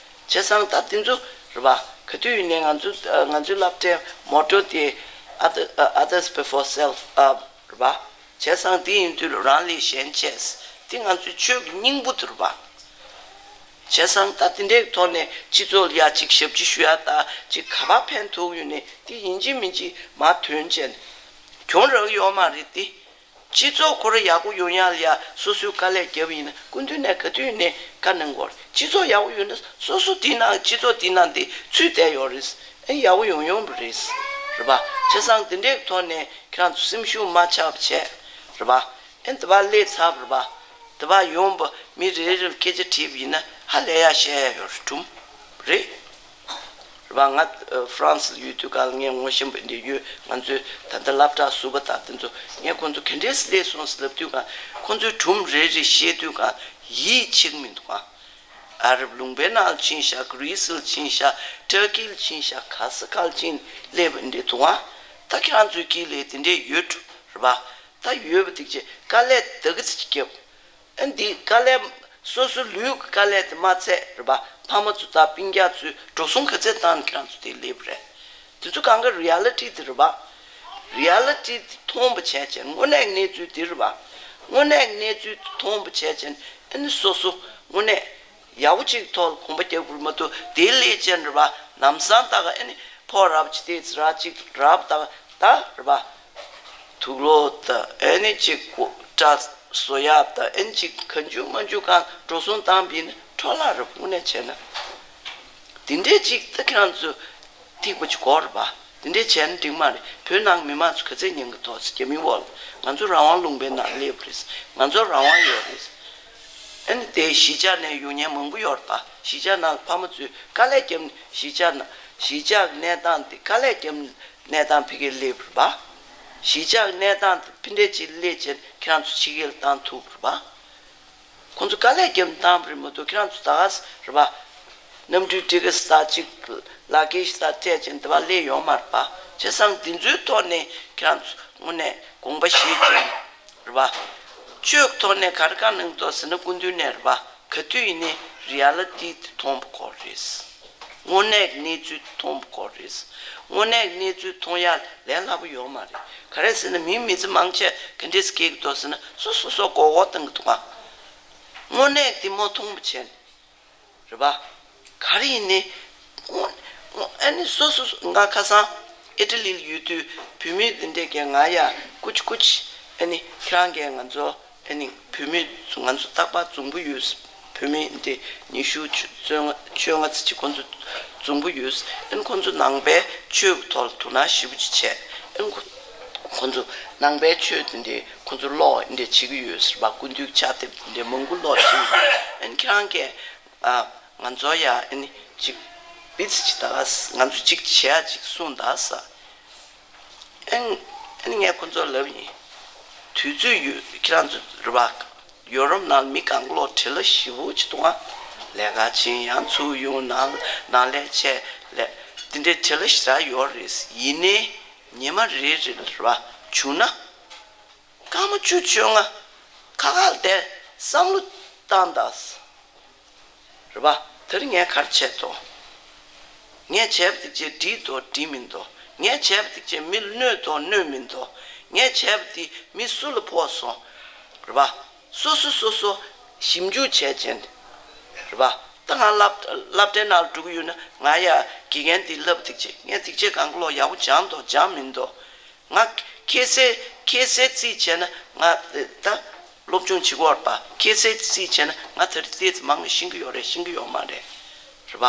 བྱས་ཙང་ད་དེ་ཚོ་རེད་པ། ག་དུས་ཡིན་ནའི་ང་ཚོ་ང་ཚོའི་སློབ་གྲྭའི་མོ་ཊོ་དེ་Other- Others before self ཨ་རེད་པ། བྱས་ཙང་དེ་ཡིན་དུས་རང་ལས་གཞན་གཅེས། དེ་ང་ཚོའི་ཆོས་ཀྱི་སྙིང་པོ་དེ་རེད་པ། བྱས་ཙང་ད་དེ་འདྲའི་ཐོག་ནས་སྤྱི་ཚོགས་ལ་ཡ་གཅིག་ཞབས་ཕྱི་ཞུ་ཡ་ད་གཅིག་ག་པར་ཕན་ཐོགས་ཡོད་ནས་དེ་ཡིན་གཅིག་མིན་གཅིག་མར་ཐོན་བྱས་ནས་གྱོང་རག་ཡོད་མ་རེད་དེ། སྤྱི་ཚོགས་ཁོ་རང་ཡག་པོ་ཡོང་ཡ་ལ་ཡ་སོ་སོས་དཀའ་ལས་བརྒྱབ་ཡིན་ན་སྐུ་མདུན་ནས་ག་དུས་ནས་བཀའ་གནང་དགོས་རེད། སྤྱི་ཚོགས་ཡག་པོ་ཡོད་ན་སོ་སོ་དེ་ནང་སྤྱི་ཚོགས་དེ་ནང་དེ་ཚུད་བསྡད་ཡོད་རེད། ཨེ་ཡག་པོ་ཡོང་ཡོང་བ་རེད། རེད་པ། བྱས་ཙང་དེ་འདྲའི་ཐོག་ནས་ཁྱེད་རང་ཚོ་སེམས་ཤུགས་མ་ཆག་པ་བྱས། རེད་པ། ཨེ་འདི་པར་སླེབས་ཚར་བ་རེད་པ། འདི་པར་ཡོང་བ་མི་རེ་རེ་ལ་སྐད་ཆ་དྲིས་པ་ཡིན་ན་ཧ་ལས་ཡ་བཤད་ཡ་ཡོད་རེད་གྲུམ། རེད། རེད་པ། ང་ཨ་ཧྥ་རན་སི་ལ་ཡོད་དུས་ག་ལ་ངས་ངོ་ཤེས་པ་འདི་ཡོད། ང་ཚོའི་ད་ལྟ་སློབ་གྲྭ་ཟུར་པ་དང་དེ་ཚོ་ངས་ཁོང་ཚོ་ག་འདྲས་སླེབས་སོང་ཟེར་ལབ་དུས་ག་ཁོང་ཚོའི་གྲུམ་རེ་རེ་བཤད་དུས་ག་ཡིད་ཆེས་ཀྱི་མི་འདུག་ག་ཨ་རབ་ལུང་པའི་ནང་ལ་ཕྱིན་ཤག་གྷི་རི་སི་ལ་ཕྱིན་ཤག་ཏུར་ཀི་ལ་ཕྱིན་ཤག་ག་ས་ག་ལ་ཕྱིན་སླེབས་པ་འདྲས་འདུག་ག་ད་ཁྱེད་རང་ཚོའི་དཀྱིལ་ལ་དེ་འདྲས་ཡོད་འགྲོ་རེད་པ། ད་ཡོད་པ་དེ་ཅི་དཀའ་ལས་ད་ག་ཚོད་ཅིག་བརྒྱབ། ཨ་འདི་དཀའ་ལས་སོ་སོ་ལུས་ཀྱི་དཀའ་ལས་དེ་མ་ཚད་རེད་པ། ཕ་མ་ཚོ་དང་སྤུན་ཀྱག་ཚོས་འགྲོ་སོང་ག་ཚད་བཏང་ནས་ཁྱེད་རང་ཚོ་དེ་སླེབས་རེད། དེ་ཚོ་གང་ག་རི་ཨ་ལི་ཊི་དེ་རེད་པ། རི་ཨ་ལི་ཊི་དེ་མཐོང་བ་བྱས་བྱས་དངོས་གནས་གནས་ཚུལ་དེ་རེད་པ། དངོས་གནས་གནས་ཚུལ་དེ་མཐོང་བ་བྱས་བྱས་ཨ་ནི་སོ་སོ་དངོས་གནས་ཡག་པོ་ཅིག་ཐོག་ལ་གོམ་པ་རྒྱག་དགོས་མ་གཏོགས་དེའི་ལས་ཅན་རེད་པ། ལམ་སང་ད་ག་ཨ་ནི་ཕོ་རབ་ཅིག་དེ་ཚོ་ར་ཅིག་རབ་ད་ག་ད་རེད་པ། དུག་ལོག་ད་ཨེ་ནི་ཅིག་སྒོ་སྐྲ་བཟོ་ཡག་ད་ཨེ་ནི་ཅིག་ག་འཇུ་མ་འཇུ་གང་འགྲོ་སོང་བཏང་བ་ཡིན་ན་འཕྲོ་བརླག་རེད་དངོས་གནས་བྱས་ན། དེ་འདྲས་ཅིག་ད་ཁྱེད་རང་ཚོ་ཐིག་པ་ཅིག་གོ་རེད་པ། དེ་འདྲས་བྱས་ན་འགྲིག་མ་རེད། བོད་ནང་མི་མང་ཚོ་ག་ཚད་ཉན་གི་ཐོག་རྒྱ་མི་འོག་ལ་ང་ཚོ་རང་དབང་ལུང་པའི་ནང་སླེབས་རེད། ང་ཚོ་རང་དབང་ཡོད་རེད། ཨེ་ནི་དེ་གཞིས་ཆགས་ནས་ཡོང་མཁན་མང་པོ་ཡོད་རེད་པ། གཞིས་ཆགས་ནང་ཕ་མ་ཚོས་དཀའ་ལས་བརྒྱབ་ནས་གཞིས་ཆགས་ནང་གཞིས་ཆགས་གནས་སྟངས་དེ་དཀའ་ལས་བརྒྱབ་ནས་གནས་སྟངས་ཕ་གིར་སླེབས་རེད་པ། གཞིས་ཆགས་གནས་སྟངས་དེ་ཕན་འབྲས་ཅིག་སླེབས་བྱས་ཁྱེད་རང་ཚོ་ཕྱི་རྒྱལ་བཏང་ཐུབ་རེད་པ། ཁོང་ཚོ་དཀའ་ལས་བརྒྱབ་བཏང་བ་རེད་མ་གཏོགས་ཁྱེད་རང་ཚོ་ད་ག་ས་རེད་པ། གནམ་གྲུའི་ཊི་ཀེ་ཊི་ལག་ཅིག་ལག་ཁྱེར་ཞིག་ད་སྤྲད་བྱས་འདི་པ་སླེབས་ཡོང་མ་རེད་པ། བྱས་ཙང་འདི་ཚོའི་ཐོག་ནས་ཁྱེད་རང་ཚོ་དངོས་གནས་དགོངས་པ་བཞེས་བྱས་རེད་པ། ཆོས་ཀྱི་ཐོག་ནས་ག་རེ་བཀའ་གནང་འདུག་ཟེར་ན་སྐུ་མདུན་ནས་རེད་པ། ག་དུས་ཡིན་ནའི་རི་ཨ་ལི་ཊི་དེ་མཐོང་དགོས་རེད། དངོས་གནས་ཀྱི་གནས་ཚུལ་མཐོང་དགོས་རེད། དངོས་གནས་ཀྱི་གནས་ཚུལ་མཐོང་ཡག་ལས་སླ་པོ་ཡོད་མ་རེད། ག་རེ་ཟེར་ན་མིའི་མི་ཚེ་མང་ཆེ་ག་འདྲས་སྐྱེལ་གྱི་འདུག་ཟེར་ན་སོ་སོ་སོ་མགོ་སྐོར་བཏང་གི་འདུག་ག་དངོས་གནས་དེ་མ་མཐོང་བ་བྱས་ནས་རེད་པ། ག་རེ་ཡིན་ནའི་དངོས་དངོས་ཨ་ནི་སོ་སོ་སོ་ང་ཁ་སང་ཨི་ཊ་ལི་ལ་ཡོད་དུས་བུད་མེད་དེ་འདྲས་ཀྱིས་ང་ཡ་ཀུ་ཅི་ཀུ་ཅི་ཨ་ནི་ཁྱེད་རང་གིས་ང་ཚོ་ཨ་ནི་བུད་མེད་ང་ཚོ་རྟག་པར་རྫུན་པོ་ཡོད། བུད་མེད་འདི་ཉི་ཤུ་བཅོ་ལྔ་བཅོ་ལྔ་ཙམ་ཅིག་ཁོང་ཚོ་རྫུན་པོ་ཡོད། ཨ་ནི་ཁོང་ཚོ་ནང་པའི་ཆོས་ཀྱི་ཐོག་ལ་དོ་སྣང་ཞེ་པོ་ཅིག་བྱས། ཨ་ནི་ཁོ་ཁོང་ཚོ་ནང་པའི་ཆོས་དེ་འདྲའི་ཁོང་ཚོ་ཀློག་འདི་འདྲ་བྱེད་ཀྱི་ཡོད་ཟེར་བ། སྐུ་མདུན་ཕྱག་དེབ་འདི་འདྲའི་མང་པོ་ཀློག་བྱེད་ཀྱི་ཡོད། ཨ་ནི་ཁྱེད་རང་གིས་ཨ་ང་ཚོ་ཡ་ཨ་ནི་ཅིག་པི་ཙི་ཅིག་ད་ག་ང་ཚོ་ཅིག་བྱེད་ཡ་ཅིག་གསུངས་ད་ཟེར། ཨན། ཨན་ངས་ཁོ་ཚོར་ལབ་ཡིན། དུས་ཚོད་ཡོད་ཁྱེད་རང་ཚོ་རེད་པ། ཡོ་རོབ་ནང་མི་གང་ག་ལོག་བྲེལ་བ་ཞེ་པོ་ཅིག་འདུག་ཨ། ལས་ཀ་ཕྱིན་ཡང་ཚུར་ཡོང་ནང་ནང་ལས་བྱས་ལས་དེ་འདྲའི་བྲེལ་བ་ཞེ་དྲག་ཡོད་རེད། ཡིན་ནའི་ཉི་མ་རེ་རེ་རེད་པ་བྱུང་ན་སྐར་མ་བཅུ་བཅོ་ལྔ་ཁ་ཁ་ལ་བསྡད་བསམ་བློ་བཏང་དང་། རེད་པ། དེ་རིང་ངས་ག་རེ་བྱས་ཏོ། ངས་བྱས་པ་དེ་ཅིག་འགྲིག་ཏོ་འགྲིག་མིན་ཏོ། ངས་བྱས་པ་དེ་ཅིག་མི་ལ་གནོད་ཏོ་གནོད་མིན་ཏོ། ངས་བྱས་པ་དེ་མི་སུ་ལ་ཕོག་སོང་། རེད་པ། སོ་སོ་སོ་སོ་ཞིབ་འཇུག་བྱས་བྱས། རེད་པ། ད་ང་སློབ་སློབ་གྲྭའི་ནང་ལ་འགྲོ་གི་ཡོད་ན་ང་ཡ་དགེ་རྒན་དེ་བསླབ་དེ་ཅིག་ངས་དེ་ཅིག་གང་ག་ལོག་ཡག་པོ་སྦྱང་ཏོ་སྦྱང་མིན་ཏོ། ང་ཁ་སང་ཁ་སང་རྩིས་བྱས་ན་ང་ད་སློབ་སྦྱོང་བྱེད་ཀྱི་ཡོད་རེད་པ། ཁ་སང་རྩིས་བྱས་ན་ང་ད་རེས་ཏོག་ཙམ་མང་ནས་ཤེས་ཀྱི་ཡོད་རེད་ཤེས་ཀྱི་ཡོད་མ་རེད། རེད་པ།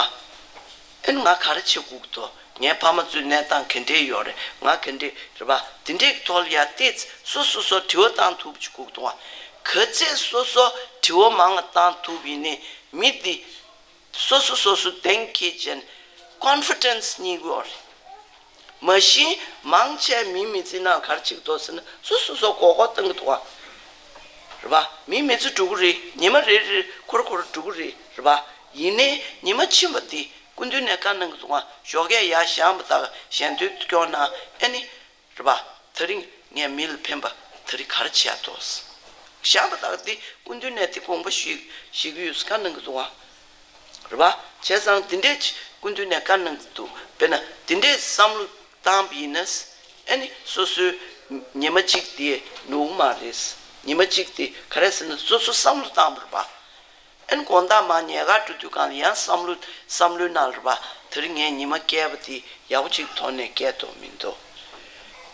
ཨ་ནི་ང་ག་རེ་བྱེད་དགོས་ཀྱི་འདུག་ངའི་ཕ་མ་ཚོའི་གནས་སྟངས་ག་འདྲས་ཡོད་རེད། ང་ག་འདྲས་རེད་པ། དེ་འདྲས་ཀྱི་ཐོག་ལ་ཡ་ཏོག་ཙམ་སོ་སོ་སོ་དྲི་བ་བཏང་ཐུབ་ཅིག་དགོས་ཀྱི་འདུག་ཨ། ག་ཚད་སོ་སོ་དྲི་བ་མང་བ་བཏང་ཐུབ་ཡིན་ནའི་མི་འདི་སོ་སོ་སོ་སོ་གདེང་འཁེལ་བྱས་ནས་ཀོན་ཕི་ཌེན་སི་རྙེད་ཀྱི་ཡོད་རེད། མ་གཞི་མང་ཆེ་མིའི་མི་ཚེ་ནང་ག་རེ་བྱེད་ཀྱི་འདུག་ཟེར་ན་སོ་སོ་སོ་མགོ་སྐོར་བཏང་གི་འདུག་ག་རེད་པ། མིའི་མི་ཚེ་འགྲོ་གི་རེད། ཉི་མ་རེ་རེ་ཁོར་ཁོར་འགྲོ་གི་རེད། རེད་པ། ཡིན་ནའི་ཉི་མ་ཕྱིན་པ་དེ་སྐུ་མདུན་ནས་བཀའ་གནང་གི་འདུག་ག་ཞོགས་ཀས་ཡར་བཞེངས་པ་དང་ཞལ་འདོན་སྐྱོང་གནང་ཨ་ནི། རེད་པ། དེ་རིང་ངས་མི་ལ་ཕན་པ་དེ་རིང་ག་རེ་བྱས་ཏོ། བཞག་པ་དག་དེ་སྐུ་མདུན་ནས་དེ་དགོངས་པ་ཞུ་ཞུ་གི་ཡོད་བཀའ་གནང་གི་འདུག་ག་རེད་པ། བྱས་ཙང་དེ་འདྲས་སྐུ་མདུན་ནས་བཀའ་གནང་གི་འདུག་དཔེར་ན་དེ་འདྲས་བསམ་བློ་བཏང་པ་ཡིན་ན། ཨ་ནི་སོ་སོའི་ཉི་མ་གཅིག་དེ་ནུབ་མ་རེད། ཉི་མ་གཅིག་དེ་ག་རེ་ཟེར་ན་སོ་སོ་བསམ་བློ་བཏང་པ་རེད་པ། ཨན་དགོང་དག་མར་ཉལ་ཁར་འགྲོ་དུས་སྒང་ལ་ཡང་བསམ་བློ་བསམ་བློའི་ནང་ལ་རེད་པ། དེ་རིང་ངས་ཉི་མ་བསྐྱལ་བ་དེ་ཡག་པོ་ཅིག་ཐོག་ནས་བསྐྱལ་དོ་མིན་འདུག་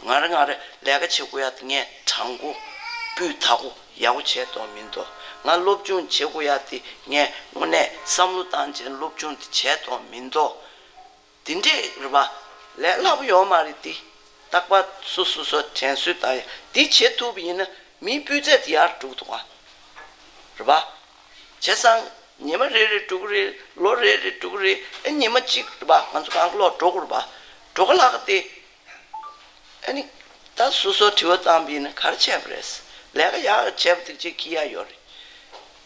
ང་རང་ང་རང་ལས་ཀ་བྱེད་དགོས་ཡ་དེ་ངས་དྲང་པོ་སྤུས་དག་པོ་ཡག་པོ་བྱས་དོ་མིན་འདུག་ང་སློབ་སྦྱོང་བྱེད་དགོས་ཡ་དེ་ངས་དངོས་གནས་བསམ་བློ་བཏང་བྱས་སློབ་སྦྱོང་དེ་བྱས་དོ་མིན་འདུག་དེ་འདྲས་རེད་པ། ལས་སླ་པོ་ཡོད་མ་རེད་དེ། རྟག་པར་སོ་སོ་སོ་དྲན་གསོ་བཏང་ཡ་དེ་བྱེད་ཐུབ་པ་ཡིན་ན་མིའི་སྤུས་ཚད་དེ་ཡར་འགྲོ་གི་འདུག་ག་རེད་པ། བྱས་ཙང་ཉི་མ་རེ་རེ་འགྲོ་གི་རེད། ལོ་རེ་རེ་འགྲོ་གི་རེད། ཨེ་ཉི་མ་གཅིག་རེད་པ། ང་ཚོ་གང་ག་ལོག་འགྲོ་དགོས་རེད་པ། འགྲོ་གི་ལྷག་གི་དེ། ཨ་ནི། ད་སོ་སོར་དྲི་བ་བཏང་པ་ཡིན་ན་ག་རེ་བྱས་པ་རེད། ལས་ཀ་ཡག་བྱས་པ་དེ་ཅིག་ཁྱི་ཡ་ཡོད་རེད།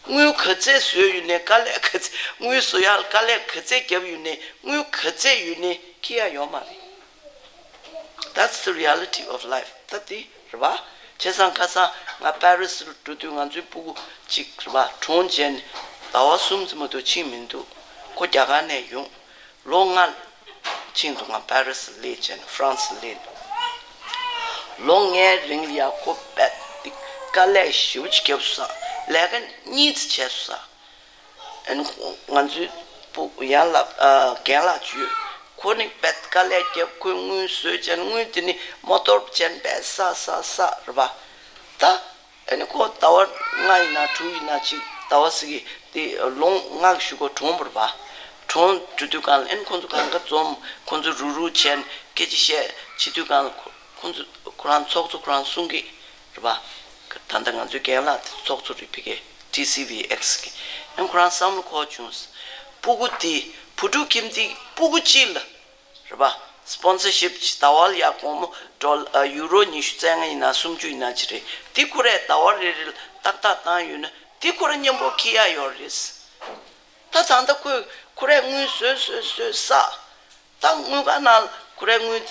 དངུལ་ག་ཚད་བཟོས་ཡོད་ནས་དཀའ་ལས་ག་ཚད་དངུལ་བཟོ་ཡག་ལ་དཀའ་ལས་ག་ཚད་བརྒྱབ་ཡོད་ནས་དངུལ་ག་ཚད་ཡོད་ནས་ཁྱི་ཡ་ཡོད་མ་རེད། That's the reality of life. ད་དེ་རེད་པ། བྱས་ཙང་ཁ་སང་ང་པེ་རི་སི་ལ་འགྲོ་དུས་ང་ཚོའི་སྤུ་གུ་གཅིག་རེད་པ། གྲོངས་བྱས་ནས་ཟླ་བ་གསུམ་ཙམ་མ་གཏོགས་ཕྱིན་མི་འདུག་ཁོ་རྒྱ་གར་ནས་ཡོང་། ལོ་ལྔ། ཕྱིན་འདུག་ག་པེ་རི་སི་སླེབས་བྱས་ནས་ཧྥ་རན་སི་སླེབས། ལོ་ལྔའི་རིང་ལ་ཡ་ཁོ་རྦད་དེ་དཀའ་ལས་ཞེ་པོ་ཅིག་བརྒྱབ་སོང་། ལས་ཀ་གཉིས་ཙམ་བྱས་སོང་། ཨ་ནི་ང་ཚོའི་སྤུ་ཡང་ལབ་ཨ་རྒན་ལགས་བརྗོད། ཁོ་ནི་རྦད་དཀའ་ལས་བརྒྱབ། ཁོས་དངུལ་བཟོས་བྱས་ནས་དངུལ་དེ་ནི་མོ་ཊོར་བྱས་ནས་རྦད་བསགས་བསགས་བསགས་རེད་པ། ད་ཨ་ནི་ཁོ་ཟླ་བ་ལྔ་ཡིན་ན་དྲུག་ཡིན་ན་ཅིག་ཟླ་བ་ཟེར་གི་དེ་ལོ་ལྔ་གི་གཞུག་གུ་གྲོངས་པ་རེད་པ། གྲོངས་འགྲོ་དུས་སྒང་ལ་ཨ་ནི་ཁོ་ཚོ་གང་ག་འཛོམས། ཁོ་ཚོ་རུག་རུག་བྱས་ནས་སྐད་ཆ་བཤད་བྱེད་དུས་སྒང་ལ་ཁོ་ཁོ་ཚོ་ཁོ་རང་ཚོགས་གཙོ་ཁོ་རང་གསུང་གི་རེད་པ། ད་ལྟ་ང་ཚོའི་རྒན་ལགས་དེ་ཚོགས་གཙོ་རེད། ཕ་གི་ཊི་སི་ཝི་ཨེག་སི་གི། ཨ་ཁོ་རང་བསམ་བློ་འཁོར་བྱུང་། སྤུ་གུ་དེ་བུ་ཕྲུག་ཁྱིམ་དེ་སྤུ་གུ་གཅིག་ལ་རེད་པ། སི་པོན་སར་ཤིབ་ཅིག་ཟླ་བ་ལ་ཡ་སྒོར་མོ་ཌོ་ལ་ཡུ་རོ་ཉི་ཤུ་རྩ་ལྔ་ཡིན་ན་སུམ་ཅུ་ཡིན་ན་ཅི་རེད། དེ་ཁོ་རས་ཟླ་བ་རེ་རེ་ལ་ཏག་ཏག་བཏང་ཡོད་ན་དེ་ཁོ་ར་མཉམ་པོ་འཁྱེར་ཡ་ཡོད་རེད། ད་ད་ལྟ་ཁོས་ཁོ་རས་དངུལ་བཟོས་བཟོས་བཟོས་བསགས། ད་དངུལ་ཁང་ནང་ཁོ་རའི་དངུལ་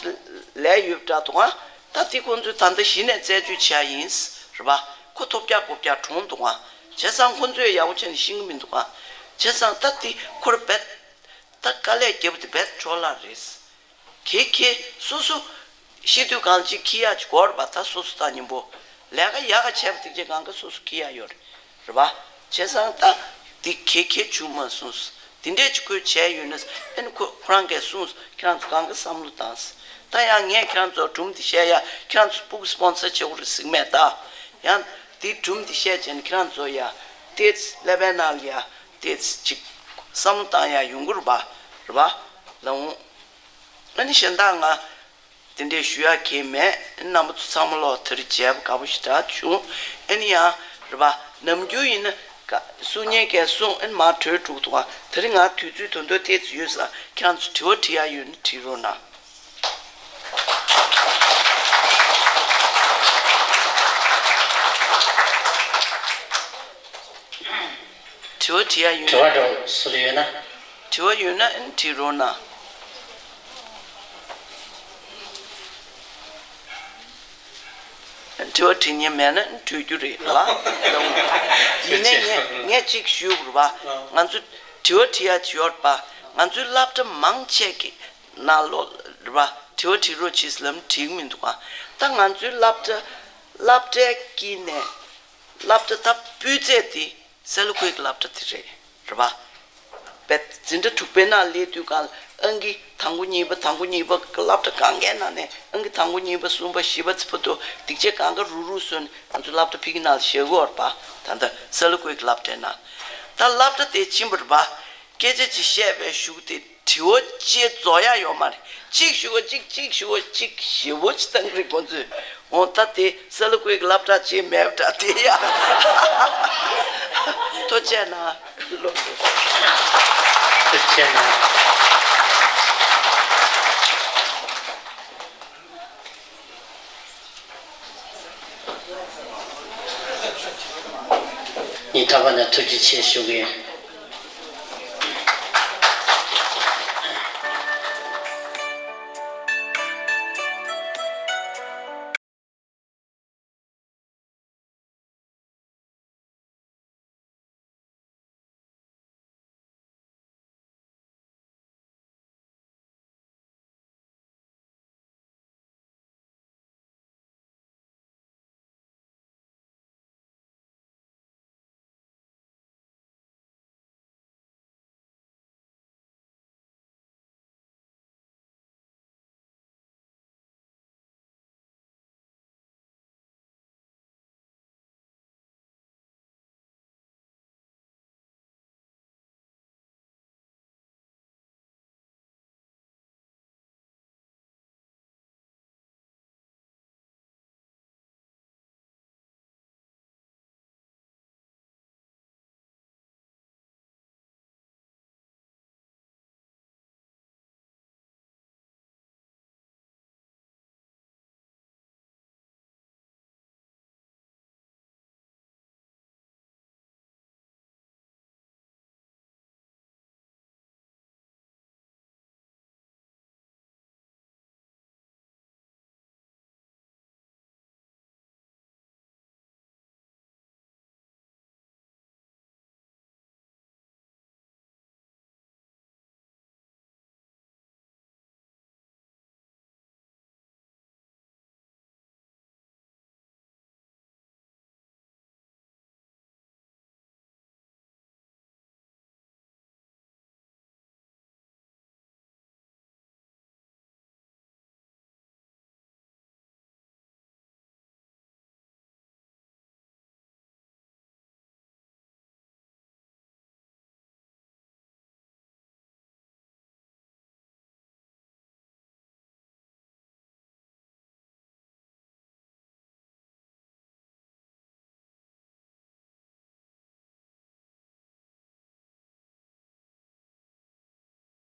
ལས་ཡོད་འདྲ་འདུག་ག་ད་དེ་ཁོང་ཚོས་ད་ལྟ་གཞི་ནས་རྩད་གཅོད་བྱས་ཡིན། རེད་པ། ཁོ་ཐོབ་རྒྱག་དགོས་རྒྱག་གྲོངས་འདུག་ག་བྱས་ཙང་ཁོང་ཚོས་ཡག་པོ་བྱས་ནས་ཤེས་ཀྱི་མི་འདུག་ག་བྱས་ཙང་ད་དེ་ཁོ་ར་རྦད་ད་དཀའ་ལས་བརྒྱབ་པ་དེ་རྦད་འཕྲོ་བརླག་རེད། གལ་གལ་སོ་སོ་ཤི་དུས་གང་ཅིག་འཁྱེར་ཡག་ཅིག་དགོས་རེད་པ། ད་སོ་སོ་ད་མཉམ་པོ་ལས་ཀ་ཡག་ག་བྱས་པ་དེ་གཅིག་གང་ག་སོ་སོ་འཁྱེར་ཡག་ཡོད་རེད། རེད་པ། བྱས་ཙང་ད་འདི་གལ་གལ་བྱུང་མ་སོང་། དེ་འདྲས་ཅིག་ཁོས་བྱས་ཡོད་ན་ཨ་ནི་ཁོ་ཁོ་རང་གིས་གསུངས། ཁྱེད་རང་ཚོ་གང་ག་བསམ་བློ་བཏང་། ད་ཡང་ངས་ཁྱེད་རང་ཚོར་སྒྲུང་འདི་བཤད་ཡ། ཁྱེད་རང་ཚོ་སྤུ་གུ་སི་པོན་སར་བྱེད་དགོས་རེད་ཟེར་གི་མེད་ད། ཡང་འདི་སྒྲུང་འདི་བཤད་བྱས་ནས་ཁྱེད་རང་ཚོ་ཡ་ཏེ་ཀླད་པའི་ནང་ལ་ཡ་ཏེ་ཅིག་བསམ་བློ་བཏང་ཡ་ཡོང་གི་རེད་པ། རེད་པ། ལགས་འོང་། ཨ་ནི་གཞན་དག་ང་དེ་འདྲས་ཞུ་ཡག་གང་ཡང་མེད། རྣམ་པ་ཚོ་ཚང་མ་ལོག་དེ་རིང་མཇལ་བ་དགའ་པོ་ཞེ་དྲག་བྱུང་། ཨ་ནི་ཡང་རེད་པ། ནམ་རྒྱུན་ཡིན་ན་ག་གསུང་མཁན་གས་གསུངས། ཨ་ནི་མར་གྲོལ་འགྲོ་གི་འདུག་ག་དེ་རིང་ང་དུས་ཚོད་དོན་དག་ཏོག་ཙམ་ཡོད་ས། ཁྱེད་རང་ཚོ་དྲི་བ་དྲི་ཡག་ཡོད་ན་དྲི་རོགས་གནང་། དྲི་བ་དྲི་ཡག་ཡོད་ན། དྲི་བ་འདྲ་བོ་སུ་ལ་ཡོད་ན། དྲི་བ་ཡོད་ན་ཨ་ནི་དྲི་རོགས་གནང་། དྲི་བ་དྲི་མཁན་མེད་ན་ཨ་ནི་གྲོལ་རྒྱུ་རེད་ལ། ཡིན་ནའི་ངས་ངས་གཅིག་ཞུ་དགོས་རེད་པ། ང་ཚོ་དྲི་བ་དྲི་ཡག་ཅིག་ཡོད་རེད་པ། ང་ཚོའི་སློབ་གྲྭ་མང་ཆེ་གི་ནང་ལོགས་རེད་པ། དྲི་བ་དྲི་རོགས་བྱེད་ཟེར་ལབ་ན་དྲི་གི་མི་འདུག་ག་ད་ང་ཚོའི་སློབ་གྲྭ་སློབ་གྲྭའི་དཀྱིལ་ནས་སློབ་གྲྭ་ད་སྤུས་ཚད་དེ་སེ་ལ་ཀུའི་གི་སློབ་གྲྭ་དེ་རེད། རེད་པ། བས་འཛིན་གྲྭ་དྲུག་པའི་ནང་སླེབས་དུས་སྒང་ཨང་ཀི་དང་པོ་གཉིས་པ་དང་པོ་གཉིས་པ་སློབ་གྲྭ་གང་གའི་ནང་ནས་ཨང་ཀི་དང་པོ་གཉིས་པ་གསུམ་པ་བཞི་པ་ཚེ་བར་དུ་སྡིག་ཆེ་གང་ག་རུག་རུག་བཟོས་ནས་ང་ཚོ་སློབ་གྲྭ་ཕ་གི་ནང་ལ་བཞག་གི་ཡོད་རེད་པ། ད་ལྟ་སེ་ལ་ཀུའི་གི་སློབ་གྲྭའི་ནང་། ད་སློབ་གྲྭ་དེ་ཕྱིན་པ་རེད་པ། སྐད་ཆ་ཅིག་བཤད་པའི་གཞུག་དེ་དྲི་བ་ཅིག་རྫོགས་ཡག་ཡོད་མ་རེད། གཅིག་ཞུ་བ་གཅིག་གཅིག་ཞུ་བ་གཅིག་ཞེ་པོ་ཅིག་བཏང་རེད་ཁོང་ཚོས། འོ་ད་དེ་སེ་ལ་ཀུའི་གི་སློབ་གྲྭ་ཅིག་མེད་པ་འདྲ་དེ་ཡ། ཐུགས་རྗེ་གནང་། ཐུགས་རྗེ་གནང་། ཉིན་རྟག་པར་ནས་ཐུགས་རྗེ་ཆེ་ཞུ་གི་ཡིན།